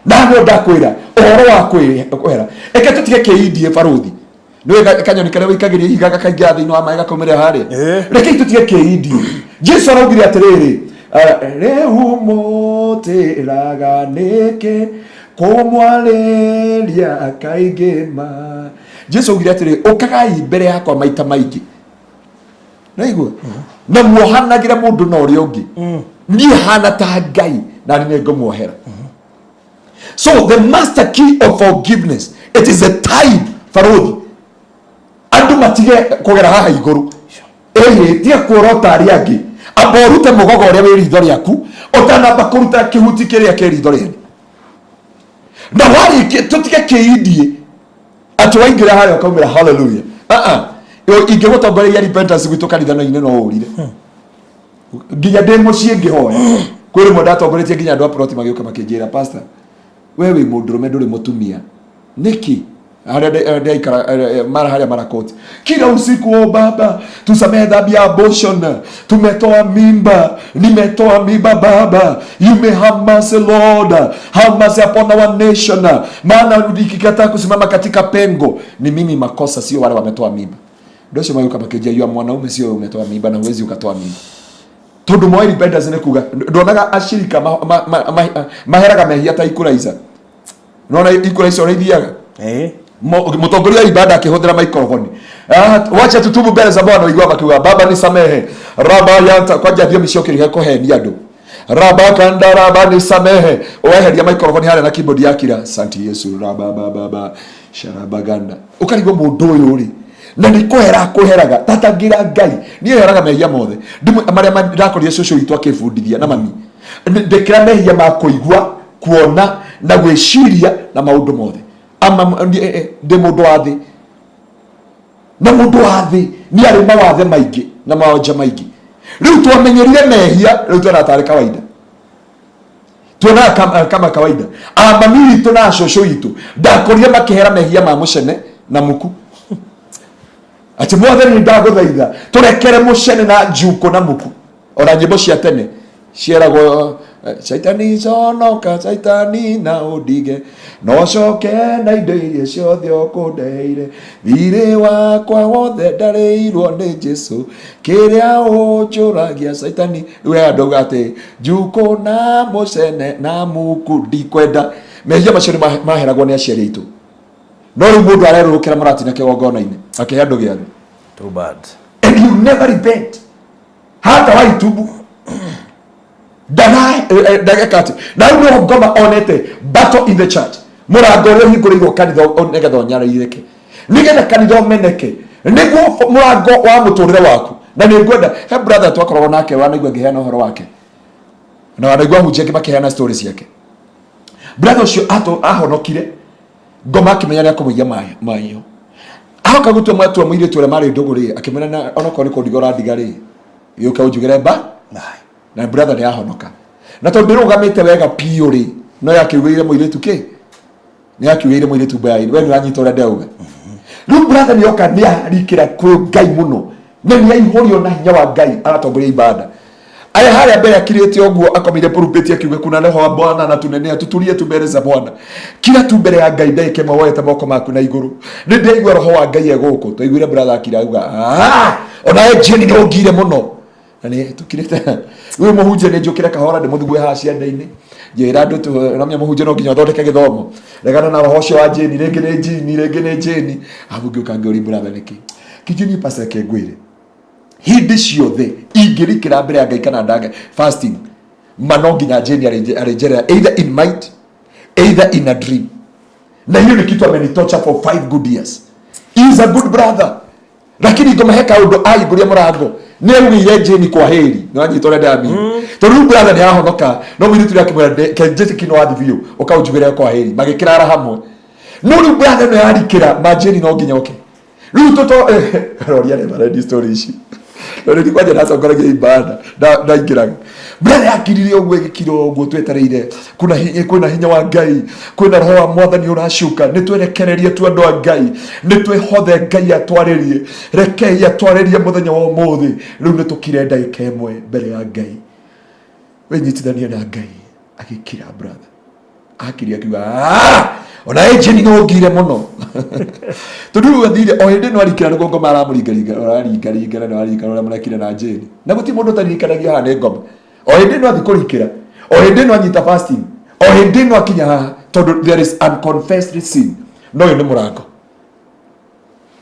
Na no ndakwĩra ũhoro wa kwĩhera, eke tũtige kĩindie. Barũthi, nĩwe kanyoni karĩa wĩikagĩria ihiga gakaingĩra thĩinĩ wa maĩ gakaumĩrĩra harĩa. Rekei tũtige kĩindie. Jesu araugire atĩrĩrĩ, "Rĩu mũtĩraga nĩkĩ kũmwarĩria kaingĩ ma?" Jesu augire atĩrĩrĩ, "Ũkagai mbere yakwa maita maingĩ." Naigua na muohanagĩre mũndũ na ũrĩa ũngĩ, niĩ hana ta Ngai na nĩ ngũmuohera. So the master key of forgiveness, it is a time, barothi, andũ matige kũgera haha igũrũ. Ĩhĩ, tiga kuorota arĩa angĩ, amba ũrute mũgogo ũrĩa wĩ ritho rĩaku ũtanamba kũruta kĩhuti kĩrĩa kĩ ritho rĩene. Na warĩkia, tũtige kĩindie atĩ waingĩra harĩa ũkaumĩra hallelujah. Ah, ingĩgũtongoreria repentance gwitũ kanitha-inĩ no ũrire nginya ndĩ mũciĩ ngĩhoya. Kwĩ rĩmwe ndatongoretie nginya andũ a plot magĩũka makĩnjĩra, "Pastor, we wĩ mũndũrũme, ndũrĩ mũtumia nĩkĩ?" Harĩa ndĩraikara mara harĩa Marakoti. Kila usiku, o Baba, tusamehe dhambi ya abortion. Tumetoa mimba, nimetoa mimba Baba. You may have mercy Lord, have mercy upon our nation. Maana nikikataa kusimama katika pengo, ni mimi makosa, sio wale wametoa mimba. Ndio sema yuka makejia yua mwanaume sio umetoa mimba na huwezi ukatoa mimba. Tondu moeri benda zine kuga ndonaga ashirika maheraga mehia ta ikuraica. Nona ikuraica ũrĩa ithiaga. Mũtongoria wa ibada akĩhũthĩra microphone. Wacha tutubu mbele za Bwana, igua makiuga Baba nisamehe. Raba yanta kwanja thiomi cio kĩrĩhe kũhenia andũ. Raba kanda raba nisamehe. Weheria microphone harĩa na keyboard yakira. Santi Yesu raba baba baba sharabaganda. Ũkarigwo mũndũ ũyũ rĩ. Na nĩ kũhera kũheraga tatangira Ngai. Niĩ heraga mehia mothe. Marĩa ndakorire cũcũ witũ akĩbundithia na mami. Ndĩkĩra mehia ma kũigua, kuona na gwĩciria na maũndũ mothe. Ama ndĩ mũndũ wa thĩ. Na mũndũ wa thĩ nĩ arĩ mawathe maingĩ na mawanja maingĩ. Rĩu twamenyerire mehia, rĩu tuona tarĩ kawaida. Tuonaga kama kawaida. Amami witũ na cũcũ witũ ndakorire makĩhera mehia ma mũcene na muku. Ati mwathani ndagũthaitha tũrekere mũcene na njukũ na muku. Ona nyĩmbo cia tene cieragwo Shaitani conoka, shaitani na ũndige, no coke na indo iria ciothe ũkũndeire. Thirĩ wakwa wothe ndarĩirwo nĩ Jesũ, kĩrĩa ũnjũragia shaitani. Rĩu he andũ auga atĩ njukũ na mũcene na muku ndikwenda. Mehia macio nĩ maheragwo nĩ aciari aitũ. No rĩu mũndũ arerũrũkĩra mũratina kĩgongona-inĩ akĩhe andũ gĩathĩ. Too bad. And you never repent. Hata waitubu. Ndageka na rĩu no ngoma onete battle in the church. Mũrango ũrĩa ũhingũrĩirwo kanitha nĩgetha ũnyarairĩke, nĩgetha kanitha ũmeneke, nĩguo mũrango wa mũtũrĩre waku. Na nĩ ngwenda he brother twakoragwo nake wanaigua ngĩheana ũhoro wake, na wanaigua hunjia angĩ makĩheana story ciake. Brother ũcio ahonokire ngoma akĩmenya nĩ akũmũiya maiyo. Ahoka gũtua matua mũirĩtu ũrĩa marĩ ndũgũ rĩ, akĩmwĩra na onokorwo nĩ kũndiga ũrandiga rĩ, gĩũke ũnjugĩre mba na brother nĩ ahonoka. Na tondũ ndĩrũgamĩte wega piũ rĩ, no yakiugĩire mũirĩtu kĩ? Nĩ yakiugĩire mũirĩtu mbayainĩ. We nĩũranyita ũrĩa ndauga. Rĩu brother nĩ oka nĩ arikĩra kwĩ Ngai mũno, na nĩ aihũrio na hinya wa Ngai aratongoria ibada. Aya harĩa mbere akirĩte ũguo akomire pulpit akiuga kuna roho wa Bwana na tunenea tutulie tu mbere za Bwana. Kila tu mbere ya Ngai ndagĩka ĩmwe woete moko maku na igũrũ. Nĩ ndaigua roho wa Ngai egũkũ. Twaiguire brother akira auga, ona we Jane nĩ ũngire mũno. Na nĩ tukirĩte. Rĩu mũhunjia nĩ njũkĩre kahora ndĩmũthugue haha cianda-inĩ. Njĩra andũ tu, ramia mũhunjia no nginya ũthondeke gĩthomo. Regana na roho ũcio wa Jane, rĩngĩ nĩ Jane, rĩngĩ nĩ Jane. Arabu ngĩũka ngĩũria brother nĩkĩ. Kĩnjini pastor kengwĩre. Hĩndĩ ciothe ingĩrikĩra mbere ya Ngai kana ndanga fasting, ma no nginya Jane arĩnjerera either in might, either in a dream. Na hiyo ni kitu amenitocha for 5 good years. He is a good brother. Lakini ngoma he kaũndũ ahingũria mũrango nĩ augĩire Jane kwa heri. Nĩ wanyita ũrĩa ndamini. Tondũ rĩu brother nĩ ahonoka, no mũirĩtu ũrĩa akĩmwĩra kenjĩtĩki no athi biũ, ũkaũnjugĩre kwa heri. Magĩkĩrara hamwe. No rĩu brother nĩ arikĩra ma Jane no nginya oke. Rĩu tũto roria nĩ marendi story ici. No rĩu kwanja ndatongoragia ibada, ndaingĩraga. Brother yakirire ũguo ĩgĩkira ũguo twetereire. Kuna kwĩna hinya wa Ngai, kwĩna roho wa Mwathani ũracuka. Nĩ twerekererie tu andũ a Ngai, nĩ twĩhothe Ngai atwarĩrie. Rekei atwarĩrie mũthenya wa ũmũthĩ. Rĩu nĩ tũkire ndagĩka ĩmwe mbere ya Ngai. Wĩnyitithanie na Ngai. Agĩkira brother. Akiria akiuga, ona engine no ngire mũno. Tondũ rĩu athire o hĩndĩ ĩno arikĩra nĩguo ngoma aramũringaringa, ũraringaringa na nĩwaririkana ũrĩa mũrekire na Jane. Na gũtirĩ mũndũ ũtaririkanagia haha nĩ ngoma. O hĩndĩ ĩno athi kũrikĩra, o hĩndĩ ĩno anyita fasting, o hĩndĩ ĩno akinya haha, tondũ there is unconfessed sin. No ũyũ nĩ mũrango.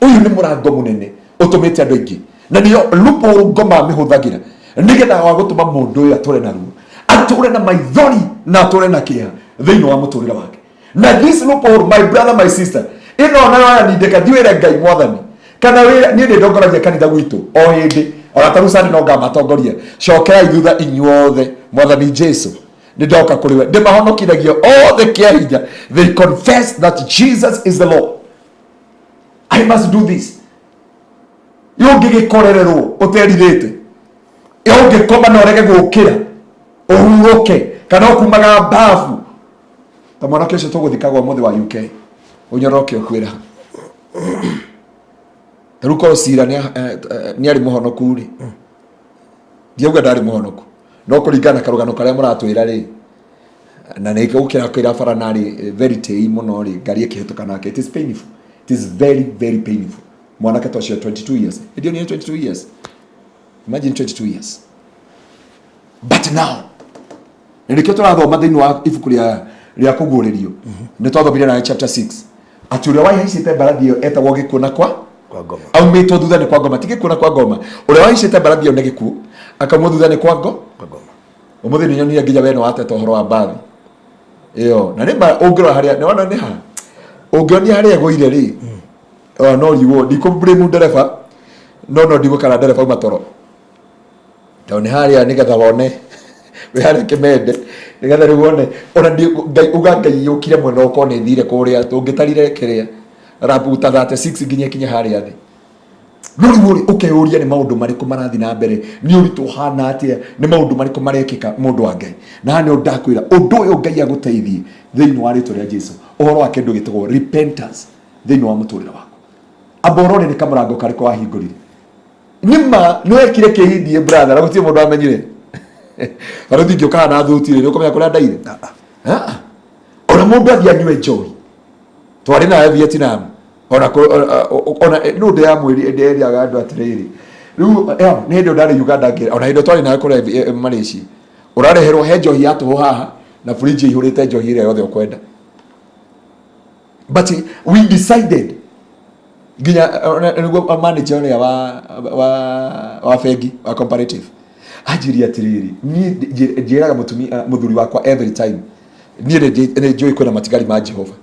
Ũyũ nĩ mũrango mũnene ũtũmĩte andũ aingĩ. Na nĩyo loophole ngoma amĩhũthagĩra nĩgetha wa gũtũma mũndũ ũyũ atũre na ruo, atũre na maithori na atũre na kĩeha thĩinĩ wa mũtũrĩre wake. Na this loophole, my brother, my sister, ĩno nayo yanindĩka, thiĩ wĩre Ngai Mwathani. Kana wĩre, niĩ nĩ ndongoragia kanitha gwitũ o hĩndĩ, ona ta rĩu Sunday no ngamatongoria. Cokerai thutha inyuothe, Mwathani Jesu, nĩ ndoka kũrĩ we. Ndĩmahonokithagia othe kĩa hinya. They confess that Jesus is the Lord. I must do this. Ũngĩgĩkorererwo ũterirĩte, ũngĩkoma na ũrege gũkĩra, ũhurũke, kana ũkumaga mbabu. Ta mwanake ũcio tũgũthikagwo ũmũthĩ wa UK, ũnyoroke ũkuĩra. Ta rĩu korwo cira nĩ arĩ mũhonoku rĩ, ndiauga ndarĩ mũhonoku, no kũringana na karũgano karĩa mũratwĩra rĩ, na nĩ gũkĩra kwĩra bara narĩ very tĩi mũno rĩ, ngari ĩkĩhĩtũka nake. It is painful, it is very very painful. Mwanake ta ũcio 22 years, ĩndio nĩ 22 years, imagine 22 years. But now na nĩkĩo tũrathoma thĩinĩ wa ibuku rĩa kũguũrĩrio, nĩ twathomire nayo chapter 6, atĩ ũrĩa wahaicĩte mbarathi ĩyo etagwo gĩkuũ na kwa Kwa ngoma. Aumĩtwo thutha nĩ kwa ngoma, ti gĩkuũ na kwa ngoma. Ũrĩa wahaicĩte mbarathi ĩyo nĩ gĩkuũ, akaumwo thutha nĩ kwa ngo. Kwa ngoma. Ũmũthĩ nĩ nyonire nginya we nĩ wateta ũhoro wa mbathi ĩyo, na nĩ ma ũngĩrora harĩa nĩ wona nĩ ha ũngĩonia harĩa ĩgũire rĩ, ona no rigwo ndikũ ndereba, no ndigũkara ndereba uma toro, tondũ nĩ harĩa nĩgetha wone wĩ harĩa kĩmende, nĩgetha rĩu wone ona Ngai uga Ngai yũkire mwena ũkorwo nĩ thire kũrĩa tũngĩtarire kĩrĩa rabuta 36 nginya ikinye harĩa thĩ. No rĩu rĩ, ũkeyũria nĩ maũndũ marĩkũ marathiĩ na mbere, nĩ ũritũ ũhana atĩa, nĩ maũndũ marĩkũ marekĩka, mũndũ wa Ngai. Na haha nĩho ndakwĩra ũndũ ũyũ Ngai agũteithie thĩinĩ wa rĩtwa rĩa Jesu, ũhoro wa kĩndũ gĩtagwo repentance thĩinĩ wa mũtũrĩre waku. Amba ũrore nĩ kamũrango karĩkũ wahingũrire. Nĩma nĩ wekire kĩhindie, brother, na gũtirĩ mũndũ wamenyire. Barũthi ingĩũka na thuti rĩ, nĩ ũkũmenya kũrĩa ndaire? Ah. Ona mũndũ athiĩ anyue njohi, twarĩ nawe Vietnam, ona ona no ndĩ ya mwĩri ndĩrĩaga andũ atĩrĩrĩ, rĩu nĩ hĩndĩ ĩyo ndarĩ Uganda ona hĩndĩ ĩyo twarĩ nawe kũrĩa Malaysia, ũrareherwo he njohi ya tũhũ haha na fridge ĩihũrĩte njohi ĩrĩa yothe ũkwenda. But we decided nginya nĩguo manager ũrĩa wa bengi wa Comparative anjĩrie atĩrĩrĩ, niĩ njĩraga mũtumia mũthuri wakwa every time, niĩ nĩ njũĩ kwĩna matigari ma Jehova,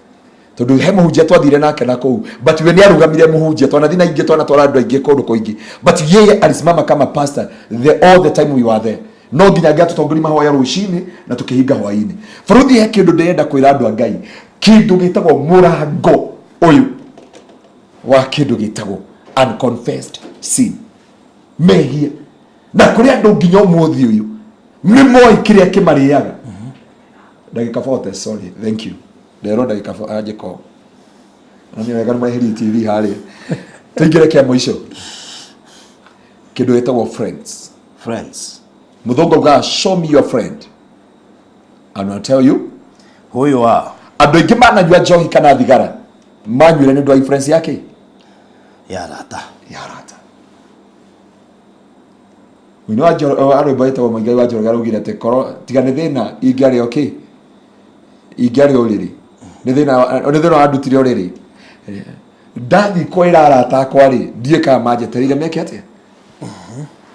tondũ he mũhunjia twathire nake na kũu, but we nĩ arũgamire mũhunjia, twanathi na ingĩ, twanatwara andũ aingĩ kũndũ kũingĩ, but yeye alisimama kama pastor all the time we were there. No nginya angĩatũtongoria mahoya rũcinĩ na tũkĩhinga hwainĩ. Barũthi, he kĩndũ ndĩrenda kwĩra andũ a Ngai, kĩndũ gĩtagwo mũrango ũyũ wa kĩndũ gĩtagwo unconfessed sin, mehia. Na kũrĩ andũ nginya ũmũthĩ ũyũ nĩ moĩ kĩrĩa kĩmarĩaga. Ndagĩka 40, sorry, thank you, nderwo ndagĩka anjĩko na nĩ wega nĩ mweherie TV harĩa. Tũingĩre kĩa mũico, kĩndũ gĩtagwo friends. Friends. Mũthũngũ augaga, "Show me your friend and I'll tell you who you are." Andũ aingĩ mananyua njohi kana thigara manyuire nĩ ũndũ wa influence yake ya arata. Ya arata. Mũini wa wa rwĩmbo wĩtagwo Mũigai wa Njoroge araugire atĩ korwo tiga nĩ thĩna ingĩarĩ o kĩ ingĩarĩ ũrĩrĩ, nĩ thĩna wandutire ũrĩrĩ, ndathiĩ kwĩra arata akwa rĩ, ndiĩ kana manjetereire meke atĩa.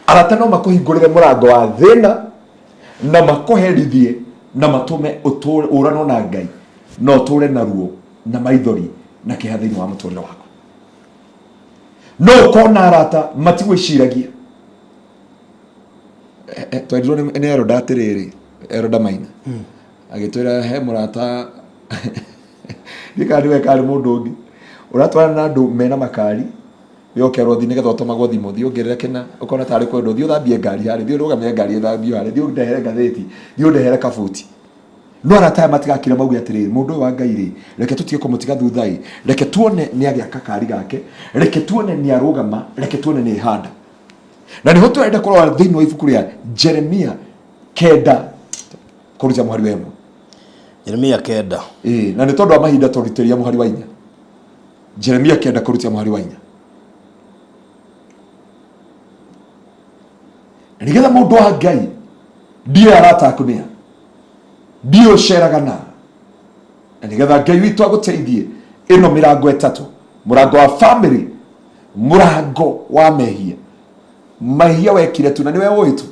Arata no makũhingũrĩre mũrango wa thĩna na makũherithie na matũme ũtũre ũranwo na Ngai na ũtũre na ruo na maithori na kĩeha thĩinĩ wa mũtũrĩre waku. No ũkona arata matigwĩciragia. Twerirwo nĩ Eroda atĩrĩrĩ, Eroda Maina agĩtwĩra he mũrata, ndiĩ nĩwe kana nĩ mũndũ ũngĩ, ũratwarana na andũ mena makari, we ũkerwo thiĩ nĩgetha ũtũmagwo thimũ, thiĩ ũngĩrĩre kĩna ũkona tarĩ kwendwo, thiĩ ũthambie ngari harĩ, thiĩ ũrũgamie ngari ĩthambio harĩ, thiĩ ũndehere ngathĩti, thiĩ ũndehere kabuti. No arata aya matigakira mauge atĩrĩrĩ, mũndũ ũyũ wa Ngai rĩ, reke tũtige kũmũtiga thutha ĩ, reke tuone nĩ agĩaka kari gake, reke tuone nĩ arũgama, reke tuone nĩ handa. Na nĩho tũrenda kũrora thĩinĩ wa ibuku rĩa Jeremia 9 kũruta mũhari wa 1. Jeremia 9. Ĩĩ, na nĩ tondũ wa mahinda tũrutĩria mũhari wa 4. Jeremia 9 kũrutia mũhari wa 4. Na nĩgetha mũndũ wa Ngai, ndiĩ arata aku nĩa, ndiĩ ũceraga na nĩgetha Ngai witũ agũteithie ĩno mĩrango ĩtatũ: mũrango wa family, mũrango wa mehia, mehia wekire tu na nĩwe ũĩ tu,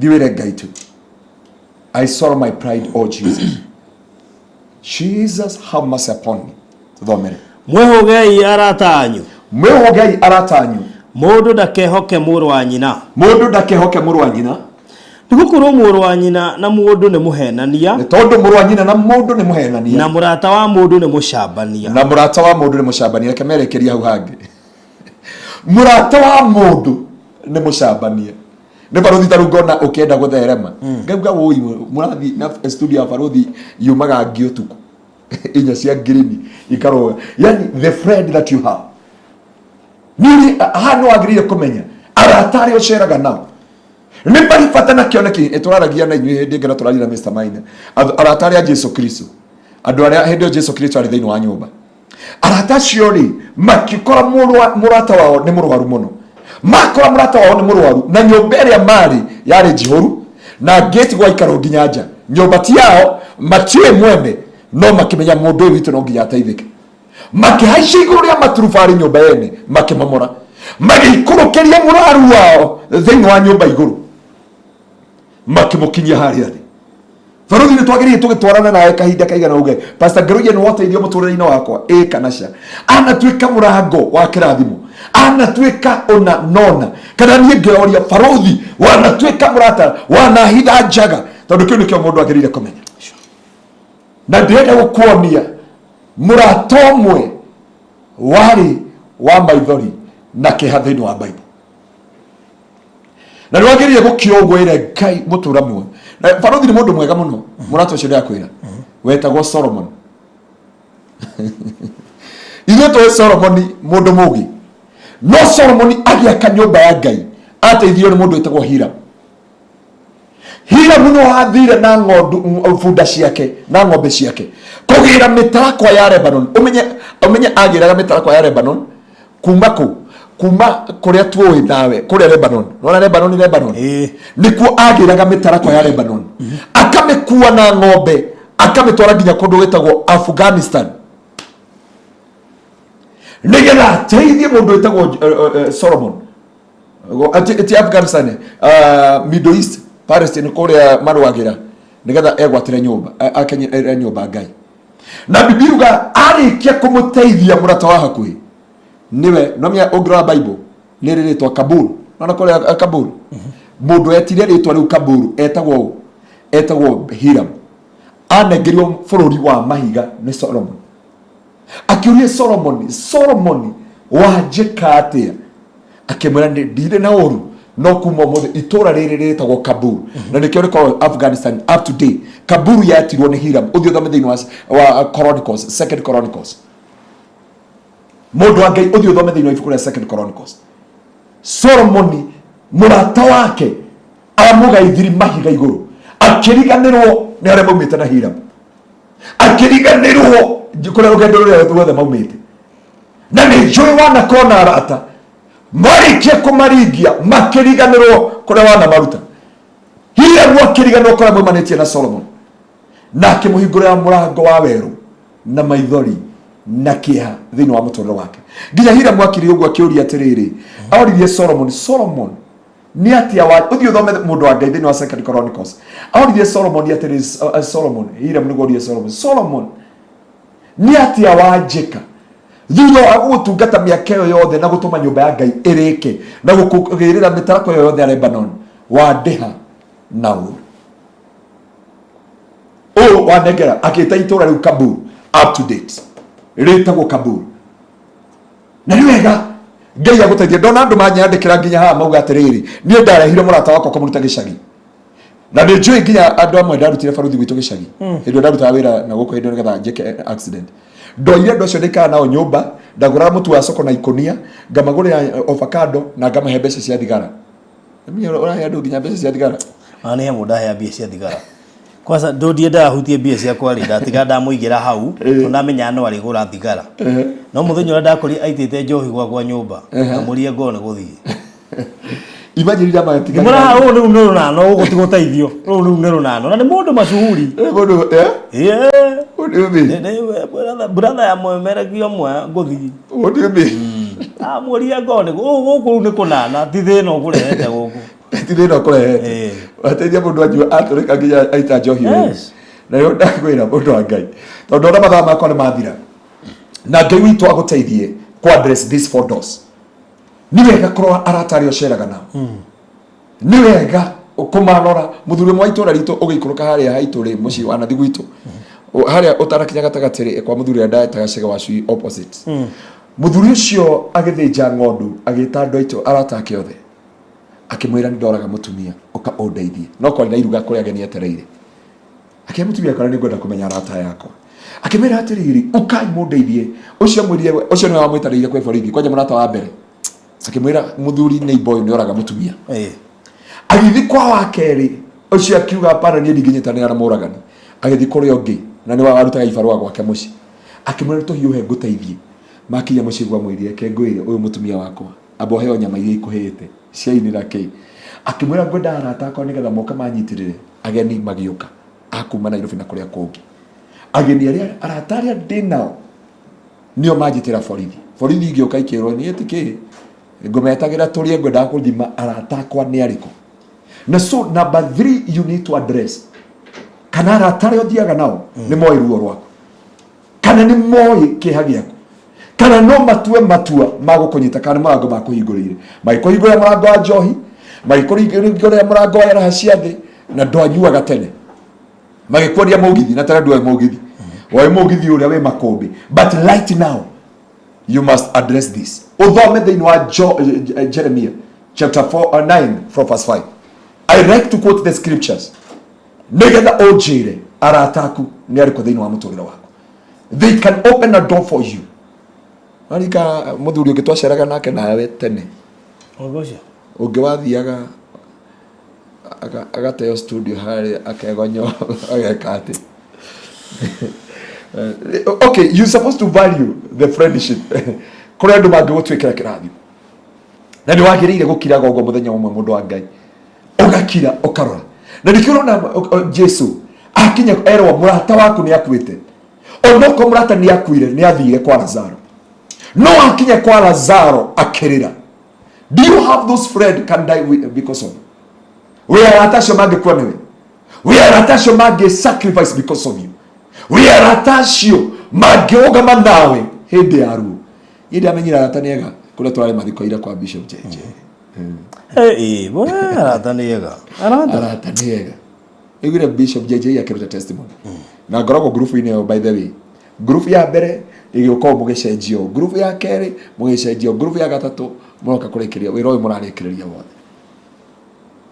thiĩ wĩre Ngai tu, "I swallow my pride, oh Jesus. Jesus, have mercy upon me." Tuthomere. Mwĩhũgei arata anyu. Mwĩhũgei arata anyu. Mũndũ ndakehoke mũrũ wa nyina. Mũndũ ndakehoke mũrũ wa nyina. Nĩgũkorwo mũrũ wa nyina na mũndũ nĩ mũhenania. Nĩ tondũ mũrũ wa nyina na mũndũ nĩ mũhenania. Na mũrata wa mũndũ nĩ mũcambania. Na mũrata wa mũndũ nĩ mũcambania. Reke merekeria hau hangĩ, mũrata wa mũndũ nĩ mũcambania. Nĩ barũthi, ta rĩu ngona ũkĩenda gũtherema, ngauga wũi mũrathi na studio ya barũthi yumaga ngi ũtukũ. Inya cia ngirini ikarũga. Yani the friend that you have, nĩ haha nĩ wagĩrĩire kũmenya arata arĩa ũceraga nao nĩ marĩ bata na kĩoneki. Tũraragia na inyuĩ hĩndĩ ĩngĩ na tũraria na Mr. Maina. Arata arĩa Jesu Kristo, andũ arĩa hĩndĩ ĩyo Jesu Kristo arĩ thĩinĩ wa nyũmba, arata acio rĩ makĩkora mũrata wao nĩ mũrwaru mũno. Makora mũrata wao nĩ mũrwaru na nyũmba ĩrĩa marĩ yarĩ njihũru na ngĩti gwaikarwo nginya nja. Nyũmba ti yao, matiũĩ mwene, no makĩmenya mũndũ ũyũ witũ no nginya ateithĩke. Makĩhaica igũrũ rĩa maturubarĩ nyũmba yene, makĩmomora, magĩikũrũkĩria mũrwaru wao thĩinĩ wa nyũmba igũrũ, makĩmũkinyia harĩa thĩ. Barothi, nĩ twagĩrĩire tũgĩtwarana nawe kahinda kaigana uge, Pastor Ngeruye, nĩ wateithio mũtũrĩre-inĩ wakwa, ĩ kana ca? Anatuĩka mũrango wa kĩrathimo, anatuĩka ũna nona kana niĩ ngĩoria barothi, wanatuĩka mũrata, wanahitha njaga, tondũ kĩu nĩkĩo mũndũ agĩrĩire kũmenya. Na ndĩrenda gũkuonia mũrata ũmwe warĩ wa maithori na kĩeha thĩinĩ wa Bible, na nĩ wagĩrĩire gũkira ũguo ĩre Ngai mũtũra muoyo. Na barothi nĩ mũndũ mwega mũno. Mũrata ũcio ndĩrakwĩra wetagwo Solomon. Ithuĩ tũĩ Solomoni mũndũ mũgĩ, no Solomoni agĩaka nyũmba ya Ngai ateithirio nĩ mũndũ wĩtagwo Hiram. Hiramu nĩ wathire na ng'ondu, bunda ciake na ng'ombe ciake kũgĩra mĩtarakwa ya Lebanon. Ũmenye agĩraga mĩtarakwa ya Lebanon kuma kũ? Kuma kũrĩa tuoĩ nawe kũrĩa Lebanon. Nona Lebanon, Lebanon nĩkuo agĩraga mĩtarakwa ya Lebanon, akamĩkua na ng'ombe, akamĩtwara nginya kũndũ gwĩtagwo Afghanistan, nĩgetha ateithie mũndũ wĩtagwo Solomon. Ti Afghanistan, Middle East, Palestine, kũrĩa marũagĩra, nĩgetha egwatĩre nyũmba, akenyere nyũmba Ngai. Na Bibilia yuga arĩkia kũmũteithia mũrata wa hakuhĩ nĩwe nomia. Ũngĩrora Bible nĩ rĩ rĩtwa Kabul, nona kũrĩa Kabul, mũndũ etire rĩtwa rĩu Kabul etagwo Hiram. Anengerio bũrũri wa mahiga nĩ Solomon. Akĩũria Solomoni, "Solomoni, wanjĩka atĩa?" Akĩmwĩra, "Nĩ ndirĩ na ũru, no kuma ũmũthĩ itũra rĩrĩ rĩtagwo Kabul." Na nĩkĩo rĩkoragwo Afghanistan up to date. Kabul yatirwo nĩ Hiram. Ũthiĩ ũthome thĩinĩ wa Chronicles, Second Chronicles. Mũndũ wa Ngai, ũthiĩ ũthome thĩinĩ wa ibuku rĩa Second Chronicles. Solomoni mũrata wake amũgaithiri mahiga igũrũ, akĩriganĩrwo nĩ arĩa maumĩte na Hiram, akĩriganĩrwo kũrĩa rũgendo rũrĩa ruothe maumĩte. Na nĩ njũĩ wanakorwo na arata, marĩkia kũmaringia makĩriganĩrwo kũrĩa wanamaruta. Hiramu akĩriganĩrwo kũrĩa maumanĩtie na Solomon, na akĩmũhingũrĩra mũrango wa werũ na maithori na kĩeha thĩinĩ wa mũtũrĩre wake, nginya Hiramu akĩrĩ ũguo akĩũria atĩrĩrĩ, oririe Solomon, "Solomon, nĩ atĩa wa?" Ũthiĩ ũthome, mũndũ wa Ngai, thĩinĩ wa Second Chronicles. Oririe Solomon atĩrĩ, Solomon, Hiram nĩguo oririe Solomon, "Solomon, nĩ atĩa wanjĩka thutha wa gũgũtungata mĩaka ĩyo yothe na gũtũma nyũmba ya Ngai ĩrĩke na gũkũgĩrĩra mĩtarakwa ĩyo yothe ya Lebanon? Wandĩha na ũru ũũ wanengera." Akĩta itũra rĩu Kabul. Up to date rĩtagwo Kabul. Na nĩ wega Ngai agũteithie. Ndona andũ manyandĩkĩra nginya haha mauga atĩrĩrĩ, niĩ ndarehire mũrata wakwa kũmũruta gĩcagi, na nĩ njũĩ nginya andũ amwe ndarutire baruthi gwitũ gĩcagi hĩndĩ ĩyo ndarutaga wĩra na gũkũ, hĩndĩ ĩyo nĩgetha njĩke accident. Ndoire andũ acio, ndaikara nao nyũmba, ndagũraga mũtu wa soko na ikũnia, ngamagũrĩra avocado na ngamahe mbeca cia thigara. Niĩ ũrahe andũ nginya mbeca cia thigara? Ona nĩ he mũndũ ahea mbia cia thigara. Kwanza ndũndiendaga hutie mbia ciakwa rĩ, ndatiga ndamũigĩra hau tondũ ndamenya no arĩgũra thigara. No mũthenya ũrĩa ndakorire aitĩte njohi gwakwa nyũmba, ngamũria ngoro nĩ gũthiĩ. Imagine iria magatigagĩra. Ngĩmwĩra, "Rũrũ rĩu nĩ rũnano, gũkũ ti gũteithio, rũrũ rĩu nĩ rũnano." Na nĩ mũndũ mashuhuri. Mũndũ, eh? Ĩĩ. What do you mean? Brother ya mũmerekia ũmwe ngũthiĩ. What do you mean? Amũria ngoro nĩ gũkũ rĩu nĩ kũnana, ti thĩna ũkũrehete gũkũ. Ti thĩna ũkũrehete. Wateithia mũndũ anyua atũrĩka nginya aita njohi ũru. Na rĩo ndakwĩra, mũndũ wa Ngai, tondũ ona mathaa makwa nĩ mathira, na Ngai witũ agũteithie ku address these four doors. Nĩ wega kũrora arata arĩa ũceraga nao, nĩ wega kũmarora. Mũthuri ũmwe wa itũra ritũ, ũgĩikũrũka harĩa haitũ rĩ, mũciĩ wa nathi gwitũ harĩa ũtanakinya gatagatĩ rĩ, kwa mũthuri ũrĩa ndetaga Cege wa Cui opposite, mũthuri ũcio agĩthĩnja ng'ondu, agĩta andũ aitũ, arata ake othe, akĩmwĩra, "Nĩ ndoraga mũtumia, ũka ũndeithie." No kwarĩ na iruga kũrĩa ageni etereire. Akĩra mũtumia akora, "Nĩ ngwenda kũmenya arata yakwa." Akĩmera atĩrĩrĩ, ũkai mũndeithie. Ũcio amwĩrire, ũcio nĩwe wamwĩtarĩire kwĩ borithi, kwanja mũrata wa mbere. Akĩmwĩra mũthuri neighbor ũyũ nĩoraga mũtumia. Agĩthiĩ kwa wa kerĩ, ũcio akiuga hapana, niĩ ndingĩnyitanĩra na mũragani. Agĩthiĩ kũrĩa ũngĩ, na nĩwe warutaga ibarũa gwake mũciĩ. Akĩmwĩra tũhiũhe ngũteithie. Makinya mũciĩ gwa mwĩrire, reke ngwĩre ũyũ mũtumia wakwa, amba ũheo nyama iria ikũhĩte, ciainĩra kĩ. Akĩmwĩra ngwenda arata akwa nĩgetha moke manyitĩrĩre, ageni magĩũka, a kuma Nairobi na kũrĩa kũngĩ. Ageni arĩa, arata arĩa ndĩ nao, nĩo manjĩtĩra borithi. Borithi igĩũka ikĩrwo niĩ ti kĩ, ngũmetagĩra tũrĩe ngwendaga kũthima arata akwa nĩ arĩkũ. Na so number 3 you need to address, kana arata arĩa ũthiaga nao nĩ moĩ ruo rwaku, kana nĩ moĩ kĩeha gĩaku, kana no matue matua ma gũkũnyita, kana nĩ mũrango makũhingũrĩire. Magĩkũhingũrĩra mũrango wa njohi, magĩkũhingũrĩra mũrango wa raha cia thĩ, na ndwanyuaga tene. Magĩkuonia mũgithi, na tene ndwoĩ mũgithi, woĩ mũgithi ũrĩa wĩ makũmbĩ. But right now you must address this. Ũthome thĩinĩ wa Jeremiah chapter 9 from verse 5. I like to quote the scriptures nĩgetha ũnjĩre arata aku nĩ arĩkũ thĩinĩ wa mũtũrĩre waku. They can open a door for you. Arika mũthuri ũngĩ twaceraga nake nawe tene, ũngĩ wathiaga agateo studio harĩa akegonyo ageka atĩ. Okay, you supposed to value the friendship. Kũrĩ andũ mangĩgũtuĩkĩra kĩrathimo, na nĩ wagĩrĩire gũkiraga ũguo mũthenya ũmwe, mũndũ wa Ngai, ũgakira ũkarora. Na nĩkĩo ũrona Jesu akinya erwo mũrata waku nĩ akuĩte, onokorwo mũrata nĩ akuire, nĩ athire kwa Lazaro, no akinya kwa Lazaro akĩrĩra. Do you have those friend can die because of you? Wĩ arata acio mangĩkua nĩwe, wĩ arata acio mangĩ sacrifice because of you, wĩ arata acio mangĩrũgama nawe hĩndĩ ya ruo. Niĩ ndamenyire arata nĩ ega kũrĩa tũrarĩ mathiko ira kwa Bishop JJ. Arata nĩ ega. Arata. Arata nĩ ega. Iguire Bishop JJ akĩruta testimony. Na ngoragwo ngurubu-inĩ ĩyo, by the way. Ngurubu ya mbere ĩgĩũka mũgĩcenjio, ngurubu ya kerĩ mũgĩcenjio, ngurubu ya gatatũ mũroka kũrĩkĩrĩria wĩra ũyũ mũrarĩkĩrĩria wothe.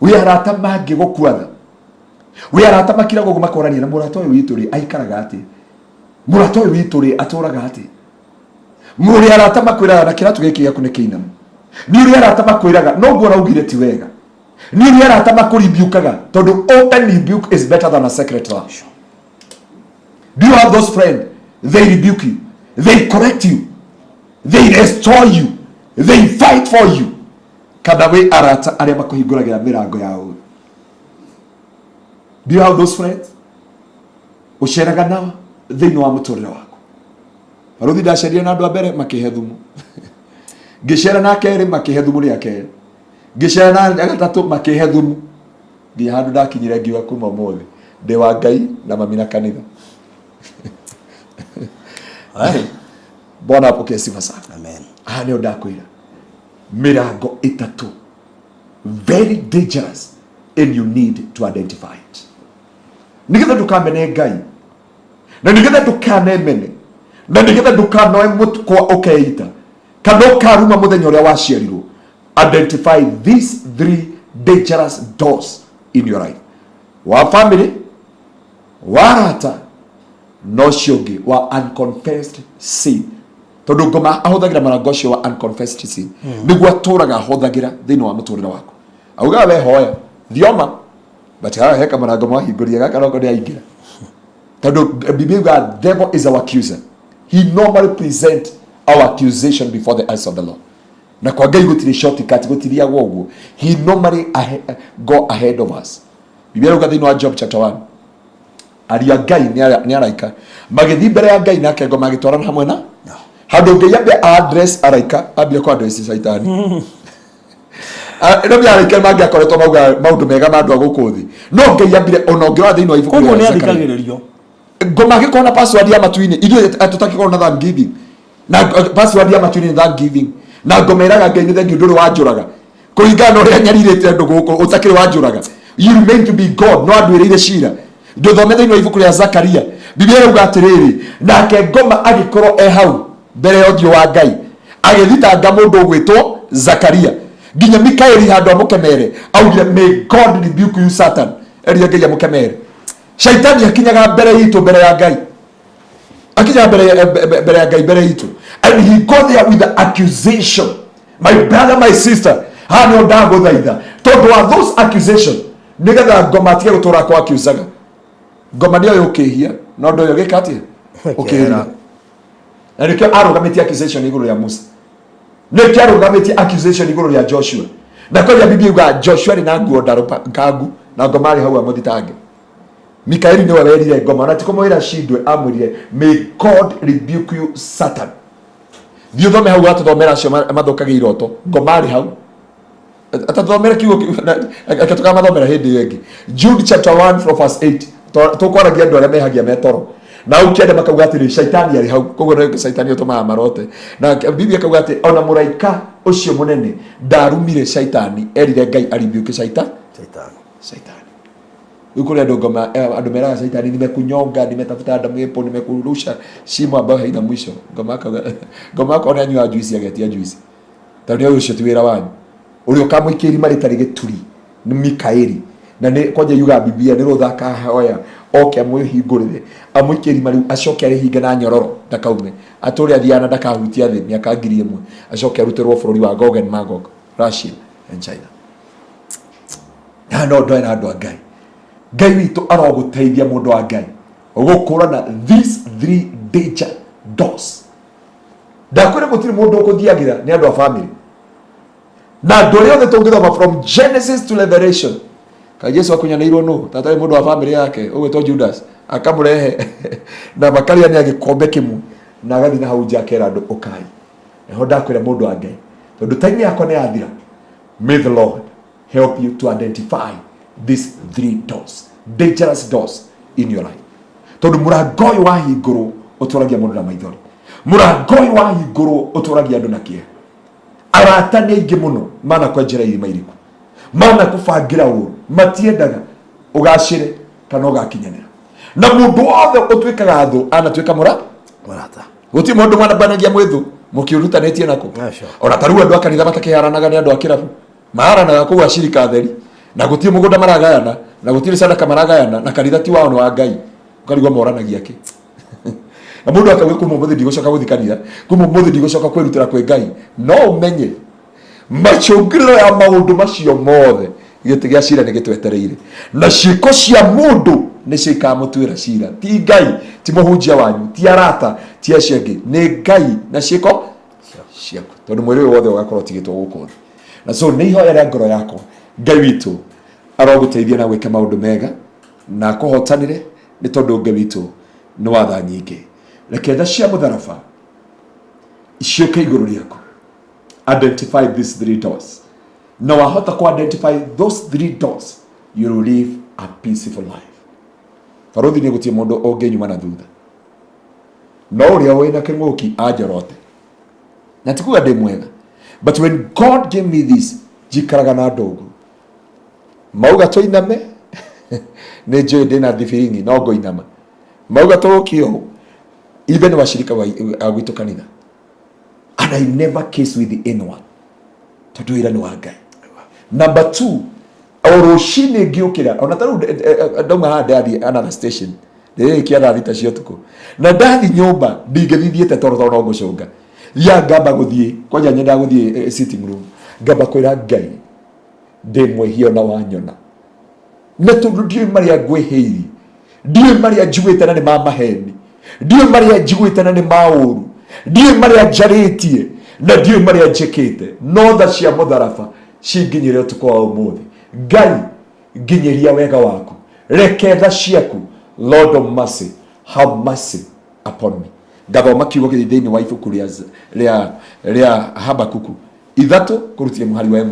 Wĩ arata mangĩgũkua tha. Wĩ arata makiraga ũguo makorania na mũrata ũyũ witũ rĩ aikaraga atĩ, mũrata ũyũ witũ rĩ atũraga atĩ. Mũrĩ arata makwĩraga na kĩratũ gĩkĩ gĩaku nĩ kĩinamu. Nĩ ũrĩ arata makwĩraga noguo ũraugire ti wega. Nĩ ũrĩ arata makũribiukaga tondũ open rebuke is better than a secret love. Do you have those friends? They rebuke you, they correct you, they restore you, they fight for you. Kana wĩ arata arĩa makũhingũragĩra mĩrango ya ũũru. Do you have those friends? Ũceraga nao thĩinĩ wa mũtũrĩre waku. Barũthi ndacerire na andũ a mbere makĩhe thumu. Ngĩcera na kerĩ makĩhe thumu rĩa kerĩ. Ngĩcera na gatatũ makĩhe thumu. Nginya handũ ndakinyire ngiuga kuma ũmũthĩ ndĩ wa Ngai na mami na kanitha. Bwana apokee sifa sana. Amen. Haha nĩho ndakwĩra mĩrango ĩtatũ very dangerous and you need to identify it. Nĩgetha ndũkamene Ngai, na nĩgetha ndũkanemene, na nĩgetha ndũkanoe mũtũkwa ũkeita kana ũkaruma mũthenya ũrĩa waciarirwo. Identify these 3 dangerous doors in your life. Wa family, wa arata, na ũcio ũngĩ wa unconfessed sin. Tondũ ngoma ahũthagĩra mũrango ũcio wa unconfessed sin nĩguo atũraga ahũthagĩra thĩinĩ wa mũtũrĩre waku. Augaga we hoya thioma, but haha heka mũrango mwahingũrire gaka noko nĩ aingĩra. Tondũ Biblia yugaga devil is our accuser. He normally present our accusation before the eyes of the Lord. Na kwa Ngai gũtirĩ shortcut, gũtiriagwo ũguo. He normally go ahead of us. Biblia yugaga thĩinĩ wa Job chapter 1, ariũ a Ngai nĩ araika magĩthiĩ mbere ya Ngai nake ngoma agĩtwarana hamwe na handũ Ngai ambe address araika, ambire kũ address Shaitani. No nĩ araika mangĩakoretwo mauga maũndũ mega ma andũ a gũkũ thĩ, no Ngai ambire ona ũngĩrora thĩinĩ wa ibuku Koguo rĩa nĩ Zakaria. athikagĩrĩrio. Ngoma angĩkorwo na password ya matu-inĩ, ithuĩ tũtakĩkorwo na thanksgiving. Na password ya matu-inĩ nĩ thanksgiving. Na ngoma ĩraga Ngai nĩ thank you ndũrĩ wanjũraga. Kũringana na ũrĩa nyarirĩte andũ gũkũ ũtakĩrĩ wanjũraga. You remain to be God, no andwĩrĩire cira. Ndũthome thĩinĩ wa ibuku rĩa Zakaria. Biblia ĩrauga atĩrĩrĩ, nake ngoma agĩkorwo e hau mbere ya ũthiũ wa Ngai agĩthitanga mũndũ ũgwĩtwo Zakaria. Nginya Mikaeli handũ amũkemere augire may God rebuke you Satan. Erire Ngai amũkemere. Shaitani akinyaga mbere itũ mbere ya Ngai. Akinya mbere ya Ngai, mbere itũ, and he go there with the accusation. My brother, my sister, haha nĩho ndagũthaitha tondũ wa those accusation, nĩgetha ngoma atige gũtũra kwa accusaga. Ngoma nĩyo yũkĩhia no ndũ ũyũ gĩka atĩa ũkĩhia, na nĩkĩo arũgamĩtie accusation igũrũ rĩa Musa, nĩkĩo arũgamĩtie accusation igũrũ rĩa Joshua. Na kwaria Biblia yuga Joshua arĩ na nguo ndarũ nkangu na ngoma arĩ hau amũthitange. Mikaeli nĩwe werire ngoma, na ti kũmwĩra cindwe, amwĩrire, "May God rebuke you, Satan." Thiĩ ũthome hau watũthomera acio mathũkagia iroto, ngoma arĩ hau atatũthomere kiugo kĩu, reke tũkamathomera hĩndĩ ĩyo ĩngĩ. Jude chapter 1 from verse 8. Tũkwaragia andũ arĩa mehagia metoro na hau kĩanda makauga atĩrĩ, shaitani arĩ hau, koguo nĩ shaitani ũtũmaga marote. Na Biblia akauga atĩ ona mũraika ũcio mũnene ndarumire shaitani, erire Ngai aribiũke shaitani. Shaitani. Shaitani. Rĩu kũrĩ andũ ngoma, andũ meraga shaitani, "Nimekunyonga, nimetafuta damu yepo, nimekurusha shimo ambayo haina mwisho." Ngoma akauga, ngoma akorwo nĩ anyuaga juice, agetia juice, tondũ nĩ ũcio ti wĩra wanyu. Ũrĩa ũkamũikia irima rĩtarĩ gĩturi nĩ Mikaeli, na nĩ kwanja yuga Biblia nĩ rũtha akahoya oke amwĩhingũrĩre, amũikie irima rĩu, acoke arĩhinge na nyororo ndakaume, atũre athiaga na ndakahutia thĩ mĩaka 1000, acoke arutĩrwo bũrũri wa Gog and Magog, Russia and China. Na no ndoe na andũ a Ngai, Ngai witũ arogũteithia, mũndũ wa Ngai, gũkũrana these three danger doors. Ndakwĩra gũtirĩ mũndũ ũkũthiagĩra, nĩ andũ a family na andũ arĩa othe tũngĩthoma from Genesis to Revelation. Kaĩ Jesu akunyanĩirwo nũ tatarĩ mũndũ wa family yake ũgwĩtwo Judas, akamũrehe na makarĩania gĩkombe kĩmwe, na agathiĩ na hau nja akera andũ ũkai. Naho ndakwĩra, mũndũ wa Ngai, tondũ time yakwa nĩ yathira, may the Lord help you to identify these three doors, dangerous doors in your life, tondũ mũrango ũyũ wahingũrwo ũtũragia mũndũ na maithori, mũrango ũyũ wahingũrwo ũtũragia andũ na kĩeha. Arata nĩ aingĩ mũno manakwenjera irima iriku, manakũbangĩra ũru, matiendaga ũgacĩre kana ũgakinyanĩra, na mũndũ wothe ũtuĩkaga thũ anatuĩka mũra Mũrata. Gũtirĩ mũndũ mwanambanagia mwĩthũ mũkĩũrutanĩtie nako. Aca. Ona ta rĩu andũ a kanitha matakĩharanaga nĩ andũ a kĩrabu maharanaga kũu acirika theri, na gũtirĩ mũgũnda maragayana, na gũtirĩ sadaka maragayana, na kanitha ti wao, nĩ wa Ngai. Ũkarigwo moranagia kĩ, na mũndũ akauga, "Kuma ũmũthĩ ndigũcoka gũthiĩ kanitha, kuma ũmũthĩ ndigũcoka kwĩrutĩra kwĩ Ngai." No ũmenye macũngĩrĩro ya maũndũ macio mothe, gĩtĩ gĩa cira nĩ gĩtwetereire, na ciĩko cia mũndũ nĩcio ikamũtuĩra cira, ti Ngai, ti mũhunjia wanyu, ti arata, ti acio angĩ, nĩ Ngai na ciĩko ciaku, tondũ mwĩrĩ ũyũ wothe ũgakorwo ũtigĩtwo gũkũ thĩ. Na so nĩ ihoya rĩa ngoro yakwa, Ngai witũ arogũteithia na gwĩka maũndũ mega na akũhotanĩre, nĩ tondũ Ngai witũ nĩ watha nyingĩ. Reke tha cia mũtharaba ciũke igũrũ rĩaku. Identify these three doors, na wahota ku identify those three doors, you will live a peaceful life. Barothi nĩ gũtirĩ mũndũ ũngĩnyuma na thutha, no ũrĩa wĩna kĩng'ũki anjorote, na ti kuga ndĩ mwega, but when God gave me this, njikaraga na ndũngũ mauga tũiname, nĩ njũĩ ndĩna thibiringi no ngũinama. Mauga tũũkie ũũ, even washirika wa a gwitũ kanitha, and I never case with anyone, tondũ wĩra nĩ wa Ngai. Number two, o rũcinĩ ngĩũkĩra, ona ta rĩu ndauma haha ndathiĩ another station, ndĩrĩkia thaa 6 cia ũtukũ, na ndathi nyũmba ndingĩthiĩ thiĩte toro, tondũ no ngũcũnga. Thia ngamba gũthiĩ kwanja, nyendaga gũthiĩ sitting room, ngamba kwĩra Ngai ndĩ mwĩhia ona wanyona, na tondũ ndiũĩ marĩa ngwĩhĩirie, ndiũĩ marĩa njiguĩte na nĩ ma maheni, ndiũĩ marĩa njiguĩte na nĩ ma ũru, ndiũĩ marĩa njarĩtie, na ndiũĩ marĩa njĩkĩte, no tha cia mũtharaba cinginyĩre ũtukũ wa ũmũthĩ. Ngai, nginyĩria wega waku, reke tha ciaku, Lord of mercy, have mercy upon me. Ngathoma kiugo gĩthĩ thĩinĩ wa ibuku rĩa Habakuku 3 kũrutia mũhari wa 1,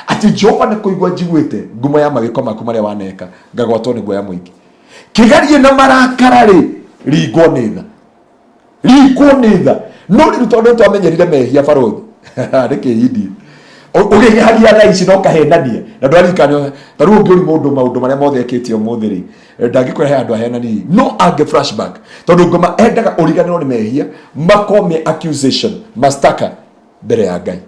atĩ Jehova, nĩ kũigua njiguĩte ngumo ya magĩko maku marĩa waneka, ngagwatwo nĩ guoya mũingĩ. Kĩgarie na marakara rĩ, ringwo nĩ tha, ringwo nĩ tha. No rĩu tondũ twamenyerire mehia, barothi nĩ kĩhindi ũgĩhagia thaa ici no kahenania na ndwaririkana. Ta rĩu ũngĩũri mũndũ maũndũ marĩa mothe ekĩte ũmũthĩ rĩ, ndangĩkwĩra he andũ ahenani, no angĩ flashback, tondũ ngoma endaga ũriganĩrwo nĩ mehia makomie accusation, mastaka mbere ya Ngai,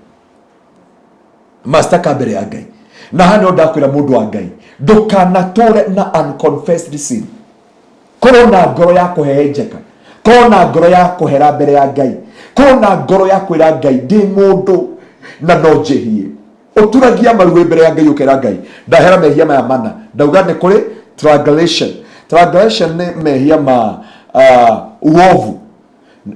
mastaka mbere ya Ngai. Na haha no ndakwĩra, mũndũ wa Ngai, ndũkanatũre na unconfessed sin. Korwo na ngoro ya kũhehenjeka, Korwo na ngoro ya kũhera mbere ya Ngai, korwo na ngoro ya kwĩra Ngai ndĩ mũndũ na no njĩhie. Ũturagia maru wĩ mbere ya Ngai ũkera Ngai ndahera mehia maya mana. Ndauga nĩ kũrĩ transgression. Transgression nĩ mehia ma uovu,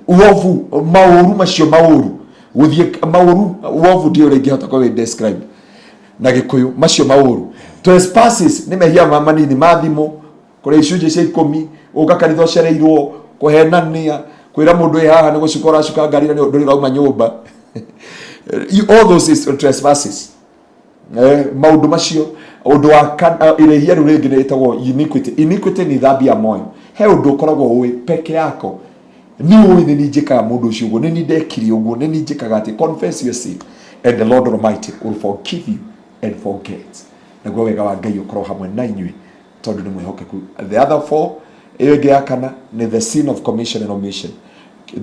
uovu, maũru macio maũru, gũthiĩ maũru, uovu ndiũĩ ũrĩa ingĩhota kũ describe na Gĩkũyũ macio maũru. Trespasses nĩ mehia ma manini ma thimũ, kũrĩa icunjĩ cia ikũmi, gũka kanitha ũcereirwo, kũhenania, kwĩra mũndũ ĩ haha nĩ gũcuka ũracuka ngari na ndũrĩ ũrauma nyũmba. All those is trespasses. Maũndũ macio. Ũndũ wa irĩhia rĩu rĩngĩ nĩ rĩtagwo iniquity. Iniquity ni dhambi ya moyo. He ũndũ ũkoragwo ũĩ peke yako, nĩ ũĩ nĩ niĩ njĩkaga mũndũ ũcio ũguo, nĩ niĩ ndekire ũguo, nĩ niĩ njĩkaga atĩ. Confess your sin and the Lord Almighty will forgive you and forget. Naguo wega wa Ngai ũkorwo hamwe na inyuĩ tondũ nĩ mwĩhokeku. The other four, ĩyo ĩngĩ ya kana nĩ the sin of commission and omission,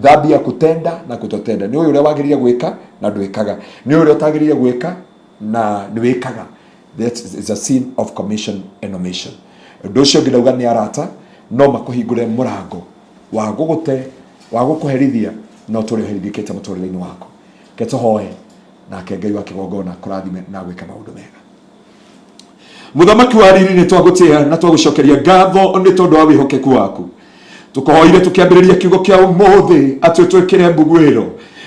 dhambi ya kutenda na kutotenda. Nĩ ũyũ ũrĩa wagĩrĩire gwĩka na ndwĩkaga, nĩ ũyũ ũrĩa ũtagĩrĩire gwĩka na nĩ wĩkaga. That is a sin of commission and omission. Ũndũ ũcio ũngĩ ndauga nĩ arata no makũhingũre mũrango wa gũgũte, wa gũkũherithia, no tũrĩ ũherithĩkĩte mũtũrĩre-inĩ waku. Ke tũhoe nake Ngai wa kĩgongona kũrathime na gwĩka maũndũ mega. Mũthamaki wa riri, nĩ twagũtĩa na twagũcokeria ngatho nĩ tondũ wa wĩhokeku waku. Tũkũhoire tũkĩambĩrĩria kiugo kĩa ũmũthĩ atĩ ũtwĩkĩre mbuguĩro.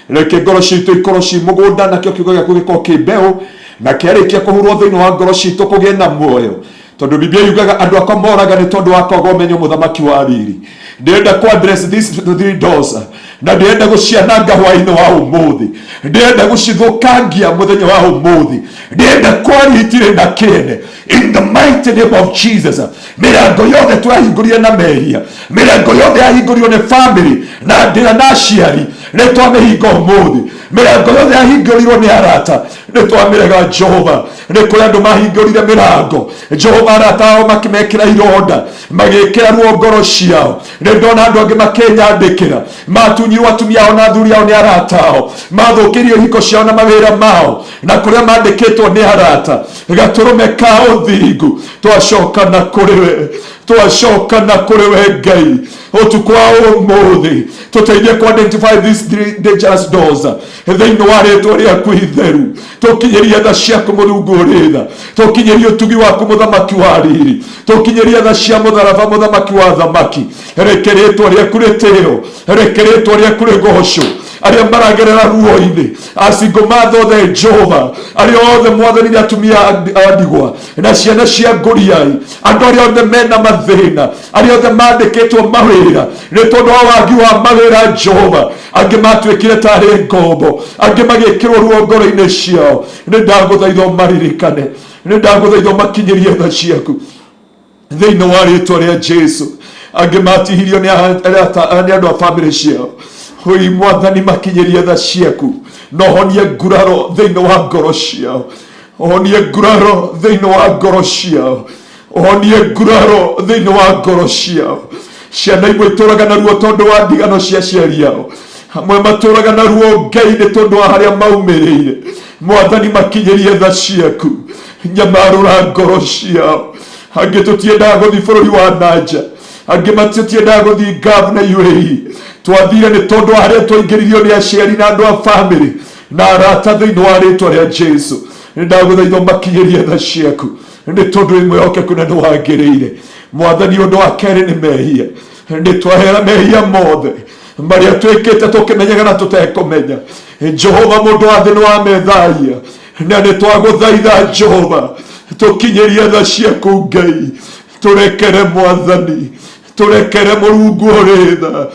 Reke ngoro citũ ikorwo ci mũgũnda, nakĩo kiugo gĩaku gĩkorwo kĩ mbeũ, na kĩarĩkia kũhurwo thĩinĩ wa ngoro citũ kũgĩe na muoyo, tondũ Biblia yugaga andũ akwa moraga nĩ tondũ wa kwaga ũmenyo. Mũthamaki wa riri, ndĩrenda ku address these three doors na ndĩrenda gũciananga hwaĩ-inĩ wa ũmũthĩ, ndĩrenda gũcithũkangia mũthenya wa ũmũthĩ, ndĩrenda kwaria itirĩ na kĩene. In the mighty name of Jesus, mĩrango yothe twahingũrire na mehia, mĩrango yothe yahingũrirwo nĩ family na ndĩra na aciari, nĩ twamĩhinga ũmũthĩ. Mĩrango yothe yahingũrirwo nĩ arata, nĩ twamĩrega. Jehova, nĩ kũrĩ andũ mahingũrire mĩrango, Jehova, arata ao makĩmekĩra ironda, magĩkĩra ruo ngoro ciao. Nĩ ndona andũ angĩ makĩnyandĩkĩra matunyirwo atumia ao na athuri ao nĩ arata ao, mathũkĩrio ihiko ciao na mawĩra mao na kũrĩa mandĩkĩtwo nĩ arata. Gatũrũme ka ũthingu, twacoka na kũrĩ we, twacoka na kũrĩ we Ngai ũtukũ wa ũmũthĩ. Tũteithie ku identify these three dangerous doors thĩinĩ wa rĩtwa rĩaku itheru. Tũkinyĩrie tha ciaku, Mũrungu ũrĩ tha. Tũkinyĩrie ũtugi waku, Mũthamaki wa riri. Tũkinyĩrie tha cia mũtharaba, Mũthamaki wa thamaki. Reke rĩtwa rĩaku rĩtĩo, reke rĩtwa rĩaku rĩgocwo. Arĩa maragerera ruo-inĩ, acingo mathothe, Jehova, arĩa othe, Mwathani, nĩ atumia a ndigwa na ciana cia ngũriai, andũ arĩa othe mena mathĩna, arĩa othe mandĩkĩtwo mawĩra nĩ tondũ wa wagi wa mawĩra, Jehova, angĩ matuĩkire tarĩ ngombo, angĩ magĩkĩrwo ruo ngoro-inĩ ciao, nĩ ndagũthaitha ũmaririkane, nĩ ndagũthaitha ũmakinyĩrie tha ciaku thĩinĩ wa rĩtwa rĩa Jesu. Angĩ matihirio nĩ andũ a bamĩrĩ ciao, oi Mwathani, makinyĩrie tha ciaku na ũhonie nguraro thĩinĩ wa ngoro ciao, ũhonie nguraro thĩinĩ wa ngoro ciao, ũhonie nguraro thĩinĩ wa ngoro ciao. Ciana imwe itũraga na ruo tondũ wa ndigano cia aciari ao, amwe matũraga na ruo, Ngai, nĩ tondũ wa harĩa maumĩrĩire. Mwathani, makinyĩrie tha ciaku, nyamarũra ngoro ciao. Angĩ tũtiendaga gũthiĩ bũrũri wa nanja, angĩ matutiendaga gũthiĩ Gulf na UAE, twathire nĩ tondũ wa harĩa twaingĩririo nĩ aciari na andũ a bamĩrĩ na arata. Thĩinĩ wa rĩtwa rĩa Jesu, nĩ ndagũthaitha ũmakinyĩrie tha ciaku nĩ tondũ wĩ mwĩhokeku na nĩ wagĩrĩire, Mwathani. Ũndũ wa kerĩ nĩ mehia. Nĩ twahera mehia mothe marĩa twĩkĩte tũkĩmenyaga na tũtekũmenya. Jehova, mũndũ wa thĩ nĩ wamethaia, na nĩ twagũthaitha, Jehova, tũkinyĩrie tha ciaku. Ngai, tũrekere. Mwathani, tũrekere. Mũrungu ũrĩ tha,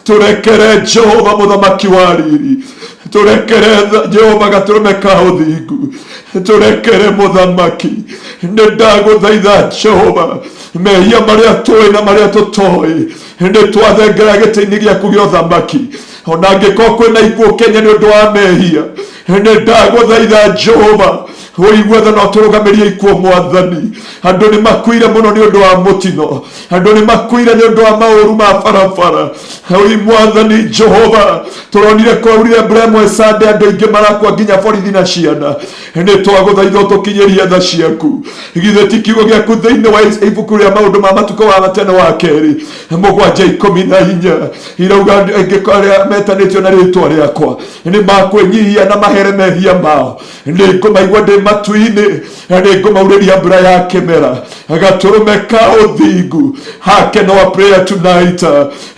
tũrekere. Jehova Mũthamaki wa riri, tũrekere. Jehova Gatũrũme ka ũthingu, tũrekere. Mũthamaki, nĩ ndagũthaitha, Jehova, mehia marĩa tũĩ na marĩa tũtoĩ, nĩ twathengera gĩtĩ-inĩ gĩaku gĩa ũthamaki. Ona angĩkorwo kwĩna ikuũ Kenya nĩ ũndũ wa mehia, nĩ ndagũthaitha, Jehova. Ũigue tha na ũtũrũgamĩrie ikuũ Mwathani. Andũ nĩ makuire mũno nĩ ũndũ wa mũtino, andũ nĩ makuire nĩ ũndũ wa maũru ma barabara. Oi Mwathani Jehova, tũronire kwaurire mbura ĩmwe Sunday, andũ aingĩ marakua nginya borithi na ciana. Nĩ twagũthaitha ũtũkinyĩrie tha ciaku. Githĩ ti kiugo gĩaku thĩinĩ wa ibuku rĩa maũndũ ma matukũ wa tene wa kerĩ 7:14 irauga angĩkorwo arĩa metanĩtio na rĩtwa rĩakwa nĩ makwĩnyihia na mahere mehia mao, nĩ ngũmaigua ndĩ matu-inĩ na nĩ ngũmaurĩria mbura ya kĩmera. Gatũrũme ka ũthingu, hearken our prayer tonight.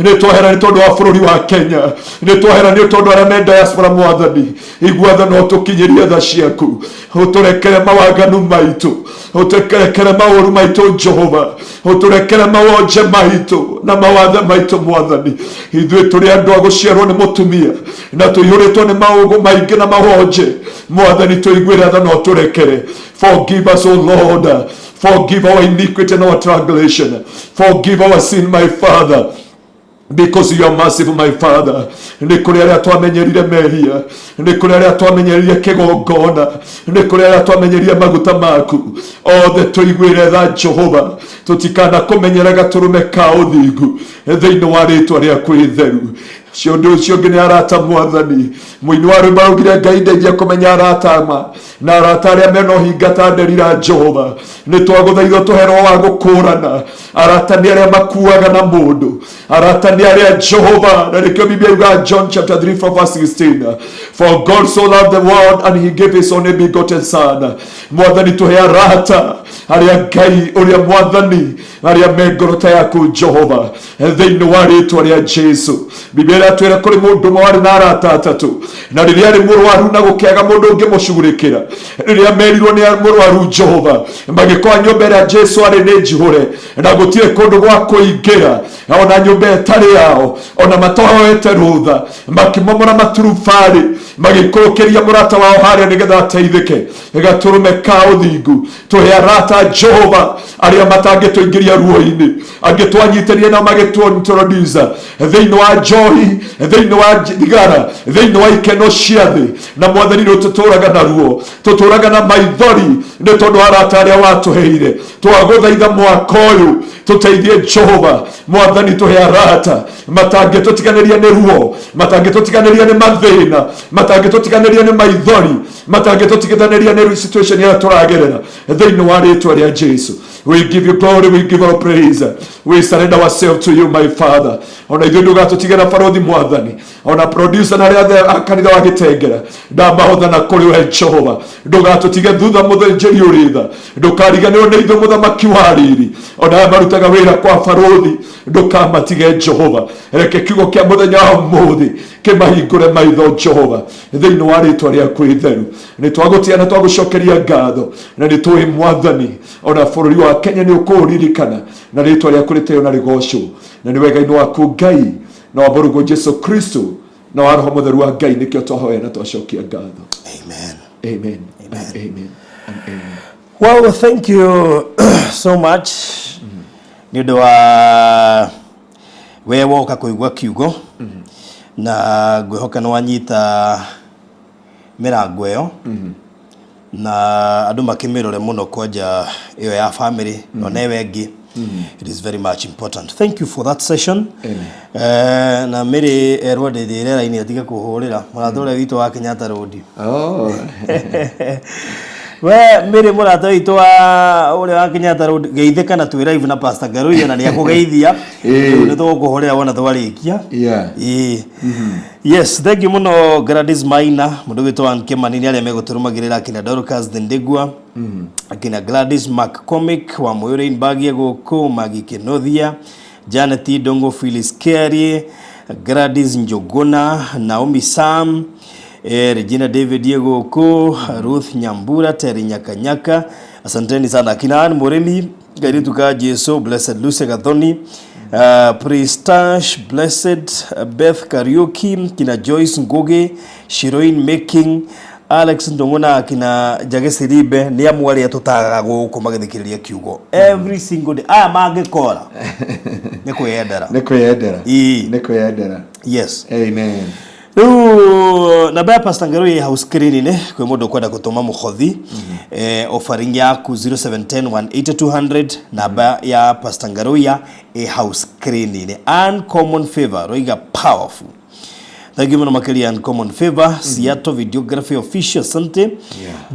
Nĩ twahera nĩ tondũ wa bũrũri wa Kenya, nĩ twahera nĩ tondũ arĩa me diaspora. Mwathani, igua tha na ũtũkinyĩrie tha ciaku. Ũtũrekere mawaganu maitũ, ũtũrekere maũru maitũ Jehova, ũtũrekere mawonje maitũ na mawathe maitũ. Mwathani, ithuĩ tũrĩ andũ a gũciarwo nĩ mũtumia na tũihũrĩtwo nĩ maũgũ maingĩ na mawonje. Mwathani, tũiguĩre tha na ũtũrekere. Forgive us, O Lord. Forgive our iniquity and our transgression. Forgive our sin, my Father, because you are merciful, my Father. Nĩ kũrĩ arĩa twamenyerire mehia, nĩ kũrĩ arĩa twamenyerire kĩgongona, nĩ kũrĩ arĩa twamenyerire maguta maku. Othe tũiguĩre tha Jehova, tũtikana kũmenyera gatũrũme ka ũthingu thĩinĩ wa rĩtwa rĩaku itheru. Ũcio ũndũ ũcio ũngĩ nĩ arata. Mwathani, mũini wa rwĩmbo araugire, "Ngai, ndeithia kũmenya arata ma na arata arĩa mena ũhinga ta nderira." Jehova, nĩ twagũthaitha tũhe roho wa gũkũrana arata nĩ arĩa makuaga na mũndũ, arata nĩ arĩa Jehova. Na nĩkĩo Biblia yuga, John chapter 3 from verse 16, "For God so loved the world and he gave his only begotten son." Mwathani, tũhe arata arĩa Ngai ũrĩa Mwathani, arĩa me ngoro ta yaku Jehova, thĩinĩ wa rĩtwa rĩa Jesu. Biblia ĩratwĩra kũrĩ mũndũ ũmwe warĩ na arata atatũ, na rĩrĩa arĩ mũrwaru na gũkĩaga mũndũ ũngĩ mũcugurĩkĩra, rĩrĩa merirwo nĩ mũrwaru Jehova, magĩkora nyũmba ĩrĩa Jesu arĩ nĩ njihũre na gũtirĩ kũndũ gwa kũingĩra, ona nyũmba ĩtarĩ yao, ona matahoete rũtha, makĩmomora maturubarĩ magĩikũrũkĩria mũrata wao harĩa nĩgetha ateithĩke. Gatũrũme ka ũthingu, tũhe arata Jehova arĩa matangĩtũingĩria ruo-inĩ, angĩ twanyitĩrie nao magĩtũ-introduce thĩinĩ wa njohi, thĩinĩ wa thigara, thĩinĩ wa ikeno cia thĩ. Na Mwathani, rĩu tũtũraga na ruo, tũtũraga na maithori nĩ tondũ wa arata arĩa watũheire. Twagũthaitha mwaka ũyũ tũteithie Jehova. Mwathani, tũhe arata matangĩtũtiganĩria nĩ ruo, matangĩtũtiganĩria nĩ mathĩna, matangĩtũtiganĩria nĩ maithori, matangĩtũtiganĩria nĩ situation ĩrĩa tũragerera, thĩinĩ wa rĩtwa rĩa Jesu. We give you glory, we give our praise, we surrender ourselves to you, my Father. Ona ithuĩ ndũgatũtigĩra barothi. Mwathani, ona producer na arĩa othe a kanitha wa Gĩtengera, ndamahothana kũrĩ we Jehova. Ndũgatũtige thutha, mũthĩnjĩri ũrĩ tha. Ndũkariganĩrwo nĩ ithuĩ, mũthamaki wa riri. Ona aya marutaga wĩra kwa barothi, ndũkamatige Jehova. Reke kiugo kĩa mũthenya wa ũmũthĩ kĩmahingũre maitho Jehova, thĩinĩ wa rĩtwa rĩaku itheru. Nĩ twagũtia na twagũcokeria ngatho, na nĩ tũĩ Mwathani, ona bũrũri wa Kenya nĩ ũkũũririkana, na rĩtwa rĩaku rĩtĩo na rĩgocwo. Na nĩ wega-inĩ waku Ngai na wa Mũrũguo Jesu Kristo na wa Roho Mũtheru wa Ngai nĩkĩo twahoya na twacokia ngatho. Amen. Amen and amen and amen. Well, thank you so much nĩ ũndũ wa we woka kũigua kiugo, na ngwĩhoka nĩ wanyita mĩrango ĩyo, na andũ makĩmĩrore mũno kwanja ĩyo ya family ona ĩyo ĩngĩ. It is very much important. Thank you for that session. Na Mĩrĩ erwo ndĩ rĩera-inĩ atige kũhũrĩra mũrata ũrĩa witũ wa Kenyatta Road. Oh. We Mĩrĩ, mũrata witũ wa ũrĩa wa Kenyatta Road, geithĩka na twĩ live na Pastor Ngaruiya na nĩ akũgeithia. Rĩu nĩ tũgũkũhũrĩra wona twarĩkia. Ĩĩ. Yes, thank you mũno Gladys Maina, mũndũ witũ wa Kĩmani, nĩ arĩa megũtũrũmagĩrĩra, akina Dorcas Ndegwa, akina Gladys McCormick wa Mũyũrĩ Mbagie gũkũ, Magi Kĩnuthia, Janet Ndongo, Phyllis Kerry, Gladys Njuguna, Naomi Sam, Regina David ye gũkũ, Ruth Nyambura, Terry Nyakanyaka. Asanteni sana. Akina Ann Mũrĩmi, Kairitu ka Jesu, Blessed Lucy Gathoni, Pristash Blessed, Beth Kariuki, kina Joyce Ngugi, Shiroin Making, Alex Ndung'u kina Jage Siribe nĩ amwe arĩa tũtagaga gũkũ magĩthikĩrĩria kiugo every single day. Aya mangĩkora nĩ kwĩyendera. Nĩ kwĩyendera. Ĩĩ. Nĩ kwĩyendera. Yes. Amen. Rĩu namba ya Pastor Ngero ĩ hau screen-inĩ kwĩ mũndũ ũkwenda gũtũma mũhothi, offering yaku 0710 180 200. Namba ya Pastor Ngaruiya ĩ hau screen-inĩ. Uncommon Favor roiga powerful. Thank you mũno makĩria, Uncommon Favor. Seattle Videography Official, asante.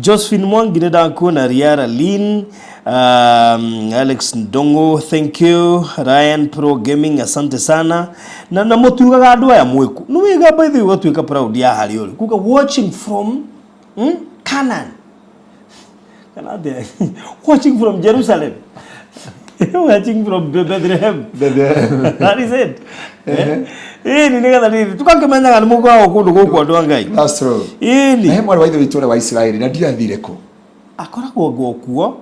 Josephine Mwangi, nĩ ndakuona. Riara Lin, Alex Ndongo, thank you. Ryan Pro Gaming, asante sana. Na mũtiugaga andũ aya mwĩku nĩ wĩga, by the way, ũgatuĩka proud ya harĩa ũrĩ kuga watching from Canaan kana atĩa, watching from Jerusalem, watching from Bethlehem. That is it. Ĩni nĩgetha rĩrĩ tũgakĩmenyaga nĩ mũkoragwo kũndũ gũkũ, andũ a Ngai. That's true. Ĩni. Na he mwarĩ wa ithe witũ ũrĩa wa Isiraeli na ndiathire kũ. Akoragwo ngo kuo.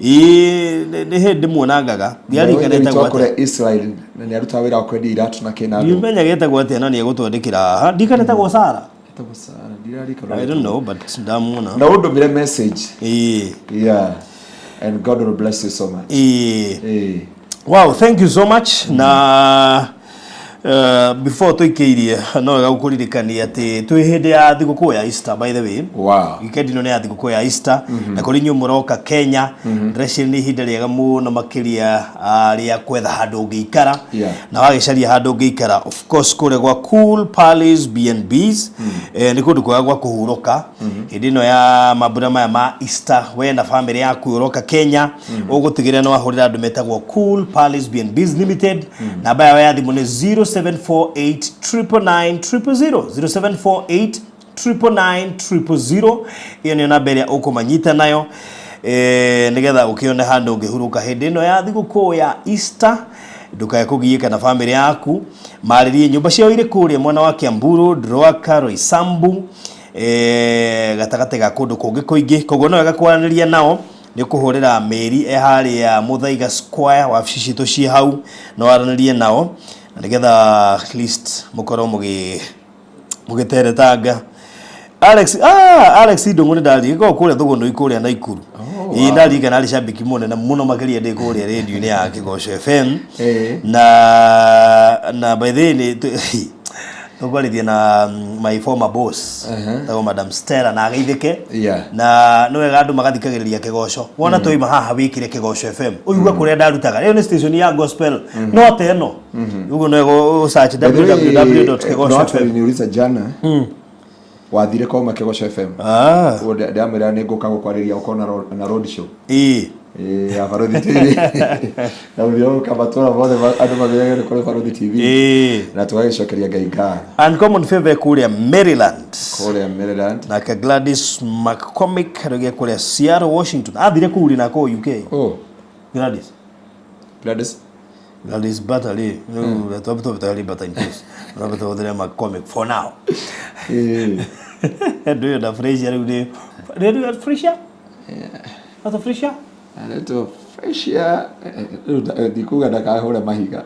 Ĩĩ, nĩ hĩndĩ muonangaga ndiarikana Mwarĩ wa ithe etagwo witũ wa atĩa. kũrĩa Israel na nĩ arutaga wĩra wa kwendia iratũ na kĩna andũ. Ndimenya getagwo atĩa, no nĩ egũtwandĩkĩra haha. Ndikana etagwo Sara. Etagwo Sarah, ndirarikana. I don't know, but ndamuona. Na ũndũmĩre message. Ĩĩ. Yeah. And God will bless you so much. Ĩĩ. Eh. Wow, thank you so much. Na before tũikĩirie, no wega gũkũririkania atĩ twĩ hĩndĩ ya thigũkũ ya Easter, by the way. Weekend ĩno nĩ ya thigũkũ ya Easter, na kũrĩ inyuĩ mũroka Kenya, ndĩreciria nĩ ihinda rĩega mũno makĩria rĩa kwetha handũ ũngĩikara. Na wagĩcaria handũ ũngĩikara, of course kũrĩa gwa Cool Palace B&Bs, nĩ kũndũ kwega gwa kũhurũka hĩndĩ ĩno ya mambura maya ma Easter. We na family yaku ũroka Kenya, ũgũtigĩrĩra nĩ wahũrĩra andũ metagwo Cool Palace B&Bs Limited. Namba yao ya thimũ nĩ 0748 999 000, 0748 999 000. Ĩyo nĩyo namba ĩrĩa ũkũmanyita nayo, nĩgetha ũkĩone handũ ũngĩhurũka hĩndĩ ĩno ya thigũkũ ya Easter. Ndũkae kũgiĩka na famĩlĩ yaku. Marĩrie nyũmba ciao irĩ kũrĩa mwena wa Kiambu Road, Ruaka, Roysambu, gatagatĩ ga kũndũ kũngĩ kũingĩ. Koguo no wega kwaranĩria nao nĩ kũhũrĩra mĩri e harĩa Muthaiga Square, wabici citũ ciĩ hau. No aranĩrie nao na nĩgetha at least mũkorwo mũgĩteretanga. Alex, Alex Ndung'u, nĩ ndaririkana gĩkoragwo kũrĩa Thũgũnũi kũrĩa Naikuru. Ĩĩ, ndarikana arĩ cambĩki mũnene mũno makĩria ndĩ kũrĩa rĩndiũ-inĩ ya Kĩgoco FM. Na by the way nĩ tũkwarĩria na my former boss tagwo Madam Stella na ageithĩke. Na nĩ wega andũ magathikagĩrĩria Kĩgoco. Wona twaima haha wĩkĩre Kĩgoco FM, ũigue kũrĩa ndarutaga. Ĩyo nĩ station ya gospel, no ta ĩno ũguo no wega search By the way, kuna watu www.kĩgoco.fm. waliniuliza jana wathire kwa Kĩgoco FM. Ũguo ndamwĩra nĩ ngũka gũkwarĩria ũkorwo na road show. Eh, ya Baruthi TV. Na ũthiĩ matũra mothe andũ mathiage nĩ kũrĩ Baruthi TV. Na tũgagĩcokeria Ngai ngatho. Uncommon Favor kũrĩa Maryland. Kũrĩa Maryland. Nake Gladys McCormick araugia kũrĩa Seattle, Washington. Athire kũu rĩ na kũu UK. Oh. Gladys. Gladys. Gladys Butter rĩ, rĩu twambe twambe Butter in peace. Twambe tũhũthĩre McCormick for now. Andũ ĩyo na Frasier rĩu nĩ rĩu Frasier? Ata Frasier? Anaitwa Frasier. Rĩu ndikuga ndakahũre mahiga.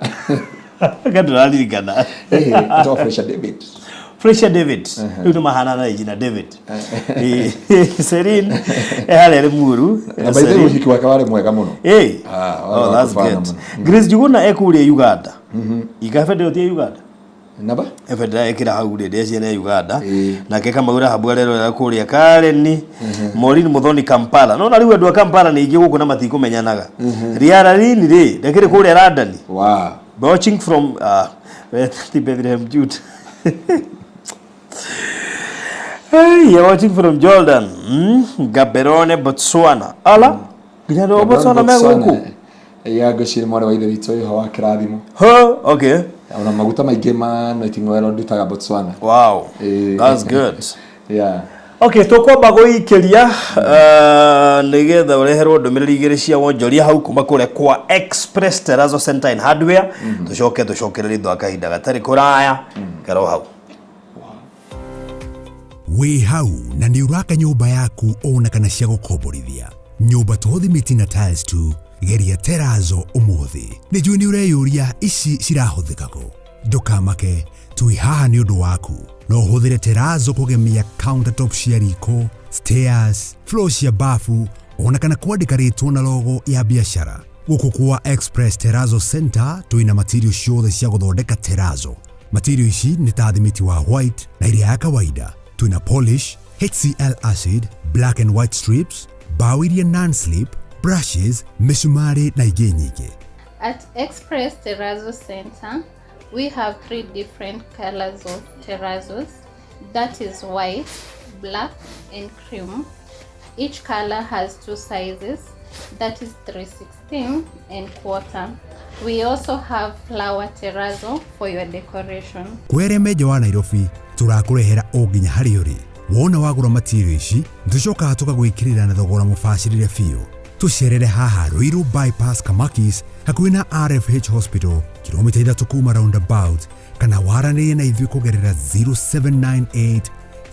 Kandũraririkana. Eh, etagwo Frasier David. Frasier David. Rĩu nĩ mahanana jina David. Celine harĩa Limuru. Na by the way ũhiki wake warĩ mwega mũno. Ah, Oh, warĩ that's wa kũbana good. mũno. Grace Njuguna ekũrĩa Uganda. Iga bendera ti ya Uganda. Namba? Ebendera ĩkĩra hau rĩ ndĩciria nĩ ya Uganda. Nake Kamau Rahabu arerorera kũrĩa Karen. Maureen Muthoni Kampala. No na rĩu andũ a Kampala nĩ aingĩ gũkũ na matikũmenyanaga. Riara Lini rĩ, ndakĩrĩ kũrĩa London. Wow. Watching from ti Bethlehem Jude. Hey, you're watching from Jordan. Gaborone, Botswana. Ala? Nginya andũ a Botswana me gũkũ? Ya ngwĩciria mwarĩ wa ithe witũ wĩho wa kĩrathimo. Huh, okay. Ona maguta maingĩ ma anointing oil ndutaga Botswana. Wow. That's good. Yeah. Okay, tũkwamba gũikĩria nĩgetha ũreherwo ndũmĩrĩri igĩrĩ cia wonjoria hau kuma kũrĩa kwa Express Terrazzo Center and Hardware. Tũcoke tũcokererie thutha wa kahinda gatarĩ kũraya. Karo hau. Wĩ hau na nĩ ũraka nyũmba yaku ona kana cia gũkomborithia, nyũmba to thimiti na tiles tu, geria terazo ũmũthĩ. Nĩ njũĩ nĩ ũreyũria ici cirahũthĩka kũ. Ndũkamake, twĩ haha nĩ ũndũ waku. No ũhũthĩre terazo kũgemia countertop cia riko, stairs, floor cia bafu ona kana kwandĩka rĩtwa na logo ya biacara. Gũkũ kwa Express Terrazzo Center twĩna material ciothe cia gũthondeka terazo. Material ici nĩ ta thimiti wa white na iria ya kawaida. Twĩna polish, HCl acid, black and white strips, mbaũ iria non-slip, brushes, mĩcumarĩ na ingĩ nyingĩ. At Express Terrazzo Center, we have three different colors of terrazos, that is white, black, and cream. Each color has two sizes, that is 3/16 and quarter. We also have flower terrazzo for your decoration. Kwĩ arĩa me nja wa Nairobi tũrakũrehera o nginya harĩa ũrĩ. Wona wagũra material ici tũcokaga tũkagwĩkĩrĩra na thogora mũbacĩrĩre biũ. Tũcerere haha Ruiru Bypass Kamakis hakuhĩ na RFH Hospital, kilomita 3 kuma roundabout, kana waranĩrie na ithuĩ kũgerera 0798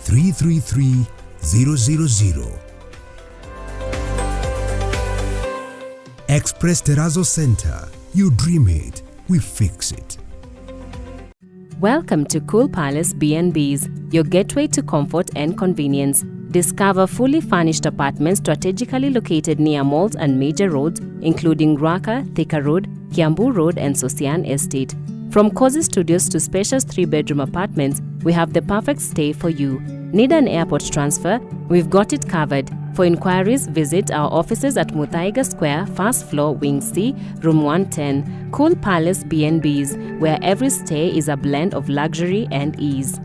333 000. Express Terrazzo Center. You dream it, we fix it. Welcome to Cool Palace B&Bs, your gateway to comfort and convenience. Discover fully furnished apartments strategically located near malls and major roads, including Ruaka, Thika Road, Kiambu Road, and Sosian Estate. From cozy studios to spacious 3-bedroom apartments, we have the perfect stay for you. Need an airport transfer? We've got it covered. For inquiries, visit our offices at Muthaiga Square, first floor, Wing C, Room 110. Cool Palace B&Bs, where every stay is a blend of luxury and ease.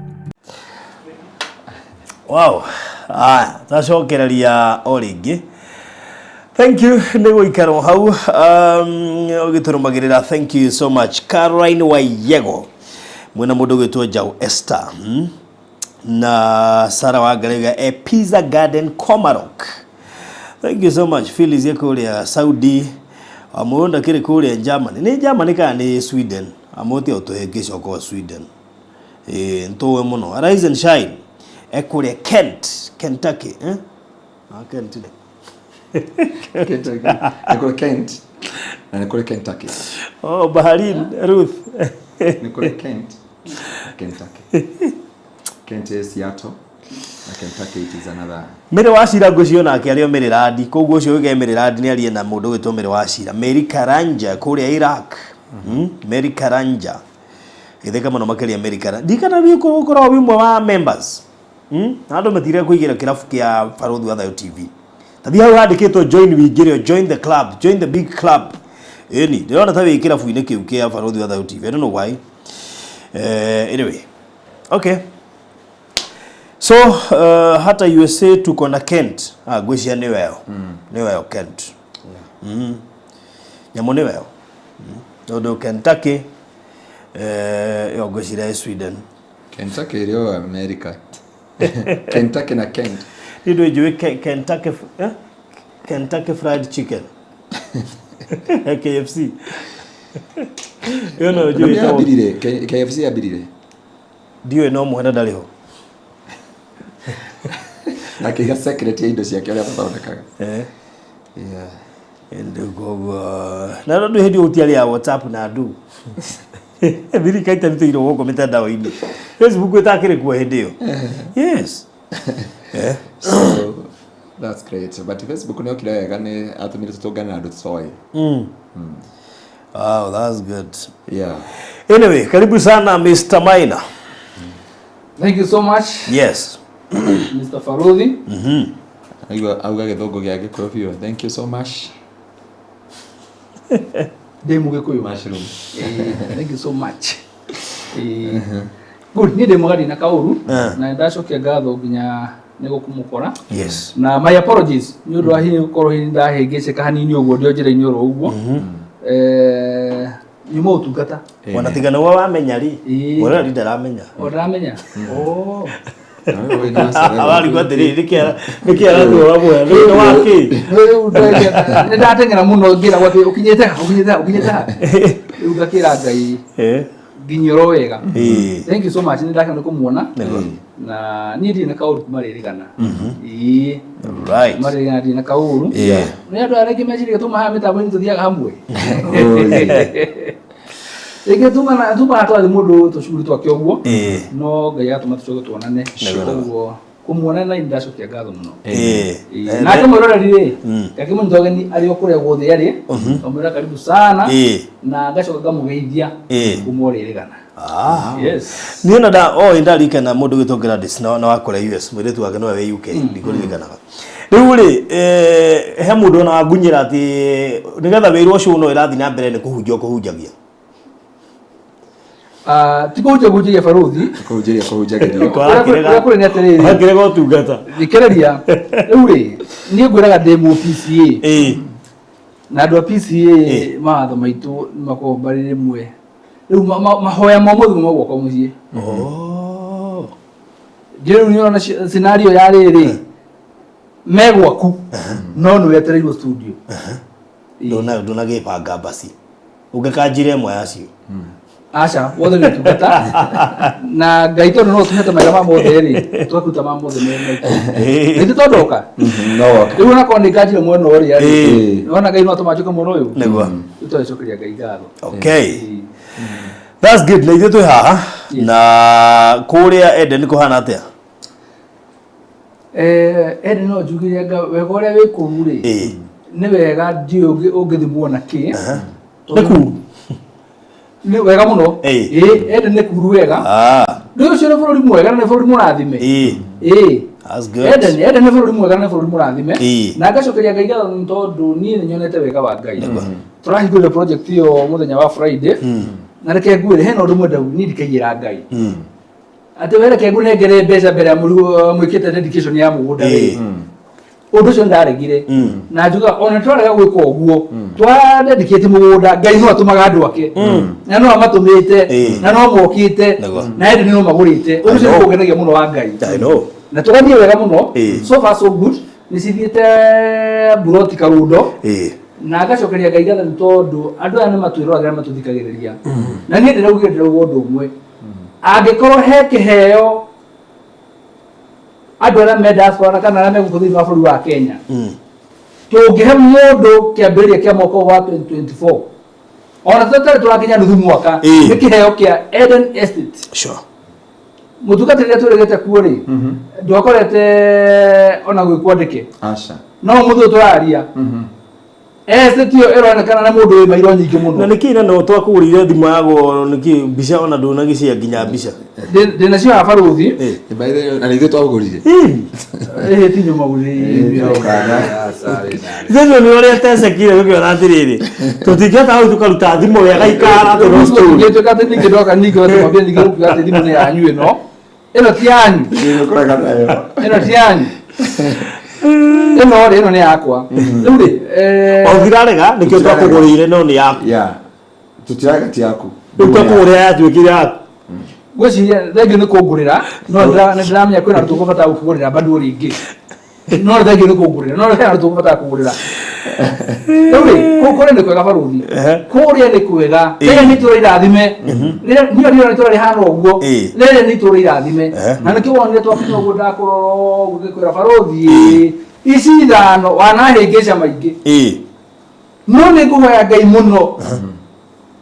Wow. Aya, twacokereria o rĩngĩ. Thank you nĩ gũikara hau ũgĩtũrũmagĩrĩra. Thank you so much, Caroline Waiyego mwĩna mũndũ ũgwĩtwo Njau Esther, Na Sarah Wangarega e Pizza Garden Komarok. Thank you so much. Phyllis ye kũrĩa Saudi, Amũyũ ndakĩrĩ kũrĩa Germany. Nĩ Germany kana nĩ Sweden? Amũtia ũtũhĩngĩca Sweden. Ĩĩ, nĩtũĩ mũno. Arise and Shine e kũrĩa Kent, Kentucky, eh? Ah, Kent nĩ. Kentucky. Nĩ kũrĩ Kent na nĩ kũrĩ Kentucky. Oh, Baharin Ruth. Nĩ kũrĩ Kent na Kentucky. Kent is Seattle na Kentucky it is another. Mĩrĩ wa Cira ngũcio nake arĩ o Maryland, koguo ũcio ũige Maryland nĩ arie na mũndũ ũgwĩtwo Mĩrĩ wa Cira. Mary Karanja kũrĩa Iraq. Mary Karanja. Gĩtheka mũno makĩria Mary Karanja. Ndikana rĩu gũkorwo wĩ ũmwe wa members. Na andũ matire kũingĩra kĩrabu kĩa Barũthi wa Thayũ TV. Tathi hau handĩkĩtwo join wĩingĩre, join the club, join the big club. Ĩni, ndĩrona ta wĩ kĩrabu-inĩ kĩu kĩa Barũthi wa Thayũ TV. I don't know why. Anyway. Okay. So, hata USA tuko na Kent. Ah, ngwĩciria nĩ weo. Nĩ weo Kent. Nyamũ nĩ weo. Tondũ Kentucky ĩyo ngwĩciria ĩ Sweden. Kentucky ĩrĩ o America. Kentucky na Kent. Niĩ ndũĩ njũĩ Kentucky, eh? Kentucky Fried Chicken. KFC. Ĩyo no njũĩ Na ĩtagwo- yambirire KFC yambirire. Ndiũĩ no mwene ndarĩ ho. Na akĩiga secret ya indo ciake ũrĩa mathondekaga. Yeah. Ĩndĩ koguo na no hĩndĩ gũtiarĩ ya WhatsApp na andũ. Thirikari ĩtarutĩirwo gũkũ mĩtandao-inĩ. Facebook ĩtakĩrĩ kuo hĩndĩ ĩyo. Yes. So that's great. But Facebook nĩ okire wega nĩ atũmire tũtũngane na andũ tũtoĩ. Wow, that's good. Yeah. Anyway, karibu sana Mr. Maina. Thank you so much. Yes. Mr. Faruthi. Aigua auga gĩthũngũ gĩa Gĩkũyũ biũ. Thank you so much. Ndĩ Mũgĩkũyũ. Mushroom. Thank you so much. Good, niĩ ndĩ mũgari na kaũru na nĩndacokia ngatho nginya nĩ gũkũmũkora. Yes. Na my apologies nĩ ũndũ wa hihi gũkorwo hihi ndahĩngĩcĩka hanini ũguo ndĩ o njĩra-inĩ oro ũguo. Nyuma ũtungata. Ona tiga nĩwe wamenya rĩ. Mũrori ndaramenya. O ndaramenya. Oh. Awarigwo atĩrĩrĩ, nĩkĩ aratuoa muoya? Nĩ wa kĩ? Rĩu nĩ ndateng'era mũno ngĩragwo atĩ ũkinyĩte ha, ũkinyĩte ha, ũkinyĩte ha. Rĩu ngakĩra Ngai nginya oro wega. Thank you so much, nĩ ndakena nĩ kũmuona. Nĩguo. Na niĩ ndirĩ na kaũru kuma rĩrĩgana. Ĩĩ. Right. Kuma rĩrĩgana ndirĩ na kaũru. Nĩ andũ arĩa aingĩ meciragia tuma haha mĩtambo-inĩ tũthiaga hamwe. Rĩngĩ tuma haha twathiĩ mũndũ tũcukuru twake ũguo. No Ngai agatũma tũcoke tuonane. Koguo kũmuona na ndacokia ngatho mũno. Nake mwĩroreri rĩ, ngakĩmũnyita ũgeni arĩ o kũrĩa guothe arĩ, ngamwĩra karibu sana, na ngacoka ngamũgeithia kuma o rĩrĩgana. Ah. Yes. Niĩ ona nda o ndarikana mũndũ gwĩtwo Gladys na wa kũrĩa US, mũirĩtu wake nĩwe wĩ UK, ndikũririkanaga. Rĩu rĩ, he mũndũ ona wangunyĩra atĩ nĩgetha wĩrwo show no ĩrathiĩ na mbere nĩ kũhunjia ũkũhunjagia. Ah, ti kũhunjia kũhunjagia, barũthi. Kũhunjĩria kũhunjagĩrio. Ũrĩa kũrĩ nĩ atĩrĩrĩ. Wakĩrega ũtungata. Thikĩrĩria, rĩu rĩ, niĩ ngwĩraga ndĩ mũ PCA. Na andũ a PCA, mawatho maitũ nĩ makoragwo marĩ rĩmwe rĩu mahoya ma ũmũthĩ mauma gwakwa mũciĩ. Njĩrĩ rĩu nĩũrona scenario ya rĩrĩ me gwaku no nĩ wetereirwo studio. Ndũnagĩbanga basi. Ũngĩkanjĩra ĩmwe yacio. Aca, wothe nĩ ũtungata na Ngai, tondũ no tũhete maitha ma mothe rĩ, tũgakuta ma mothe me maitũ nĩtĩ tondũ oka. No woka. Rĩu onakorwo nĩ nganjire mwena ũrĩa rĩ, ona Ngai no atũma njoke mwena ũyũ. Rĩu tũgacokeria Ngai ngatho. Okay. That's good. Na ithuĩ twĩ haha na kũrĩa Eden kũhana atĩa? Eden no njugire anga wega ũrĩa wĩ kũu rĩ nĩ wega, ndiũĩ ũngĩthimwo na kĩ. Nĩ kuru. Nĩ wega mũno. Ĩĩ, Eden nĩ kuru wega. Rĩu ũcio nĩ bũrũri mwega na nĩ bũrũri mũrathime. Ĩĩ. That's good. Eden nĩ bũrũri mwega na nĩ bũrũri mũrathime. Na ngacokeria Ngai ngatho nĩ tondũ niĩ nĩ nyonete wega wa Ngai. Tũrahingũrire project ĩyo mũthenya wa Friday, na reke ngwĩre hena ũndũ mwenda niĩ ndikaiyĩra Ngai atĩ we reke ngũnengere mbeca mbere ya mũrigo mwĩkĩte dedication ya mũgũnda rĩ. Ũndũ ũcio ndaregire na njuga ona twarega gwĩka ũguo, twa dedicate mũgũnda, Ngai no atũmaga andũ ake na no amatũmĩte na no mokĩte na ĩndĩ no magũrĩte. Ũndũ ũcio I know. nĩ kũngenagia mũno wa Ngai. I know. Na tũgathiĩ wega mũno. So far so good, nĩ cithiĩte buroti karundo na ngacokeria Ngai ngatho nĩ tondũ andũ aya nĩ matwĩroragĩra, matũthikagĩrĩria, na niĩ ndĩraugire, ndĩrauga ũndũ ũmwe: angĩkorwo he kĩheo andũ arĩa me diaspora kana arĩa me gũkũ thĩinĩ wa bũrũri wa Kenya tũngĩhe mũndũ kĩambĩrĩria kĩa mwaka ũyũ wa 2024, ona tũtarĩ tũrakinya nuthu mwaka, nĩ kĩheo kĩa Eden Estate. Mũtungatĩri, rĩrĩa twĩrĩgĩte kuo rĩ, ndwakorete ona gwĩ kwandĩke. Aca. No mũthĩ ũyũ tũraria, estate ĩyo ĩronekana nĩ mũndũ wĩ mairo nyingĩ mũno. Na nĩkĩ na no twakũgũrĩire thimũ ya goro, nĩkĩ mbica ona ndũnagĩcia nginya mbica? Ndĩnacio haha, barũthi. By the way, na nĩ ithuĩ twagũrire. Ĩhĩ, ti nyũma. Thĩinĩ nĩ ũrĩa tecekire gũkĩona atĩrĩrĩ, tũtingĩhota hau tũkaruta thimũ wega ikara atĩ no story. Ngĩtuĩka atĩ ningĩ ndoka ningĩ ũgatũmambia ningĩ gũkiuga atĩ thimũ nĩ yanyu, ĩno ĩno ti yanyu, ĩno ti yanyu, ĩno rĩ, ĩno nĩ yakwa rĩu rĩ. Ũtirarega nĩkĩo twakũgũrĩire, no nĩ yaku. Yeah. Tũtirarega, ti yaku. Rĩu twakũgũrĩra yatuĩkire yaku. Ngwĩciria thengio nĩ kũngũrĩra, no nĩ ndĩramenya kwĩna andũ tũkũbatara gũkĩgũrĩra bado rĩngĩ, no nĩ thengio nĩ kũngũrĩra, no hena andũ tũkũbatara kũgũrĩra. Rĩu rĩ, kũrĩa nĩ kwega, barũthi, kũrĩa nĩ kwega. Rĩrĩa nĩ itũũra irathime. Rĩrĩa niĩ ndĩrona itũũra rĩhana ũguo, rĩrĩa nĩ itũũra irathime, na nĩkĩo wonire twakinya ũguo ndakũrora ũguo ngĩkwĩra, barũthi, ici ithano wanahĩngĩca maingĩ, no nĩ ngũhoya Ngai mũno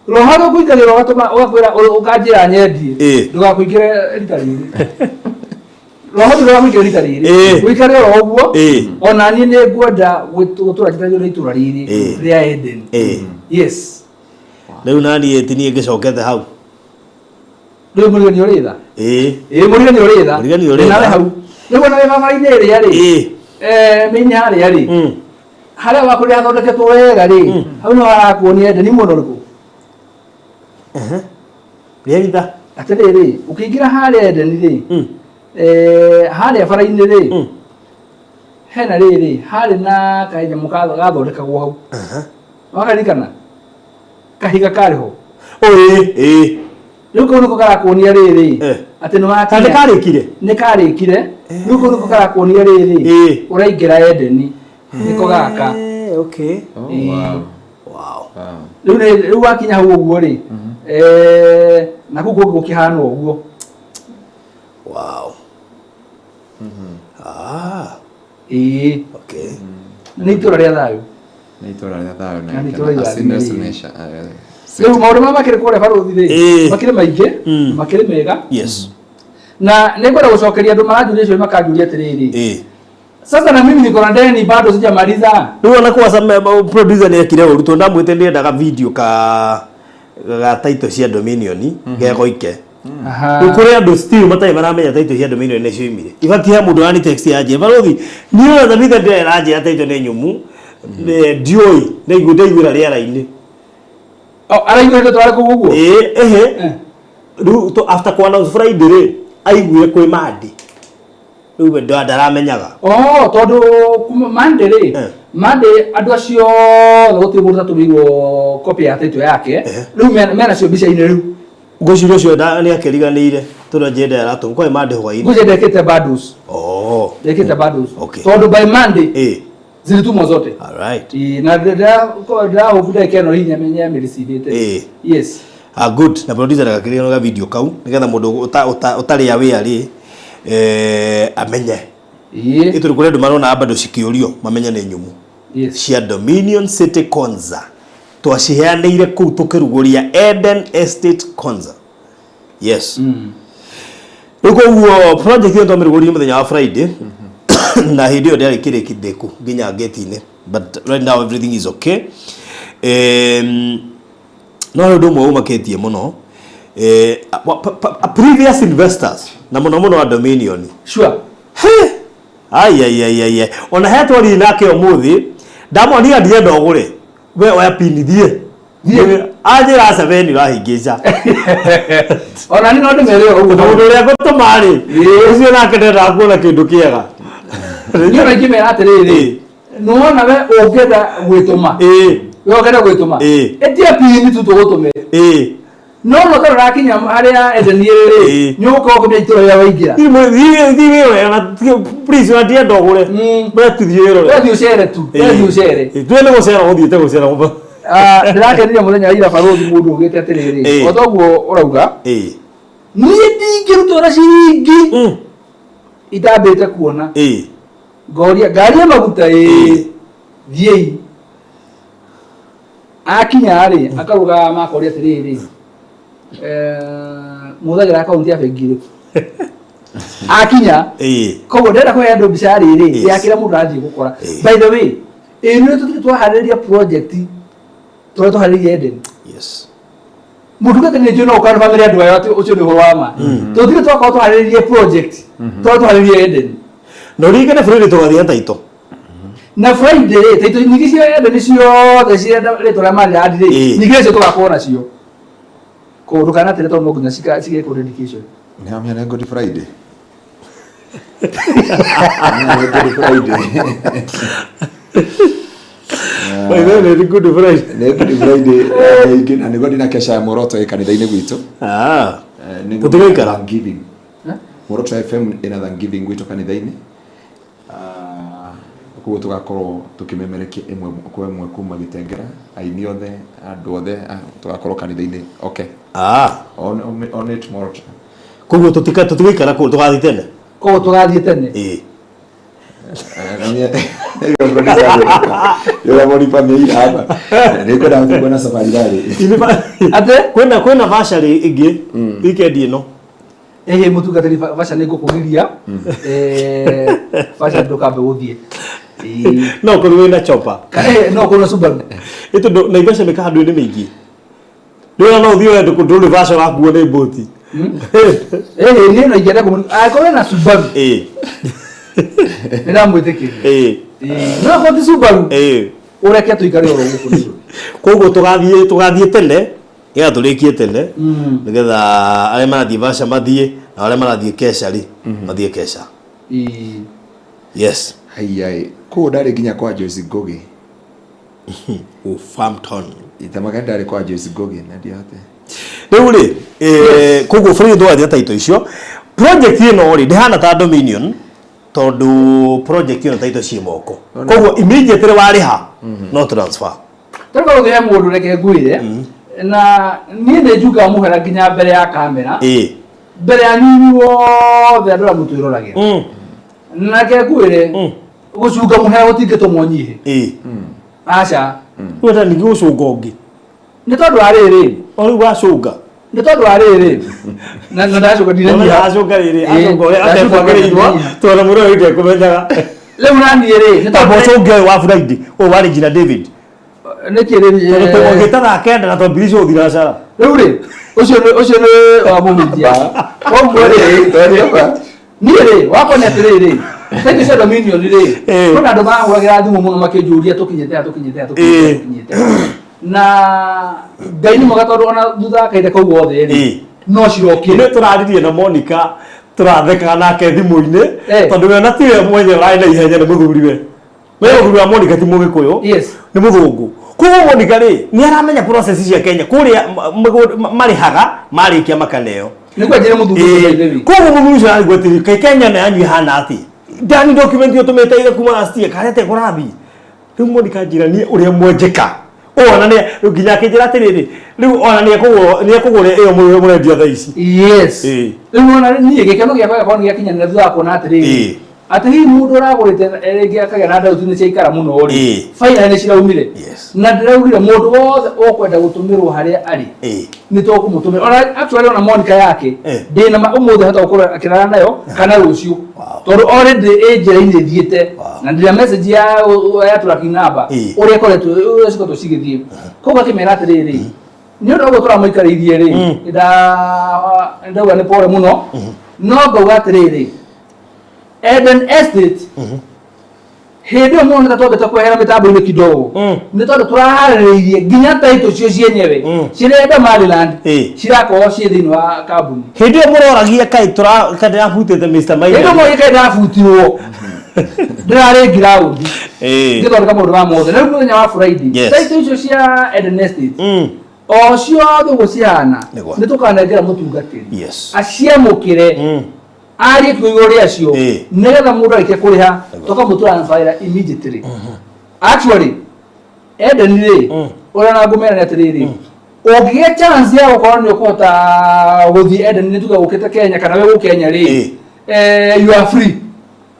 roho gũkũingagĩra ũgatũma ũgakwĩra ũkanjĩra nyendie. Ndũgakũingĩre rita rĩrĩ, roho ndũgakũingĩre rita rĩrĩ. Ũikare oro ũguo. Ona niĩ nĩ ngwenda gũtũra njĩtagio nĩ itũũra rĩrĩ rĩa Eden. Yes. Rĩu naniĩ ti niĩ ngĩcokete hau. Rĩu mũrigo nĩ ũrĩ tha. Ĩĩ. Ĩĩ, mũrigo nĩ ũrĩ tha. Mũrigo nĩ ũrĩ tha. Nawe hau rĩu ona wĩ barabara-inĩ ĩrĩa rĩ, mĩinĩ harĩa rĩ, harĩa wakũrĩa hathondeketwo wega rĩ, hau no harakuonia Eden mwena ũrĩkũ. Rĩaritha. Atĩrĩrĩ, ũkĩingĩra harĩa Eden rĩ, harĩa bara-inĩ rĩ, hena rĩrĩ harĩ na kanyamũ gathondekagwo hau, wakaririkana kahiga karĩ ho? Ĩĩ ĩĩ. Rĩu kau nĩko karakuonia rĩrĩ atĩ nĩ wakinya. Nĩ karĩkire? Nĩ karĩkire. Rĩu kau nĩko karakuonia rĩrĩ ũraingĩra Edeni, nĩko gaka. Okay. Ĩĩ. Wow. Rĩu rĩu wakinya hau ũguo rĩ, na kũu kũngĩ gũkĩhana ũguo. Wow. Ah. Ĩĩ. Okay. Nĩ itũũra rĩa thayũ. Nĩ itũũra rĩa thayũ. Na nĩ itũũra irathime rĩ. Rĩu Rĩu maũndũ marĩa makĩrĩ kũrĩa, barũthi rĩ, makĩrĩ maingĩ, makĩrĩ mega. Na nĩ ngwenda gũcokeria andũ maranjũria icio, makanjũria atĩrĩrĩ, sasa na mimi niko na deni bado sijamaliza. Rĩu ona kwaca producer nĩ ekire ũru tondũ ndamwĩte ndĩendaga video ka Ga title cia Dominion gegoike. Aha. Rĩu kũrĩ andũ still matarĩ maramenya title cia Dominion nĩ cioimire. Ibati he mũndũ wani text ya njĩra barothi niĩ ona Thabitha ndĩranjĩra title nĩ nyũmũ. Ndiũĩ ndaigua ndaiguĩra rĩera-inĩ. Oh, araiguĩte twarĩ kũu ũguo? Ĩĩ ehe. Rĩu after ku announce Friday rĩ aiguire kwĩ Monday. Rĩu we ndaramenyaga. Oh, tondũ kuma Monday rĩ, Monday andũ acio othe gũtirĩ mũndũ ũtatũmĩirwo copy ya title yake. Rĩu mena cio mbica-inĩ rĩu. Ngwĩciria ũcio nĩ akĩriganĩire tondũ anjĩra aratũma kwĩ Monday hwaĩ-inĩ. Ngwĩciria ndekĩte bundles. Oh. Ndekĩte bundles. Okay. Tondũ by Monday zilitumwa zote. All right. Ĩĩ, na ndĩrahobu ndagĩka ĩno hihi nĩamĩricivĩte. Yes. Ah, good. Na producer agakĩrĩra ga video kau nĩgetha mũndũ ũtarĩ aware rĩ amenye. Ĩĩ. Ĩtondũ kũrĩ andũ marona bado cikĩũrio mamenye nĩ nyũmũ. Yes. Cia Dominion City Konza. Twaciheanĩire kũu tũkĩrugũria Eden Estate Konza. Yes. Rĩu koguo project ĩyo twamĩrugũririe mũthenya wa Friday na hĩndĩ ĩyo ndĩarĩ kĩrĩkindĩku nginya gate-inĩ, but right now everything is okay. No nĩ ũndũ ũmwe ũmakĩtie mũno, previous investors na mũno mũno a Dominion. Sure. He! Ai ai ai ai. Ona he twaririe nake ũmũthĩ ndamwonia ndirenda ũgũre we oya pini thiĩ anjĩra aca we nĩ ũrahĩngĩca. Ona niĩ no ndĩmere ũguo. Mũndũ ũrĩa ngũtũma rĩ ũcio nake ndendaga kuona kĩndũ kĩega. Niĩ ona ingĩmera atĩrĩrĩ, nĩwona we ũngĩenda gwĩtũma, we ũngĩenda gwĩtũma, ĩtia pini tu tũgũtũmĩre. No no tondũ ũrakinya harĩa Eden ĩrĩ rĩ, nĩ ũgũkorwo ũkĩmenya itũra rĩrĩa waingĩra. Thiĩ wĩrore ona please ona ndirenda ũgũre. We tu thiĩ wĩrore. We thiĩ ũcere tu, we thiĩ ũcere. Tuwe nĩ gũcera ũthiĩte gũcera. Ndĩrakenire mũthenya wa ira barũthi mũndũ augĩte atĩrĩrĩ, o toguo ũrauga, niĩ ndingĩrutwo na ciringi itambĩte kuona. Ngoria ngari ya maguta ĩĩ, thiĩi. Akinya rĩ, akarũgama akoria atĩrĩrĩ, mũhũthagĩra akaunti ya bengi ĩrĩkũ? Akinya, koguo ndĩrenda kũhe andũ mbica rĩrĩ ya kĩrĩa mũndũ arathiĩ gũkora. By the way, ĩĩ nĩ tũtirĩ twaharĩrĩria project tũrĩa twaharĩrĩria Eden. Yes. Mũtungatĩri nĩ njũĩ no ũkane bamĩrĩ andũ ayo atĩ ũcio nĩ ũhoro wa ma. Tũtirĩ twakorwo twaharĩrĩrie project tũrĩa twaharĩrĩria Eden. Na ũririkane bũrũri tũgathiĩ na title. Na Friday rĩ, title nyingĩ cia Eden ciothe cirenda rĩtwa rĩa Maryland rĩ, nyingĩ nacio tũgakorwo nacio. Koguo ndũkanatere tondũ no nginya cigekwo dedication. Nĩ amenya nĩ Good Friday. Nĩ Good Friday. By the way, nĩ Good Friday. Nĩ Good Friday na nĩguo ndina kesha ya muoroto ĩ kanitha-inĩ gwitũ. Tũtigaikara. Thanksgiving. Muoroto FM ĩna Thanksgiving gwitũ kanitha-inĩ. Koguo tũgakorwo tũkĩmemerekia ĩmwe kwa ĩmwe kuma Gĩtengera, aini othe, andũ othe, tũgakorwo kanitha-inĩ. Okay. On it Muoroto. Koguo tũtigaikara kũu, tũgathiĩ tene. Koguo tũgathiĩ tene. Ĩĩ. Nĩngwenda kuona safari rally. Atĩ kwĩna vacarĩ ĩngĩ weekend ĩno. Ĩhĩ mũtungatĩri vaca nĩ ngũkũgiria. Vaca ndũkambe gũthiĩ. No ũkorwo wĩna chopper. No ũkorwo na Subaru. Ĩ tondũ Naivasha nĩ kahandũ-inĩ mĩingĩ. Rĩu no ũthiĩ wende ndũrĩ vaca ũrakuo nĩ mbũti. Ĩhĩ niĩ no ingĩenda kũmũ angĩkorwo ena Subaru. Nĩ ndamwĩtĩkĩria. No akorwo ti Subaru. Ũreke tũikare oro gũkũ nĩ. Koguo tũgathiĩ tene nĩgetha tũrĩkie tene nĩgetha arĩa marathiĩ vaca mathiĩ na arĩa marathiĩ kesha rĩ mathiĩ kesha. Yes. Haiya kũu ndarĩ nginya kwa Joyce Ngugi. Wolverhampton. Itamaga ndarĩ kwa Joyce Ngugi na ndiahotire. Rĩu rĩ, koguo bũrũri tũgathiĩ na title icio. Project ĩno rĩ ndĩhana ta Dominion tondũ project ĩno title ciĩ moko. Koguo immediately warĩha no transfer. Tondũ korwo he mũndũ reke ngwĩre na niĩ nĩ njungaga mũhera nginya mbere ya kamera mbere ya nyinyi wothe andũ arĩa mũtwĩroragĩra. Na reke ngwĩre gũcunga mũhera gũtingĩtũma ũnyihe. Aca. Wenda ningĩ gũcunga ũngĩ. Nĩ tondũ wa rĩrĩ. O rĩu wacunga. Nĩ tondũ wa rĩrĩ. Na ndacunga ndinanyiha. Acunga rĩrĩ, acunga ũrĩa atekwagĩrĩirwo tondũ mũndũ ũyũ ndekũmenyaga. Rĩu na niĩ rĩ, nĩ tondũ ũcunge ũyũ wa Friday, ũyũ warĩ nginya David. Nĩkĩ rĩ? Tondũ tũgũgĩta thaa kenda na twambirie cio thinacara. Rĩu rĩ, ũcio nĩ wa mũhunjia. Koguo rĩ, niĩ rĩ, wakwa nĩ atĩrĩrĩ, thaitũ cia Dominion rĩ, kwĩna andũ mahũragĩra thimũ mũno makĩnjũria tũkinyĩte ha, tũkinyĩte ha, tũkinyĩte ha, tũkinyĩte ha. Na Ngai nĩ mwega tondũ ona thutha wa kahinda kau gothe rĩ, no cirokire. Nĩ tũraririe na Monica tũrathekaga nake thimũ-inĩ tondũ we ona tiwe mwenyewe ũrarĩ na ihenya, nĩ mũthuriwe. We mũthuri wa Monica ti mũgĩkũyũ, nĩ mũthũngũ. Koguo Monica rĩ, nĩ aramenya process cia Kenya kũrĩa marĩhaga marĩkia makaneo. Nĩguo njĩre mũthuri ũcio by the way. Koguo mũthuri ũcio ararigwo atĩrĩ, kaĩ Kenya na yanyu ĩhana atĩa? Ndani document ũtũmĩte ira kuma last year karete kũrathiĩ. Rĩu Monica njĩra niĩ ũrĩa mwenjeka. Ona nĩ rĩu nginya akĩnjĩra atĩrĩrĩ, rĩu ona nĩ ekũgũra, nĩ ekũgũra ĩyo mũrendia thaa ici. Yes. Rĩu ona niĩ gĩkeno gĩakwa gĩakorwo nĩ gĩakinyanĩra thutha wa kuona atĩrĩrĩ, atĩ hihi mũndũ ũragũrĩte rĩngĩ akagĩa na ndauti nĩ ciaikara mũno rĩ, finally nĩ ciraumire. Na ndĩraugire mũndũ wothe ũkwenda gũtũmĩrwo harĩa arĩ nĩ tũkũmũtũmĩra. Ona actually ona Monica yake ndĩna ma ũmũthĩ hota gũkorwo akĩrara nayo kana rũciũ, tondũ already ĩ njĩra-inĩ ĩthiĩte na ndĩna message ya tracking number ũrĩa ĩkoretwo, ũrĩa cikoretwo cigĩthiĩ. Koguo akĩmera atĩrĩrĩ, nĩ ũndũ ũguo tũramũikarĩirie rĩ, ndauga nĩ pole mũno, no ngauga atĩrĩrĩ, Eden Estate hĩndĩ ĩyo mũno nĩ ta twambĩte kwehera mĩtambo-inĩ kidogo, nĩ tondũ tũraharĩrĩirie nginya taitũ cio cienyewe cirenda Maryland cirakorwo ciĩ thĩinĩ wa kambuni. Hĩndĩ ĩyo mũroragia kaĩ tũra kaĩ ndĩrabutĩte Mr. Maina. Hĩndĩ ĩyo mũroragia kaĩ ndĩrabutirwo, ndĩrarĩ ground ngĩthondeka maũndũ ma mothe. Na rĩu mũthenya wa Friday, taitũ icio cia Eden Estate o ciothe ũguo cihana, nĩ tũkanengera mũtungatĩri aciamũkĩre, arie kiugo igũrũ rĩacio, nĩgetha mũndũ arĩkia kũrĩha tũkamũtransferĩra immediately. Actually Eden rĩ, ũrĩa na ngũmera nĩ atĩrĩrĩ, ũngĩgĩa chance ya gũkorwo nĩ ũkũhota gũthiĩ Eden, nĩ tuge ũkĩte Kenya kana wĩ gũkũ Kenya rĩ, you are free,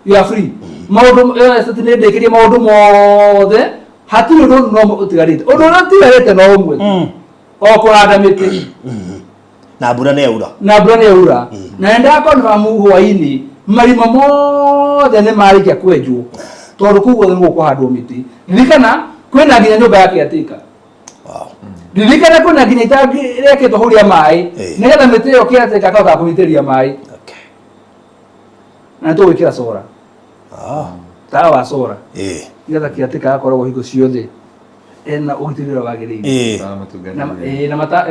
you are free. Maũndũ estate nĩ ndĩkĩrie maũndũ mothe, hatirĩ ũndũ no ũtigarĩte. Ũndũ ũrĩa ũtigarĩte no ũmwe tu, o kũhanda mĩtĩ. Na mbura nĩ yaura. Na mbura nĩ yaura, na nĩ ndakonfirm hwainĩ marima mothe nĩ marĩkia kwenjwo, tondũ kũu guothe nĩ gũkũhandwo mĩtĩ. Ririkana kwĩna nginya nyũmba ya caretaker. Ririkana kwĩna nginya itangi rĩakĩtwo hau rĩa maĩ, nĩgetha mĩtĩ ĩyo caretaker akahota kũmĩitĩrĩria maĩ. Na nĩ tũgwĩkĩra solar, tawa wa solar, nĩgetha caretaker agakoragwo hingo ciothe ena ũgitĩri ũrĩa wagĩrĩire. Na mata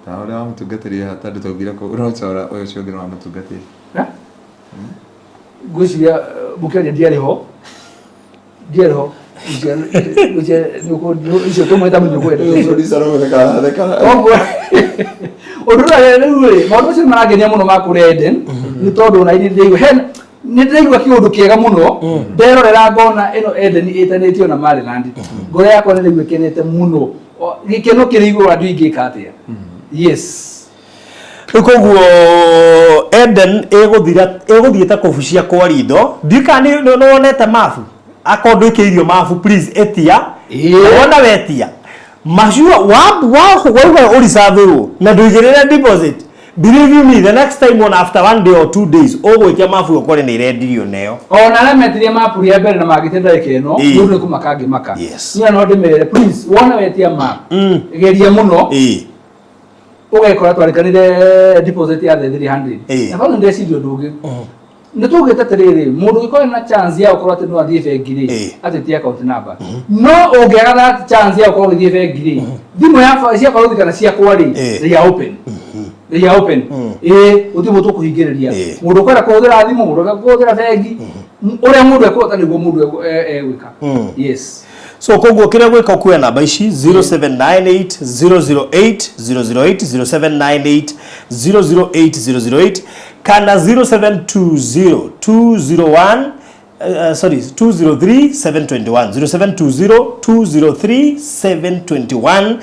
Ta ũrĩa wa mũtungatĩri haha, tondũ twaugire ũrocora ũyũ ũcio ũngĩ nĩ wa mũtungatĩri. Ngwĩciria mũkĩaria ndiarĩ ho, ndiarĩ ho. Icio tũmwĩta mũnyũkwenda. Koguo ũndũ ũrĩa rĩu rĩ, maũndũ macio nĩ marangenia mũno ma kũrĩa Eden, nĩ tondũ ona iria ndĩraigua hena nĩ ndĩraigua kĩũndũ kĩega mũno nderorera ngona ĩno Eden ĩtanĩtio na Maryland, ngoro yakwa nĩ ndĩraigua ĩkenete mũno. Gĩkeno kĩrĩ igũrũ, andũ ingĩka atĩa? Yes. Rĩu koguo Eden ĩgũthira, ĩgũthiĩ ta kũbucia kwa ritho. Ndiũĩ kana nĩ wonete mabu. Akorwo ndwĩkĩirio mabu, please ĩtia. Na wona wetia macio wauga ũricabĩrwo na ndũigĩrĩre deposit, believe you me, the next time on after one day or 2 days ũgwĩtia mabu ũkore nĩ irendirio neo. Ona arĩa metirie mapu rĩa mbere na mangĩte ndagĩka ĩno, mũndũ nĩ kũmaka angĩmaka. Niĩ no ndĩmere, please, wona wetia map, geria mũno ũgekora twarĩkanire deposit ya 300. Na bado ndeciria ũndũ ũngĩ, nĩ tugĩte atĩrĩrĩ, mũndũ ũngĩkorwo na chance ya gũkorwo atĩ no athiĩ bengi rĩ, atĩtie account number. No ũngĩaga that chance ya gũkorwo ũgĩthiĩ bengi rĩ, thimũ ya cia barũthi kana ciakwa rĩ, they are open, they are open. Ĩĩ, gũtirĩ mũndũ tũkũhingĩrĩria. Mũndũ ũkwenda kũhũthĩra thimũ, mũndũ ũkwenda kũhũthĩra bengi, ũrĩa mũndũ ekũhota nĩguo mũndũ egwĩka. Yes. So koguo kĩrĩa gwĩka, ũkuoya namba ici 0798 008 008, 0798 008 008 kana 0720 201, sorry, 203 721, 0720 203 721.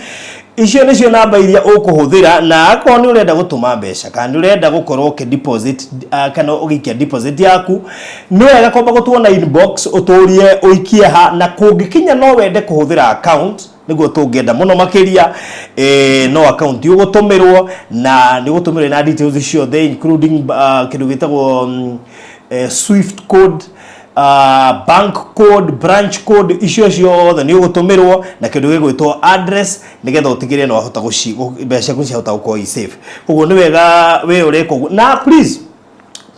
Icio nĩcio namba iria ũkũhũthĩra. Na akorwo nĩ ũrenda gũtũma mbeca kana nĩ ũrenda gũkorwo ũkĩ deposit, kana ũgĩikia deposit yaku, nĩ wega kwamba gũtuona inbox, ũtũrie ũikie ha. Na kũngĩkinya no wende kũhũthĩra account, nĩguo tũngĩenda mũno makĩria, no account ũgũtũmĩrwo na nĩ ũgũtũmĩrwo na details ciothe, including kĩndũ gĩtagwo swift code. Bank code, branch code, icio ciothe nĩ ũgũtũmĩrwo na kĩndũ gĩgwĩtwo address, nĩgetha ũtigĩrĩre nĩ wahota mbeca ciaku ciahota gũkorwo i safe. Koguo nĩ wega we ũreka ũguo. Na please,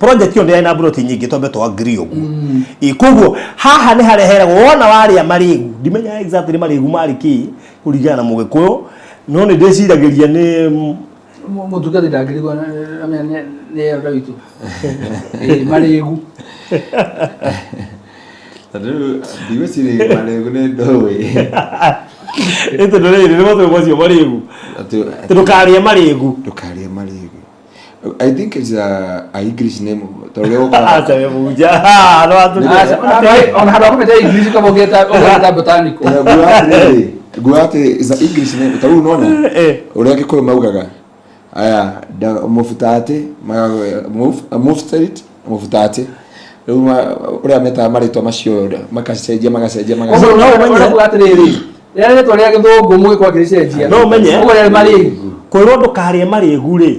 project ĩyo ndĩrarĩ na mburoti nyingĩ, twambe tũ agree ũguo. Ĩ, koguo haha nĩ harĩa heragwo wona warĩa marĩgu. Ndimenya exactly marĩgu marĩ kĩ kũringana na Mũgĩkũyũ, no nĩ ndĩciragĩria nĩ Mũtungatĩri ndangĩrigwo amenya nĩ elder witũ. Ĩ, marĩgu. Tondũ rĩu ndigwĩciria marĩgu nĩ ndũĩ. Ĩ, tondũ rĩrĩ nĩ matũĩ macio marĩgu. Atĩ ndũkarĩe marĩgu. Ndũkarĩe marĩgu. I think it's a English name, tondũ ũrĩa ũkoraga Acha we mũhunjia no atũrĩe. Aca, ona handũ ha kũmĩta English kaba ũgeta botanical. Nguga atĩrĩrĩ, nguga atĩ it's a English name. Ta rĩu nona ũrĩa Gĩkũyũ maugaga aya mũbutatĩ, muftarit, mũbutatĩ. Rĩu ũrĩa metaga marĩtwa macio magacenjia magacenjia magacenjia. Ũguo no ũmenye kuga atĩrĩrĩ, rĩrĩa rĩtwa rĩa Gĩthũngũ mũgĩkorwo akĩrĩcenjia. No ũmenye. Ũguo rĩarĩ marĩgu. Kwĩrwo ndũkarĩe marĩgu rĩ,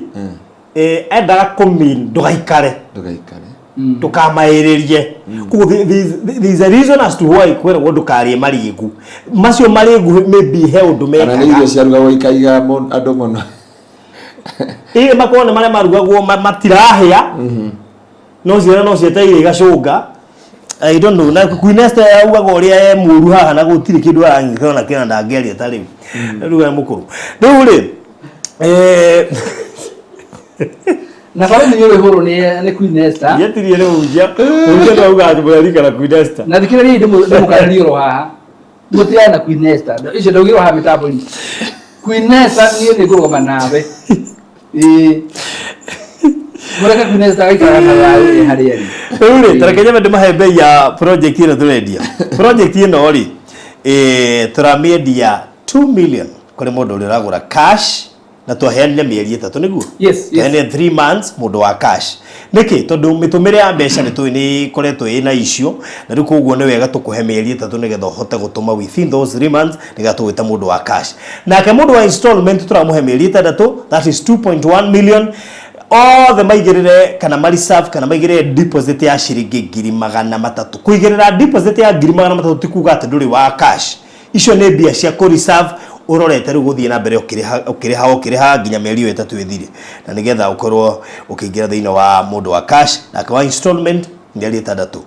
endaga kũmean ndũgaikare. Ndũgaikare. Ndũkamaĩrĩrie. Koguo there is a reason as to why kwĩragwo ndũkarĩe marĩgu macio. Marĩgu maybe he ũndũ Kana nĩ irio mekaga. ciarugagwo ikaiga andũ mũno. Ĩ, makorwo nĩ marĩa marugagwo matirahĩa, no ciana no cietereire igacũnga. I don't know. Na Queen Esther augaga ũrĩa e mũru haha na gũtirĩ kĩndũ arangĩkorwo kĩna ndangĩaria ta rĩu. Rĩu e mũkũrũ rĩu rĩ. Na barũthi nĩ ũrĩ nĩ Queen Esther. Yetirie rĩu mũhunjia, mũhunjia no auga atĩ mũrarikana Queen Esther. Na thikĩrĩriai, ndĩmũkanĩrie oro haha, mũtiane na Queen Esther. Icio ndaugirwo haha mĩtambo-inĩ. Queen Esther, niĩ nĩ ngũrũgama nawe. Ĩĩ, mũreke Queen Esther agaikaraga na thayũ ĩ harĩa arĩ. Rĩu rĩ, tareke nyambe ndĩmahe mbei ya project ĩno tũrendia. Project ĩno rĩ, tũramĩendia 2 million kũrĩ mũndũ ũrĩa ũragũra cash, na twaheanire mĩeri 3, nĩguo? Yes. Twaheanire 3 months mũndũ wa cash. Nĩkĩ? Tondũ mĩtũmĩre ya mbeca nĩ tũĩ nĩ ĩkoretwo ĩna issue na rĩu koguo nĩ wega tũkũhe mĩeri 3 nĩgetha ũhote gũtũma within those 3 months, nĩgetha tũgwĩte mũndũ wa cash. Nake mũndũ wa installment tũramũhe mĩeri 6, that is 2.1 million. Othe maigĩrĩre kana ma reserve kana maigĩrĩre deposit ya ciringi 300,000. Kũigĩrĩra deposit ya 300,000 ti kuga atĩ ndũrĩ wa cash. Icio nĩ mbia cia kũ reserve ũrorete rĩu gũthiĩ na mbere ũkĩrĩha, ũkĩrĩha, ũkĩrĩha nginya mĩeri ĩyo 3 ĩthire, na nĩgetha ũkorwo ũkĩingĩra thĩinĩ wa mũndũ wa cash. Nake wa installment, mĩeri 6.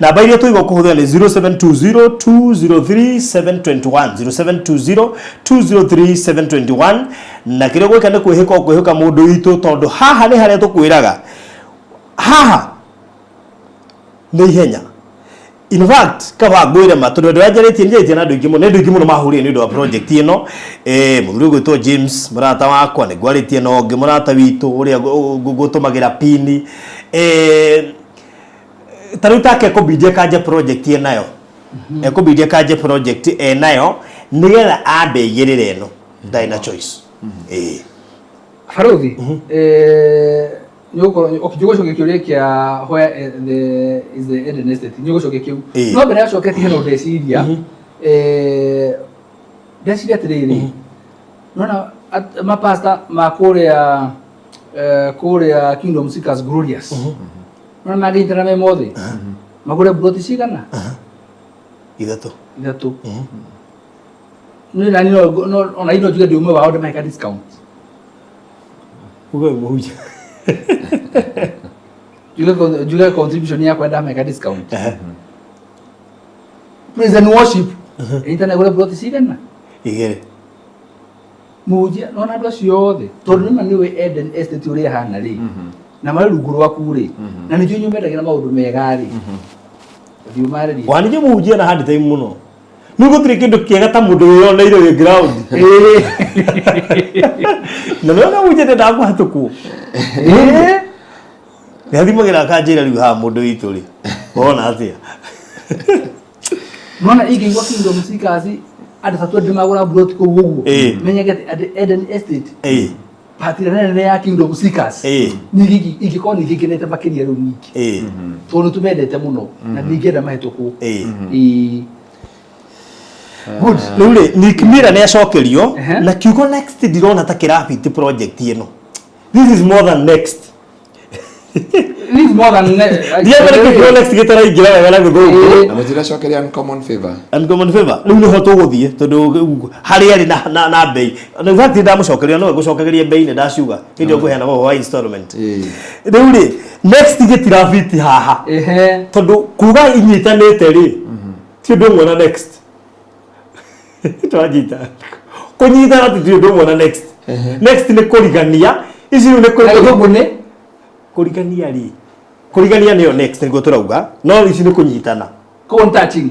Namba iria tũigwo kũhũthĩra nĩ 0720 203 721, 0720 203 721. Na kĩrĩa ũgwĩka nĩ kwĩhĩka ũkwĩhĩka mũndũ witũ, tondũ haha nĩ harĩa tũkwĩraga haha nĩ ihenya. In fact, kaba ngwĩre ma, tondũ andũ arĩa njarĩtie, njarĩtie na andũ aingĩ mũno, nĩ andũ aingĩ mũno mahũrire nĩ ũndũ wa project ĩno. Mũthuri ũgwĩtwo James, mũrata wakwa, nĩ ngwarĩtie na ũngĩ mũrata witũ ũrĩa ngũtũmagĩra pini. Ta rĩu take ekũbindia kanja project ĩnayo, ekũbindia kanja project enayo nĩgetha ambe aigĩrĩre ĩno, ndarĩ na choice. Barothi, nĩũgũcokia kĩũria kĩa where the is the Eden Estate, nĩũgũcokia kĩu. No mbere yacoketie, hena ũndũ ndeciria. Ndeciria atĩrĩrĩ, nona mapasta ma kũrĩa kũrĩa Kingdom Seekers Glorious, nona mangĩnyitana me mothe magũre mburoti cigana? 3. 3. Niĩ nani ona ino njuge ndĩ ũmwe wao, ndĩmahe discount. Uge mũhunjia. Njuge contribution yakwa, ndameka discount. Praise and worship ĩnyitane gũre mburoti cigana? 2. Mũhunjia, nona andũ acio othe, tondũ nĩma nĩũĩ Eden Estate ũrĩa ĩhana rĩ, na marĩ rungu rwaku rĩ, na nĩnjũĩ inyuĩ mendagĩra maũndũ mega rĩ, thiĩ ũmarĩrie. Wanijĩ mũhunjia na hard time mũno. Nĩ gũtirĩ kĩndũ kĩega ta mũndũ wĩyoneire wĩ ground. Na nĩwona mũhunjia ndendaga kũhatũkwo. Nĩ athimagĩra akanjĩra, rĩu haha mũndũ witũ rĩ, wona atĩa? Nona ingĩigua Kingdom Seekers andũ ta 20 magũra mburoti kũu ũguo, menyage atĩ Eden Estate part ĩrĩa nene ya Kingdom Seekers, ningĩ ingĩkorwo ningĩ ngenete makĩria rĩu ningĩ, tondũ nĩ tũmendete mũno na ningĩenda mahĩtũkwo. Ĩĩ. Good. Rĩu rĩ, Nick Miller nĩ acokerio. Na kiugo "next" ndirona ta kĩrabiti project ĩno. This is more than next. This is more than Ndiamenya nĩkĩ kiugo next gĩtaraingĩra wega na gĩthũngũ. Na mũtiracokeria uncommon favor. Uncommon favor rĩu nĩho tũgũthiĩ tondũ harĩa arĩ na na na bei. In fact ndamũcokeria no ngũcokeria bei nĩ ndaciuga hĩndĩ ĩyo ngũheana ũhoro wa installment. Rĩu rĩ next gĩtirabiti haha. Tondũ kuga inyitanĩte rĩ ti ũndũ ũmwe na next. Twanyita. Kũnyitana ti ũndũ ũmwe na next. Next nĩ kũrigania. Ici rĩu nĩ kũrigania. Kũrigania rĩ. Kũrigania nĩyo next nĩguo tũrauga. No ici nĩ kũnyitana. Contacting.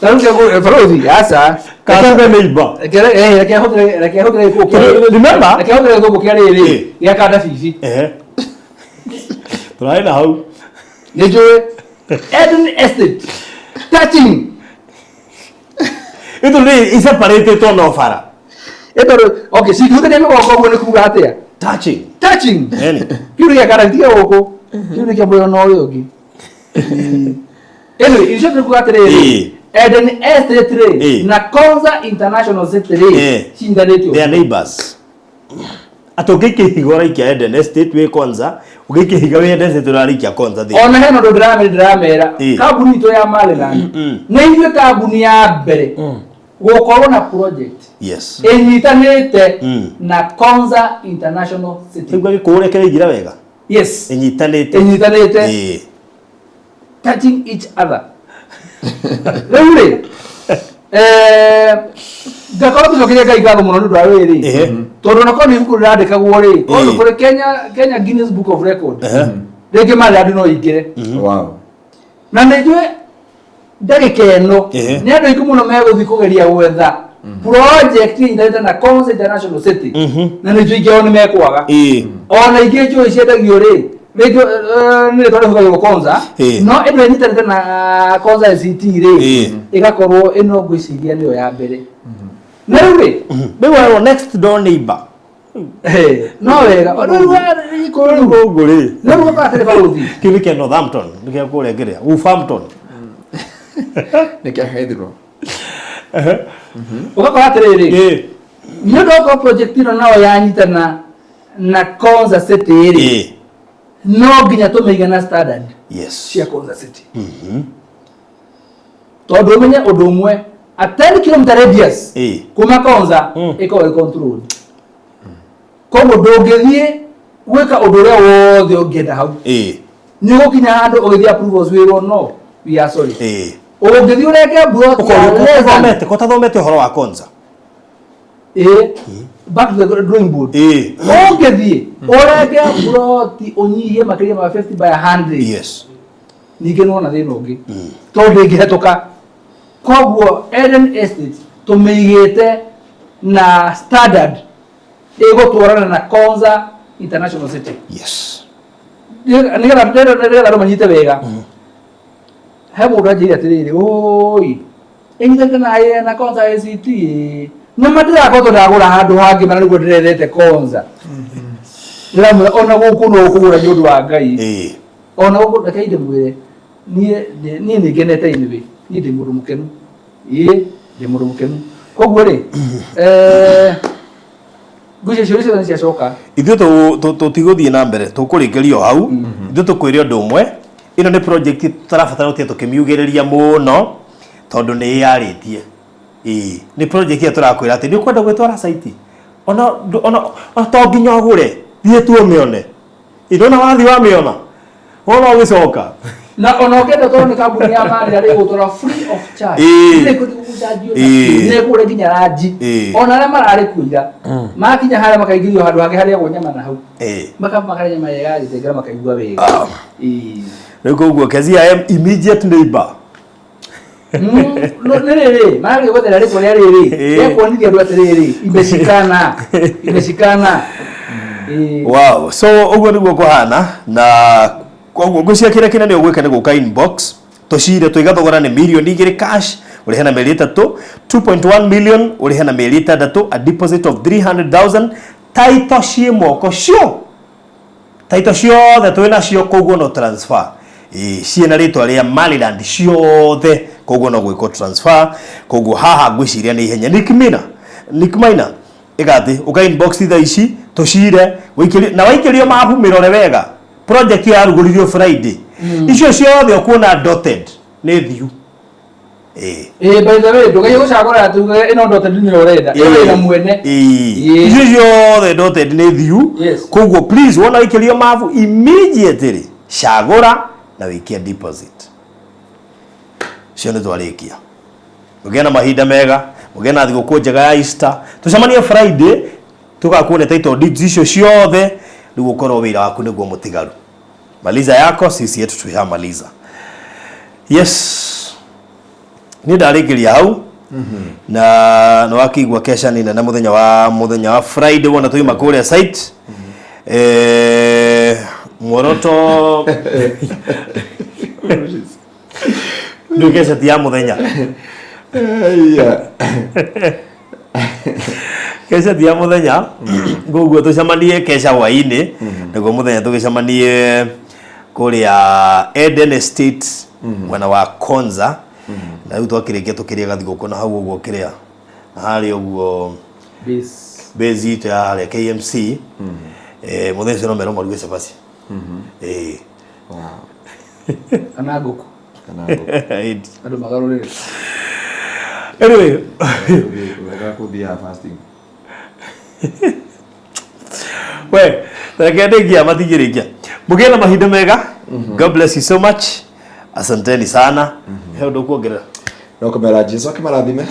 Tarĩu barothi aca. Katuge neighbor. Reke reke hũthĩre reke hũthĩre gĩkũkũ kĩa Remember? Reke hũthĩre gĩkũkũ kĩa rĩrĩ gĩa kanda bibi. Tũrarĩ na hau. Nĩ njũĩ. Eden Estate. Touching. Ĩtũ nĩ iseparatĩtwo no bara. Ĩtondũ okay cingĩhutania mĩgongo ũguo nĩ kuga atĩa? Touching. Touching. Eni. Kiu nĩ gĩa kanda tiga gũkũ. Kiu nĩ kĩa mwena ũrĩa ũngĩ. Anyway, in short nĩ kuga atĩrĩrĩ. Eden Estate rĩ na Konza International City rĩ cindanĩtio. They are neighbors. Atĩ ũngĩikia ihiga ũraikia Eden Estate wĩ Konza, ũngĩikia ihiga wĩ Eden Estate ũrarĩikia Konza thĩinĩ. Ona hena ũndũ ndĩramera ndĩramera kambuni itũ ya Maryland nĩ ithuĩ kambuni ya mbere gũkorwo na project Yes. ĩnyitanĩte na Konza International City. Rĩu gĩkũũ kĩraingĩra wega. Yes. Ĩnyitanĩte. Ĩnyitanĩte. Touching each other. Rĩu rĩ ngakorwo ngĩcokeria Ngai ngatho mũno nĩ ũndũ wa rĩrĩ tondũ ona korwo nĩ ibuku rĩrandĩkagwo rĩ korwo kũrĩ Kenya Kenya Guinness Book of Record rĩngĩ Maryland no ĩingĩre. Wow. Na nĩ njũĩ ndagĩka ĩno nĩ andũ aingĩ mũno megũthiĩ kũgeria gwetha project ĩnyitanĩte na Konza International City na nĩ njũĩ ingĩ ao nĩ mekwaga. Ona ingĩ njũĩ ciendagio rĩ rĩngĩ nĩ rĩtwa rĩhũthagĩrwo Konza no ĩno ĩnyitanĩte na Konza SCT rĩ ĩgakorwo ĩno ngwĩciria nĩyo ya mbere. Na rĩu rĩ rĩu werwo next door neighbor. No wega rĩu rĩu rĩ rĩu ũgakora atĩrĩ barũthi kĩu nĩ kĩa Northampton nĩ kĩa kũrĩa kĩrĩa Wolverhampton nĩ kĩa Heathrow. Ũgakora atĩrĩrĩ nĩ ũndũ wa gũkorwo project ĩno nao yanyitana na Konza City rĩ no nginya tũmĩige na standard yes cia Konza City. Tondũ ũmenye ũndũ ũmwe a 10 km radius kuma Konza ĩkoragwo ĩ controlled. Koguo ndũngĩthiĩ gwĩka ũndũ ũrĩa wothe ũngĩenda hau. Nĩ ũgũkinya handũ ũgĩthiĩ approvals wĩrwo no we are sorry. Ũngĩthiĩ ũrenge plot ya less than Ko ũtathomete ũhoro wa Konza. Back to the drawing board. Ũngĩthiĩ ũrenge plot ũnyihie makĩria ma 50 by 100. Yes. Ningĩ nĩwona thĩna ũngĩ. Tondũ ndĩngĩhetũka. Koguo Eden Estate tũmĩigĩte na standard ĩgũtwarana na Konza International City. Yes. Nĩgetha andũ manyite wega. He mũndũ anjĩire atĩrĩrĩ, ũi ĩnyitanĩte na na Konza ACT na mandĩrakorwo ndagũra handũ hangĩ mana nĩguo ndĩrethete Konza. Ndĩramwĩra ona gũkũ no ũkũgũra nĩ ũndũ wa Ngai. Ona gũkũ reke ndĩmwĩre niĩ niĩ nĩ ngenete anyway niĩ ndĩ mũndũ mũkenu. Ĩĩ ndĩ mũndũ mũkenu. Koguo rĩ ngwĩciria ciũria ciothe nĩ ciacoka. Ithuĩ tũtigũthiĩ na mbere tũkũrĩkĩria o hau. Ithuĩ tũkwĩre ũndũ ũmwe ĩno nĩ project tũtarabatara gũtinda tũkĩmiugĩrĩria mũno tondũ nĩ ĩyarĩtie. Nĩ project ĩrĩa tũrakwĩra atĩ nĩ ũkwenda gwĩtwara site ona ona to nginya ũgũre thiĩ tu ũmĩone. Ndona wathiĩ wamĩona wona ũgĩcoka. Na ona ũngĩenda tondũ nĩ kambuni ya Maryland ĩgũtwara free of charge. Nĩ ĩkũgũra nginya ranji. Ona arĩa mararĩ kuo ira makinya harĩa makaingĩrio handũ hangĩ harĩagwo nyama na hau. Makamba makarĩa nyama ĩrĩa ĩgagĩtengera makaigua wega. Rĩu koguo Kezia I am immediate neighbor. Nĩ rĩrĩ maragĩ gwethera rĩtwa rĩa rĩrĩ rĩa kuonithia andũ atĩrĩrĩ imeshikana imeshikana. Wow. So ũguo nĩguo kũhana na koguo ngwĩciria kĩrĩa kĩnene ũgwĩka nĩ gũka inbox tũcire tũiga thogora nĩ mirioni 2 cash ũrĩhe na mĩeri 3 2.1 million ũrĩhe na mĩeri 6 a deposit of 300,000 title ciĩ moko cio title ciothe twĩ nacio koguo no transfer ciĩna rĩtwa rĩa Maryland ciothe koguo no gwĩkwo transfer koguo haha ngwĩciria nĩ ihenya Nick Mina Nick Maina Ĩka atĩ ũka inbox thaa ici tũcire wĩikĩrie na waikĩrio mabu mĩrore wega. Project ĩyo yarugũririo Friday. Icio ciothe ũkuona dotted nĩ thiu. Ĩĩ. Ĩĩ, by the way, ndũgerie gũcagũra atĩ uge ĩno dotted nĩyo ũrenda. Ĩyo ĩna mwene. Ĩĩ. Icio ciothe dotted nĩ thiu. Koguo please wona waikĩrio mabu immediately cagũra na wĩikie deposit. Cio nĩ twarĩkia. Mũgĩe na mahinda mega, mũgĩe na thigũkũ njega ya Easter. Tũcemanie Friday tũgakuone title deeds icio ciothe rĩu ũkorwo wĩra waku nĩguo mũtigaru. Maliza yako, sisi yetu tushamaliza. Yes. Niĩ ndarĩkĩria hau na nĩ wakĩigua kesha nĩ nene mũthenya wa Friday wona twaima kũrĩa site. Muoroto ndũ kesha ti ya mũthenya. Kesha ti ya mũthenya, koguo tũcemanie kesha hwainĩ nĩguo mũthenya tũgĩcemanie kũrĩa Eden Estate mwena wa Konza. Na rĩu twakĩrĩkia tũkĩrĩa gathigũkũ na hau ũguo kĩrĩa na harĩa ũguo base itũ ya harĩa KMC. Mũthenya ũcio no merwo maruge cabaci. Ĩĩ. Kana ngũkũ. Kana ngũkũ. Ĩndi. Andũ magarũrĩre. Anyway. Wega kũthiaga fasting. We reke ndĩkia matingĩrĩkia. Mũgĩe na mahinda mega. God bless you so much. Asanteni sana. He ũndũ ũkuongerera? No kũmera Jesu akĩmarathime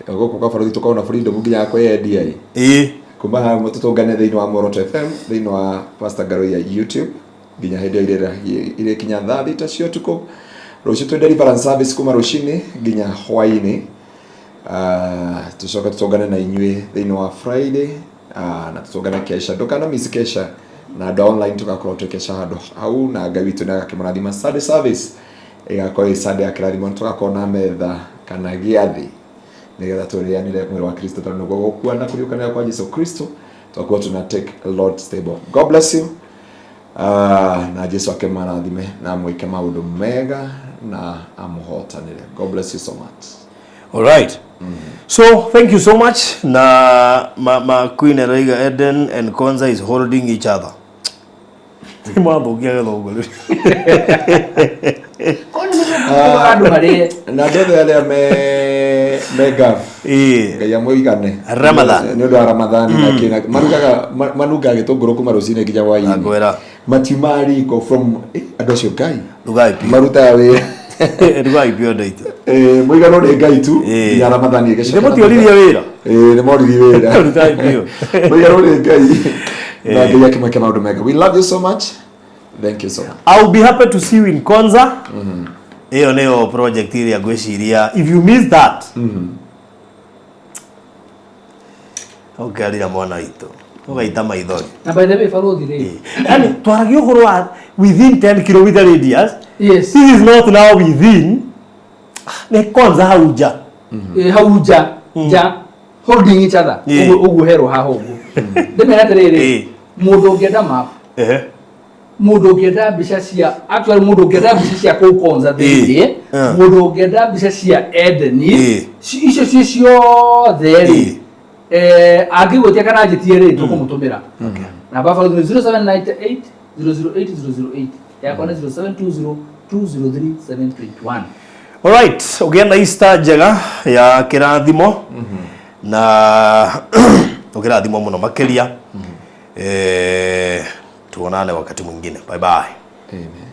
gũkũ kwa bũrũri tũkorwo na freedom nginya ya kwĩyendia ĩ. Kuma haha tũtũngane thĩinĩ wa Muoroto FM, thĩinĩ wa Pastor Ngaruiya YouTube nginya hĩndĩ ĩrĩa irĩkinya thaa 6 cia ũtukũ. Rũciũ twĩ deliverance service kuma rũcinĩ nginya hwainĩ. Tũcoke tũtũngane na inyuĩ thĩinĩ wa Friday, na tũtũngane kesha. Ndũkana miss kesha na andũ a online tũgakorwo twĩ kesha handũ hau na Ngai witũ nĩ agakĩmũrathima. Sunday service ĩgakorwo ĩ Sunday ya kĩrathimo, tũgakorwo na metha kana gĩathĩ nĩgetha tũrĩanĩre mwĩrĩ wa Kristo tondũ nĩguo gũkua na kũriũkanĩra kwa Jesu Kristo twakorwo tuna take Lord's table. God bless you. Na Jesu akĩmarathime na amwĩke maũndũ mega na amũhotanĩre. God bless you so much. All right. So thank you so much. Na ma Queen Eroiga, Eden and Konza is holding each other. Mwathũkia gĩthũngũ rĩu. Andũ marĩe. Na andũ othe arĩa me Gulf, Ngai amũigane. Ramadan. Nĩ ũndũ wa Ramadan na kĩna marugaga manungaga gĩtũngũrũ kuma rũcinĩ nginya hwainĩ. Ngwĩra. Matiumaga riko from andũ acio Ngai Rugai biũ. Marutaga wĩra. Rugai biũ andũ aitũ. Mũigano nĩ Ngai tu nginya Ramadan ĩgĩcoka. Nĩ mũtioririe wĩra. Ĩĩ, nĩ moririe wĩra. Rutai biũ. Mũigano nĩ Ngai na Ngai akĩmwĩke maũndũ mega. We love you so much. Thank you so much. I'll be happy to see you in Konza. Ĩyo nĩyo project ĩrĩa ngwĩciria if you miss that ũkarira mwana witũ ũgaita maithori. Na by the way, barũthi rĩ. Yani twaragia ũhoro wa within 10 kilometer radius. Yes. This is not now within, nĩ Konza hau nja. Ĩ, hau nja holding each other. Ũguo ũguo herwo haha ũguo. Ndĩmera atĩrĩrĩ, mũndũ ũngĩenda map, mũndũ ũngĩenda mbica cia, actually mũndũ ũngĩenda mbica cia kũu Konza thĩinĩ, mũndũ ũngĩenda mbica cia Edeni, icio ciĩ ciothe rĩ, angĩgwĩtia kana anjĩtie rĩ, tũkũmũtũmĩra. Namba ya barũthi nĩ 0798 008 008, yakwa nĩ 0720 203 721. Alright, ũgĩe na Easter njega ya kĩrathimo na ũkĩrathimwo mũno makĩria. Tuonane wakati mwingine. Bye bye. Amen.